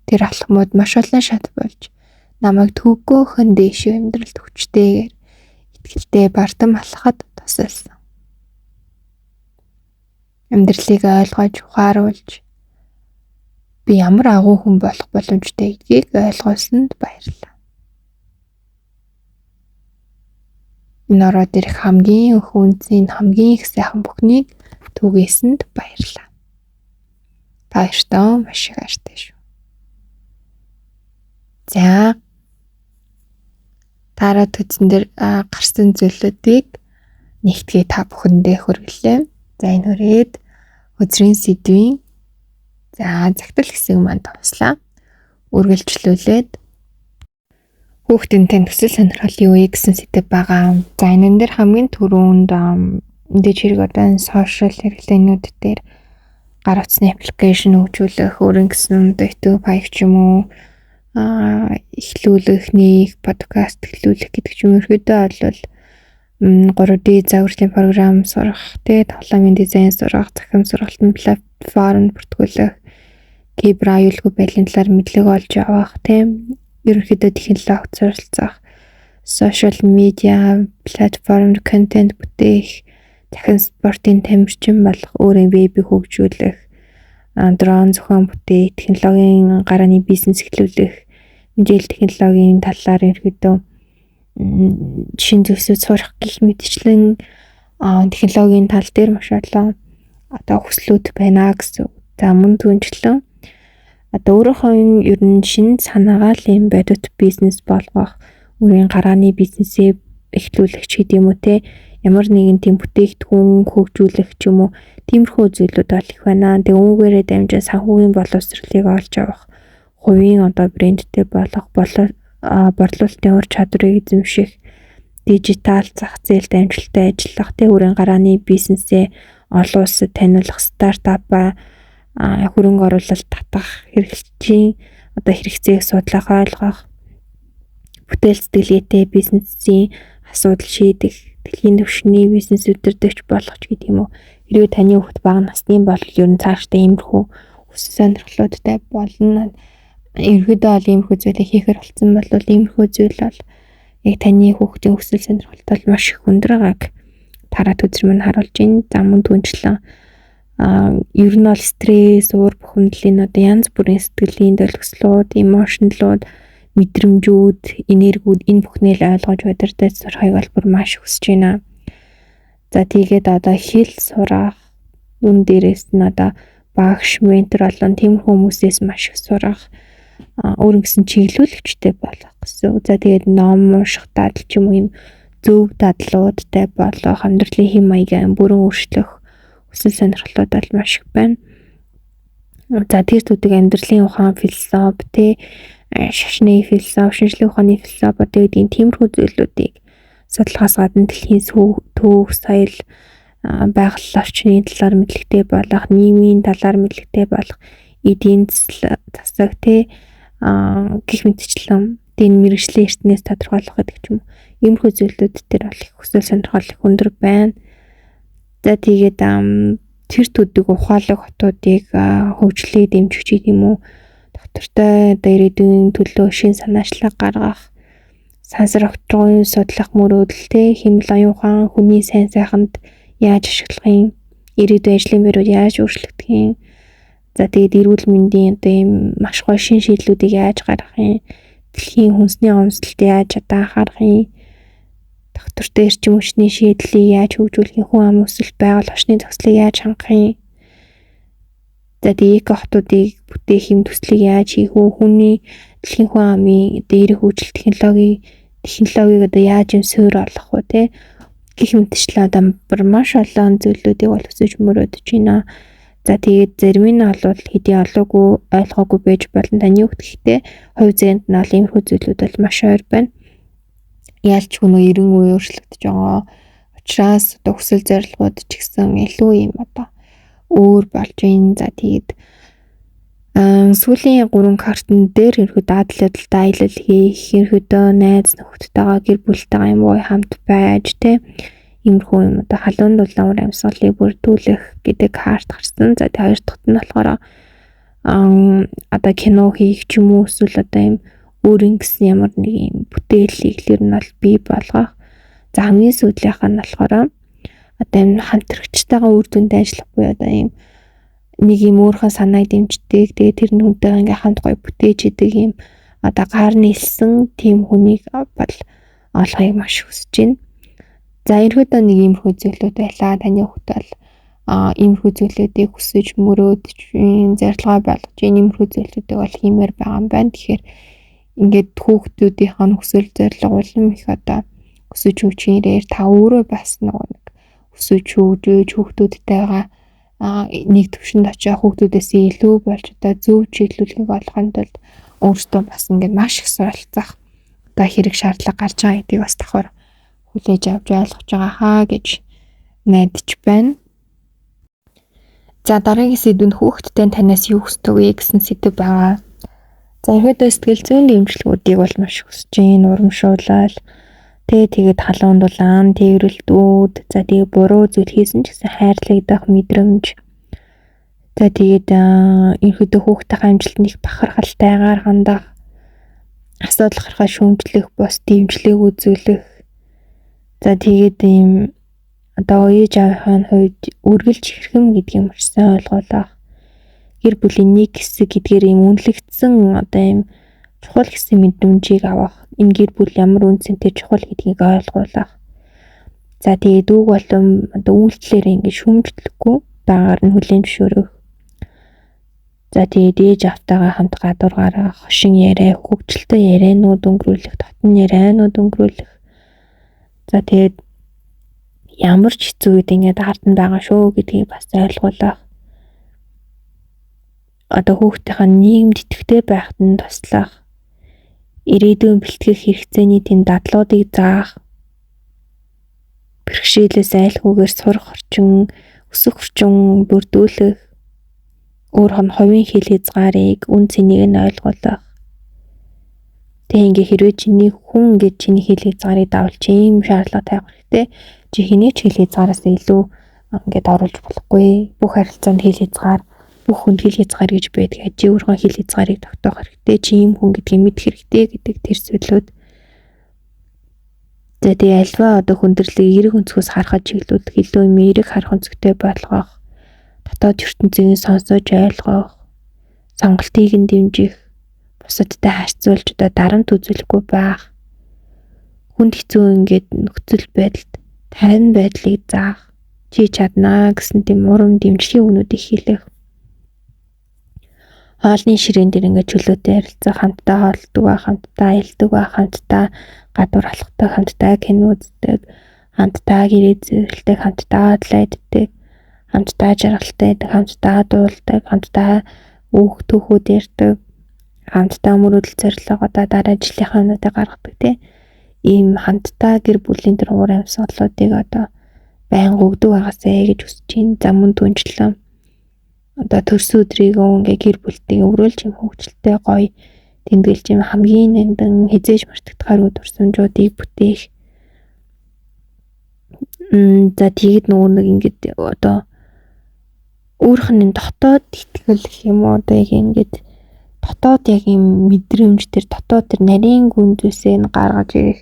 Тэр алхмууд маш олон шат болж намайг төвгөөхөн дээшээ амьдралд хүчтэйгээр итгэлтэй бардам алхахад тусалсан. Амьдралыг ойлгож, ухааруулж би ямар агуу хүн болох боломжтой гэдгийг ойлгуулсанд баярлалаа. Энэ ороод ирэх хамгийн их үнцийн хамгийн их сайхан бүхнийг түгээсэнд баярлалаа. Та хоёртоо маш их хайртай шүү. За тараа төдсөн дээр гарсан зүйлүүдийг нэгтгээ та бүхэндээ хүргэлээ. За энэ хүрээд хөзрийн сэдвийн за загтал хэсэг маань дуслаа. Үргэлжлүүлээд хүүхдийн тань төсөл сонирхол юу вэ гэсэн сэдэв байгаа. За энэ дээр хамгийн түрүүнд мэдээж хэрэг одоо энэ сошиал хэрэглээнүүд дээр гар утасны аппликейшн хөгжүүлэх, өөрийн гэсэн YouTube хаяг ч юм уу эхлүүлэх, нэг подкаст эхлүүлэх гэдэг ч юм ерөөдөө бол 3D загварчлалын програм сурах, тэ тоглоомын дизайн сурах, цахим сургалтын платформ бүртгүүлэх, Кибер аюулгүй байдлын талаар мэдлэг олж авах, тийм ерөнхийдөө технологид суралцах, social media платформ контент бүтээх, цахим спортын тамирчин болох, өөрийн вебийг хөгжүүлэх, дрон зохион бүтээх, технологийн гарааны бизнес эхлүүлэх, мэдээлэл технологийн талаар ерөнхийдөө шинэ зүйлсүүд сурах гэх мэтчлэн технологийн тал дээр маш олон одоо хүслүүд байна гэсэн. За мөн түнчлэн одоо өөрийнхөө ер нь шинэ санаагаа л юм бодит бизнес болгох, өөрийн гарааны бизнесээ эхлүүлэх ч гэдэг юм уу те, ямар нэгэн тийм бүтээгдэхүүн хөгжүүлэх ч юм уу, тиймэрхүү зүйлүүд бол их байна. Тэгээ үүгээрээ дамжин санхүүгийн боловсролыг олж авах, хувийн одоо брэндтэй болох, борлуулалтын ур чадварыг эзэмших, дижитал зах зээлд амжилттай ажиллах, тэ өөрийн гарааны бизнесээ олон улсад таниулах, стартапаа хөрөнгө оруулалт татах, хэрэглэгчийн одоо хэрэгцээг судлах, ойлгох, бүтээл сэтгэлгээтэй бизнесийн асуудал шийдэх, дэлхийн түвшний бизнес удирдагч болох ч гэдэг юм уу. Хэрвээ таны хүүхэд бага насны бол ер нь цаашдаа иймэрхүү хүсэл сонирхлуудтай болно. Ерөнхийдөө бол иймэрхүү зүйлийг хийхээр болсон бол иймэрхүү зүйл бол яг таны хүүхдийн хүсэл сонирхолтой бол маш их өндөр байгааг тараад үзэр мань харуулж байна. За мөн түнчлэн ер нь бол стресс, уур бухимдлын одоо янз бүрийн сэтгэлийн долгислууд, эмошнлууд, мэдрэмжүүд, энергиуд энэ бүхнийг л ойлгож удирдах сурахыг бол бүр маш хүсэж байна. За тэгээд одоо хэл сурах, үн дээрээс нь одоо багш, ментор болон тиймэрхүү хүмүүсээс маш их сурах, өөр ингэсэн чиглүүлэгчтэй болох гэсэн. За тэгээд ном унших дадал ч юм уу юм зөв дадлуудтай болох, амьдралын хэм маягаа бүрэн өөрчлөх хүсэл сонирхлууд бол маш их байна. За тэр төдөг амьдралын ухаан, философи, тэ шашны философи, шинжлэх ухааны философи одоо гэдгийн тиймэрхүү зүйлүүдийг судлахаас гадна дэлхийн төв, соёл, байгаль орчны талаар мэдлэгтэй болох, нийгмийн талаар мэдлэгтэй болох, эдийн засаг, тэ гэх мэтчлэн энэ мэргэжлийн эртнээс тодорхойлох гэдэг ч юм уу. Иймэрхүү зүйлүүд дээр бол их хүсэл сонирхол их өндөр байна. За тэгээд тэр төдөг ухаалаг хотуудыг хөгжлийг дэмжих ч юм уу, доктортой одоо ирээдүйн төлөө шин санаачлаг гаргах, сансар огторгуйн судлах мөрөөдөл, тэ хэмнэл оюун ухаан хүний сайн сайханд яаж ашиглах юм, ирээдүйн ажлын байрууд яаж өөрчлөгдөх юм. За тэгээд эрүүл мэндийн одоо ийм маш гоё шин шийдлүүдийг яаж гаргах юм, дэлхийн хүнсний гомсдолд яаж одоо анхаарах юм, доктортой эрчим хүчний шийдлийг яаж хөгжүүлэх юм, хүн ам өсөлт, байгаль орчны зохицлыг яаж хангах юм. За тэгээд эко хотуудыг бүтээх юм төслийг яаж хийх вэ, хүний дэлхийн хүн амын одоо эрэх хөгжил технологиг одоо яаж юм суур олгох вэ, те гэх мэтчлэн одоо маш олон зүйлүүдийг бол өсөж мөрөөдөж байна. За тэгээд зарим нь бол хэдий олоогүй ойлгоогүй байж болно таны хүүхд, гэхдээ хувь зээнд нь бол иймэрхүү зүйлүүд бол маш ойр байна. Ялчгүй нөө 90 үе өөрчлөгдөж байгаа учраас одоо хүсэл зорилгууд ч гэсэн илүү юм одоо өөр болж байна. За тэгээд сүүлийн 3 картн дээр ерөнхийдөө адал явдалтай аялал хийх, ерөнхийдөө найз нөхдөдтэйгээ гэр бүлтэйгээ юм уу хамт байж, тэ иймэрхүү юм одоо халуун дулаан уур амьсгалыг бүрдүүлэх гэдэг карт гарсан. За тэгээ хоёр дахьт нь болохоор одоо кино хийх ч юм уу эсвэл одоо юм өөрийн гэсэн ямар нэг юм бүтээлийг л ер нь бол бий болгох. За хамгийн сүүлийнх нь болохоор одоо юм хамтрагчтайгаа үр дүнтэй ажиллах буюу одоо юм нэг юм өөрийнхөө санааг дэмждэг. Тэгээ тэр хүнтэйгээ ингээ хамт гоё бүтээж идэг юм одоо гар нийлсэн тийм хүнийг бол олохыг маш хүсэж байна. За ерөөдөө нэг иймэрхүү зүйлүүд байлаа. Таны хүүхэд бол иймэрхүү зүйлүүдийг хүсэж мөрөөдөж, зорилгоо болгож, иймэрхүү зүйлүүдийг бол хиймээр байгаа юм байна. Тэгэхээр ингээд хүүхдүүдийнх нь хүсэл зорилго улам их одоо өсөж хөгжихээрээ та өөрөө бас нөгөө нэг өсөж хөгжөөж хүүхдүүдтэйгээ нэг төвшөнд очиж хүүхдүүдээс илүү болж одоо зөв чиглүүлгийг олохын тулд өөртөө бас ингээд маш их суралцах одоо хэрэг шаардлага гарч байгаа гэдгийг бас давхар хүлээж авч ойлгож байгаа хаа гэж найдаж байна. За дараагийн сэдв нь хүүхэдтэй танаас юу хүсдэг вэ гэсэн сэдэв байгаа. За ерөөдөө сэтгэл зүйн дэмжлэгүүдийг бол маш хүсэж байна, урамшуулал, тэгээд халуун дулаан, тэврэлтүүд, за тэгээ буруу зүйл хийсэн ч гэсэн хайрлагдах мэдрэмж. За тэгээд ерөнхийдөө хүүхдийнхээ амжилтанд их бахархалтайгаар хандах, асуудал гарахаа шүүмжлэх, бус дэмжлэг үзүүлэх. За тэгээд ийм одоо ээж аавынхаа хувьд үргэлж хэрхэм гэдгийг маш сайн ойлгуулах. Гэр бүлийн нэг хэсэг гэдгээр ийм үнэлэгдсэн одоо ийм чухал гэсэн мэдрэмжийг авах. Энэ гэр бүл ямар үн цэнтэй чухал гэдгийг ойлгуулах. За тэгээд үг болон одоо үйлдэлээр ингэ шүүмжлэхгүй байгаар нь хүлээн зөвшөөрөх. За тэгээд ээж аавтайгаа хамт гадуур гарах, хошин яриа, хөгжилтэй ярианууд өнгөрүүлэх, дотн ярианууд өнгөрүүлэх. За тэгээд ямар ч хэцүү үед ингээд ард нь байгаа шүү гэдгийг бас ойлгуулах. Одоо хүүхдийнхээ нийгэмд идэвхтэй байхад нь туслах. Ирээдүйн бэлтгэх хэрэгцээний тийм дадлуудыг заах. Бэрхшээлээс айлгүйгээр сурах орчин, өсөх орчин бүрдүүлэх. Өөрөх нь хувийн хэл хязгаарыг, үн цэнийг нь ойлгуулах. Тэг ингээ хэрвээ чиний хүн ингээд чиний хэл хязгаарыг давал чи ийм шаардлага тавих хэрэгтэй. Чи хэний ч хэл хязгаараас илүү ингээд оруулж болохгүй. Бүх харилцаанд хэл хязгаар, бүх хүнд хэл хязгаар гэж байдаг. Чи өөрийнхөө хэл хязгаарыг тогтоох хэрэгтэй. Чи ийм хүн гэдгийг мэдэх хэрэгтэй гэдэг тэр зүйлүүд. За тэгээ альва одоо хүндрэлийг эерэг өнцгөөс харахад чиглүүлэх, илүү юм эерэг харах өнцгтэй болгох, дотоод ертөнцийг сонсож ойлгох, сонголтыг нь дэмжих, бусадтай харьцуулж одоо дарамт үзүүлэхгүй байх, хүнд хэцүү ингээд нөхцөл байдалд тайван байдлыг заах, чи чаднаа гэсэн тийм урам дэмжлэгийн үгнүүдийг хэлэх. Хоолны ширээн дээр ингээд чөлөөтэй ярилцах, хамтдаа хооллодог ба, хамтдаа аялдаг ба, хамтдаа гадуур алхдаг, хамтдаа кино үздэг, хамтдаа гэрээ зөөлдөг, хамтдаа хоолоо иддэг, хамтдаа жаргалтай байдаг, хамтдаа дуулдаг, хамтдаа өөх түүхүүд ярьдаг, хамтдаа мөрөөдөл зорилго одоо дараа жилийнхаа өнөөдөө гаргадаг тий. Ийм хамтдаа гэр бүлийн тэр уур амьсгалуудыг одоо байнга өгдөг байгаасай гэж хүсэж байна. За мөн түнчлэн одоо төрсөн өдрийгөө ингээ гэр бүлтэйгээ өрөөлж юм хөгжилтэй гоё тэмдэглэж юм хамгийн нандин хизээж мартагдахааргүй дурсамжуудыг бүтээх. За тэгээд нөгөө нэг ингээд одоо өөрөх нь дотоод итгэл гэх юм уу одоо яг ингээд дотоод яг юм мэдрэмж тэр дотоод тэр нарийн гүн зүйлсээ нь гаргаж ирэх.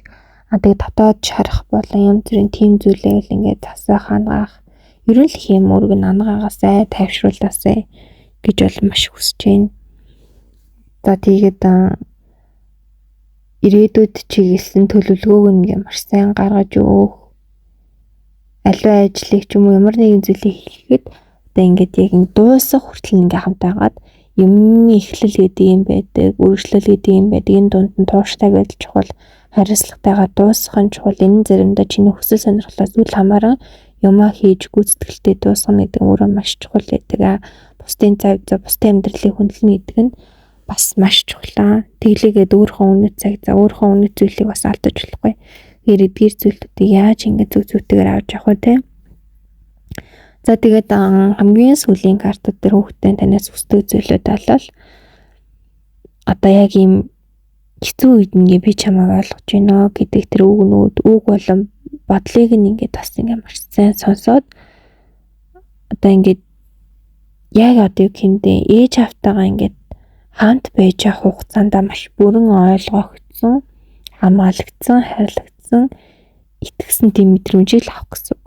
А тэгээд дотоод шарах болон янз бүрийн тийм зүйлээ л ингээд засаа хангаах. Ер нь л их юм үүрэг нь ангаагаасай, тайвшруулаасай гэж бол маш хүсэж байна. За тэгээд ирээдүйд чиглэсэн төлөвлөгөөг нь ингээ маш сайн гаргаж өгөх. Аливаа ажлыг ч юм уу ямар нэгэн зүйлийг хийхэд одоо ингээд яг дуусах хүртэл ингээ хамтаагаад юмны эхлэл гэдэг юм байдаг, үргэлжлэл гэдэг юм байдаг. Энэ дунд нь тууштай байдал чухал, хариуцлагатайгаа дуусгах нь чухал. Энэ нь заримдаа чиний хүсэл сонирхлоос үл хамааран юмаа хийж гүйцэтгэлтэй дуусгана гэдэг нь өөрөө маш чухал байдаг. Бусдын цаг зав, бусдын амьдралыг хүндлэнэ гэдэг нь бас маш чухал. Тэглээгээд өөрийнхөө үнэт цаг зав, өөрийнхөө үнэт зүйлийг бас алдаж болохгүй. Тэгэхээр эдгээр зүйлүүдийг яаж ингэ зүг зүйтэйгээр авч явах вэ те? За тэгээд хамгийн сүүлийн картууд дээр хүүхдээ танаас хүсдэг зүйлүүд болол одоо яг ийм хэцүү үед ингээ би чамайг ойлгож байна гэдэг тэр үгнүүд, үг болон бодлыг нь ингээд бас ингээ маш сайн сонсоод одоо ингээд яг одоо юу гэмдэ ээж аавтайгаа ингээд хамт байж явах хугацаанд маш бүрэн ойлгогдсон, хамгаалагдсан, хайрлагдсан, итгэсэн тийм мэдрэмжийг л авах гэсэн.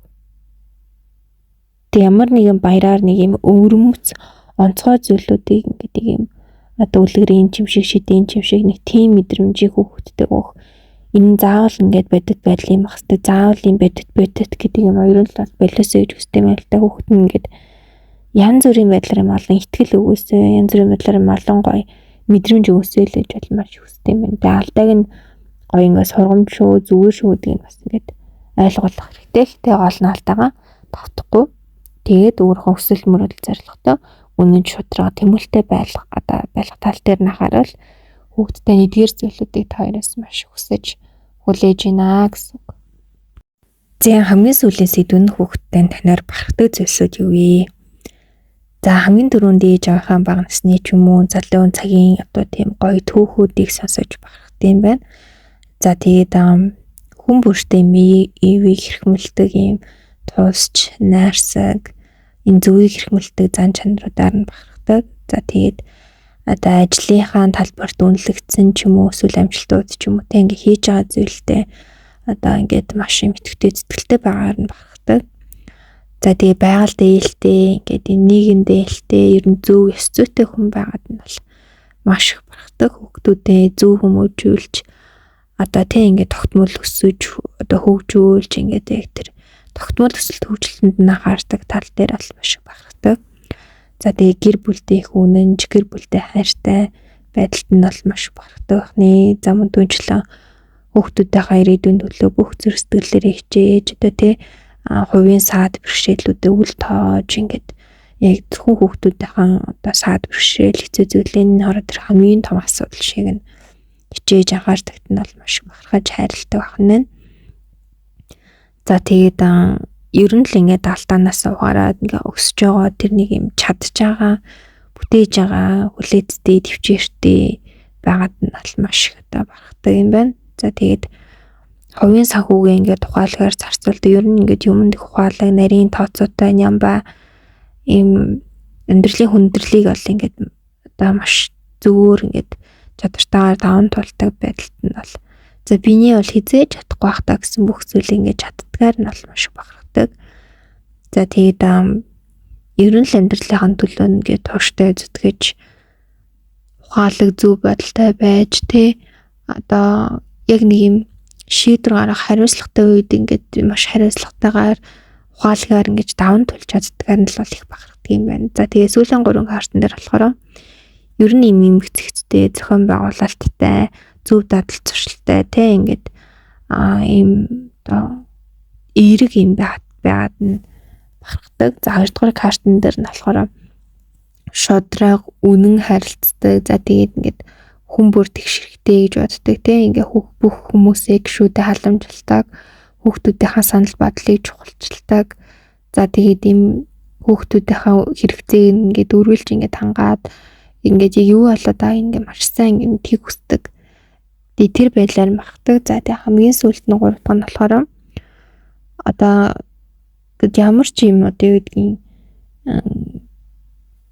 Тэг ямар нэгэн баяраар нэг юм өвөрмөц онцгой зүйлүүдийг ингээд юм одоо үлгэрийн чим шиг шидийн чим шиг нэг тийм мэдрэмжийг хүүхэдтэй өгөх. Энэ заавал ингээд бодит байдал юм ах хэвээр заавал юм бодит бодит гэдэг юм ер нь л бас болоосоо гэж хүсдэг юм л та. Хүүхэд нь ингээд янз бүрийн байдлаар юм олон итгэл өгөөсэй, янз бүрийн байдлаар юм олон гоё мэдрэмж өгөөсэй л гэж бол маш хүсдэг юм байна. Тэгээ алдааг нь гоё ингээд сургамж шүү, зүгээр шүү гэдгийг бас ингээд ойлгуулах хэрэгтэй. Гэтэ гол нь алдаагаа давтахгүй. Тэгээд өөрийнхөө хүсэл мөрөөдөл зорилготой үнэн шудрага тэмүүлэлтэй байх одоо байх тал дээр нь анхаарал хүүхдтэй нэгдүгээр зүйлүүдийг та хоёроос маш хүсэж хүлээж байна гэсэн үг. За хамгийн сүүлийн сэдв нь хүүхдтэй танаар барахдаг зүйлсүүд юу вэ? За хамгийн түрүүнд ээж авийнхаа бага насны ч юм уу залуу цагийн одоо тийм гоё түүхүүдийг сонсож барах юм байна. За тэгээд хүн бүртээ ивийг хэрхэмлдэг юм туусч найрсаг энэ зөвийг хэрхэмлдэг зан чанаруудаар нь бахархдаг. За тэгээд одоо ажлынхаа талбарт үнэлэгдсэн ч юм уу эсвэл амжилтууд ч юм уу те ингээ хийж байгаа зүйлтэй одоо ингээд маш юм идэвхтэй сэтгэлтэй байгаагаар нь бахархдаг. За тэгээ байгаль дээлтэй ингээд энэ нийгэм дээлтэй ер нь зөв ёс зүйтэй хүн байгаад нь бол маш их бахархдаг. Хүүхдүүдээ зөв хүмүүжүүлж одоо тэг ингээд тогтмол өсөж одоо хөгжүүлж ингээд яг тэр тогтмол өсөлт хөгжилтөнд нь анхаардаг тал дээр бол маш их бахархдаг. За тэгээ гэр бүлдээ их үнэнч, гэр бүлдээ хайртай байдалд нь бол маш бахархдаг бахны. За мөн түнчлэн хүүхдүүдийнхаа ирээдүйн төлөө бүх зүрх сэтгэлээрээ хичээж одоо тий хувийн саад бэрхшээлүүдэд үл тоож ингээд яг зөвхөн хүүхдүүдийнхаа одоо саад бэрхшээл хэцүү зүйлийн хороо тэр хамгийн том асуудал шиг нь хичээж анхаардагт нь бол маш бахархаж хайрладаг байна. За тэгээд ер нь л ингээд алдаанаас угаараад ингээ өсөж байгаа тэр нэг юм чадж байгаа бүтээж байгаа хүлээцтэй төвчээртэй байгаад нь бол маш их одоо бахархдаг юм байна. За тэгээд хувийн санхүүгээ ингээд ухаалгаар зарцуулдаг. Ер нь ингээд юмд их ухаалаг, нарийн тооцоотой нямба ийм амьдралын хүндрэлийг бол ингээд одоо маш зөвөр ингээд чадвартайгаар даван туулдаг байдалд нь бол за биний бол хизээж чадахгүй байх та гэсэн бүх зүйлийг ингээд чаддгаар нь бол маш бахархдаг. За тэгээд ер нь л амьдралынхаа төлөө ингээд тууштай зүтгэж ухаалаг зөв бодолтой байж тэ одоо яг нэг юм шийдвэр гаргах хариуцлагатай үед ингээд маш хариуцлагатайгаар ухаалгаар ингэж даван тулж чаддгаар нь л бол их бахархдаг юм байна. За тэгээ сүүлийн гурван картан дээр болохоор ер нь юм эмх зэгцтэй, зохион байгуулалттай, зөв дадал зуршилтай тэ ингээд ийм одоо эерэг юм байгаад нь бахархдаг. За хоёрдугаар картан дээр нь болохоор шудраг, үнэн харилцдаг. За тэгээд ингээд хүн бүр тэгш хэрэгтэй гэж боддог тийм ингээ бүх хүмүүсээ гişүүдээ халамжилдаг, хүүхдүүдийнхаа санал бодлыг чухалчилдаг. За тэгээд ийм хүүхдүүдийнхаа хэрэгцээг ингээд өргөлж ингээд хангаад ингээд яг юу болоод байгаа ингээ маш сайн ингээд тийг хүсдэг. Тэгээд тэр байдлаар махдаг. За тэгээд хамгийн сүүлд нь гурав дахь нь болохоор одоо ямар ч юм одоо юу гэдгийг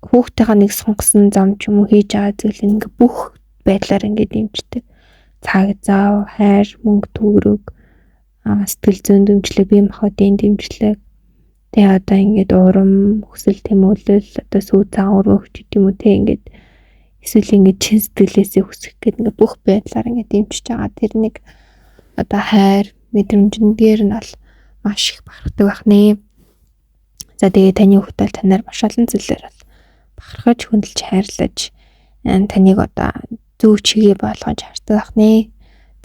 хүүхдийнхаа нэг сонгосон зам ч юм уу хийж байгаа зүйл ингээ бүх байдлаар ингээд дэмждэг. Цаг зав, хайр, мөнгө төгрөг, сэтгэл зүйн дэмжлэг, бие махбодын дэмжлэг. Тэгээ одоо ингээд урам, хүсэл тэмүүлэл, одоо сүү цагаан өргөх гэдэг юм уу те ингээд эсвэл ингээд чин сэтгэлээсээ хүсэх гээд ингээд бүх байдлаар ингээд дэмжиж байгаа. Тэр нэг одоо хайр мэдрэмжэндгээр нь бол маш их бахархдаг байх нэ. За тэгээ таны хүүхдэл танаар маш олон зүйлээр бол бахархаж хүндэлж хайрлаж таныг одоо зөв чигээ болгож хардаг байх нэ.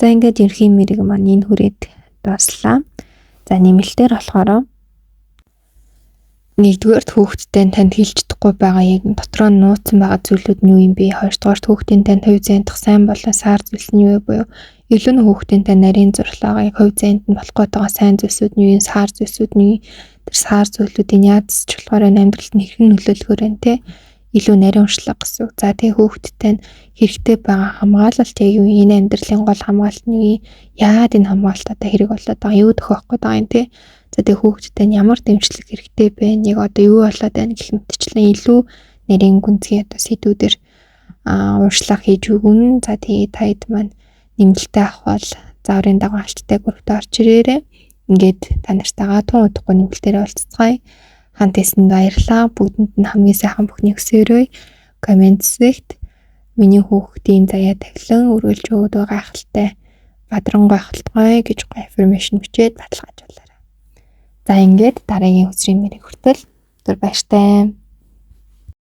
За ингээд ерхий мэрэг маань энэ хүрээд дууслаа. За нэмэлтээр болохоор нэгдүгээрт хүүхэдтэй танд хэлж чадахгүй байгаа яг дотроо нууцсан байгаа зүйлүүд нь юу юм бэ? Хоёрдугаарт хүүхдийн танд хувь зайдах сайн болон саар зүйлс нь юу вэ буюу илүү нь хүүхдийн танд нарийн зурлаагаа яг хувь зайд нь болох гээд байгаа сайн зүйлсүүд нь юу юм, саар зүйлсүүд нь юу юм? Тэр саар зүйлүүдийг яаж засч болохоор амьдралд нь хэрхэн нөлөөлөхөр вэ те? Илүү нарийн уншлага гэсэн үг. За тэгээ хүүхдтэй нь хэрэгтэй байгаа хамгаалалт яг юу энэ амьдралын гол хамгаалалт нь юу юм? Яагаад энэ хамгаалалт одоо хэрэг болоод байгаа юу тохиох гээд байгаа юм те? За тэгээ хүүхдтэй нь ямар дэмжлэг хэрэгтэй бэ? Нэг одоо юу болоод байна гэх мэтчлэн илүү нарийн гүнзгий одоо сэдвүүдэр уншлага хийж өгнө. За тэгээ таад маань нэмэлтээ авах бол зааврын дагуу алттай группт орж ирээрэй. Ингээд та нартайгаа тун удахгүй нэмэлтээрээ уулзцгаая. Хамт байсанд баярлалаа. Бүгдэнд нь хамгийн сайхан бүхнийг хүсээрэй. Коммент хэсэгт миний хүүхдийн заяа тавилан өргөлж өгөөд гайхалтай бадран гайхалтай гэж гоё affirmation бичээд баталгаажуулаарай. За ингээд дараагийн хөсрийн мэрэг хүртэл түр баяртай.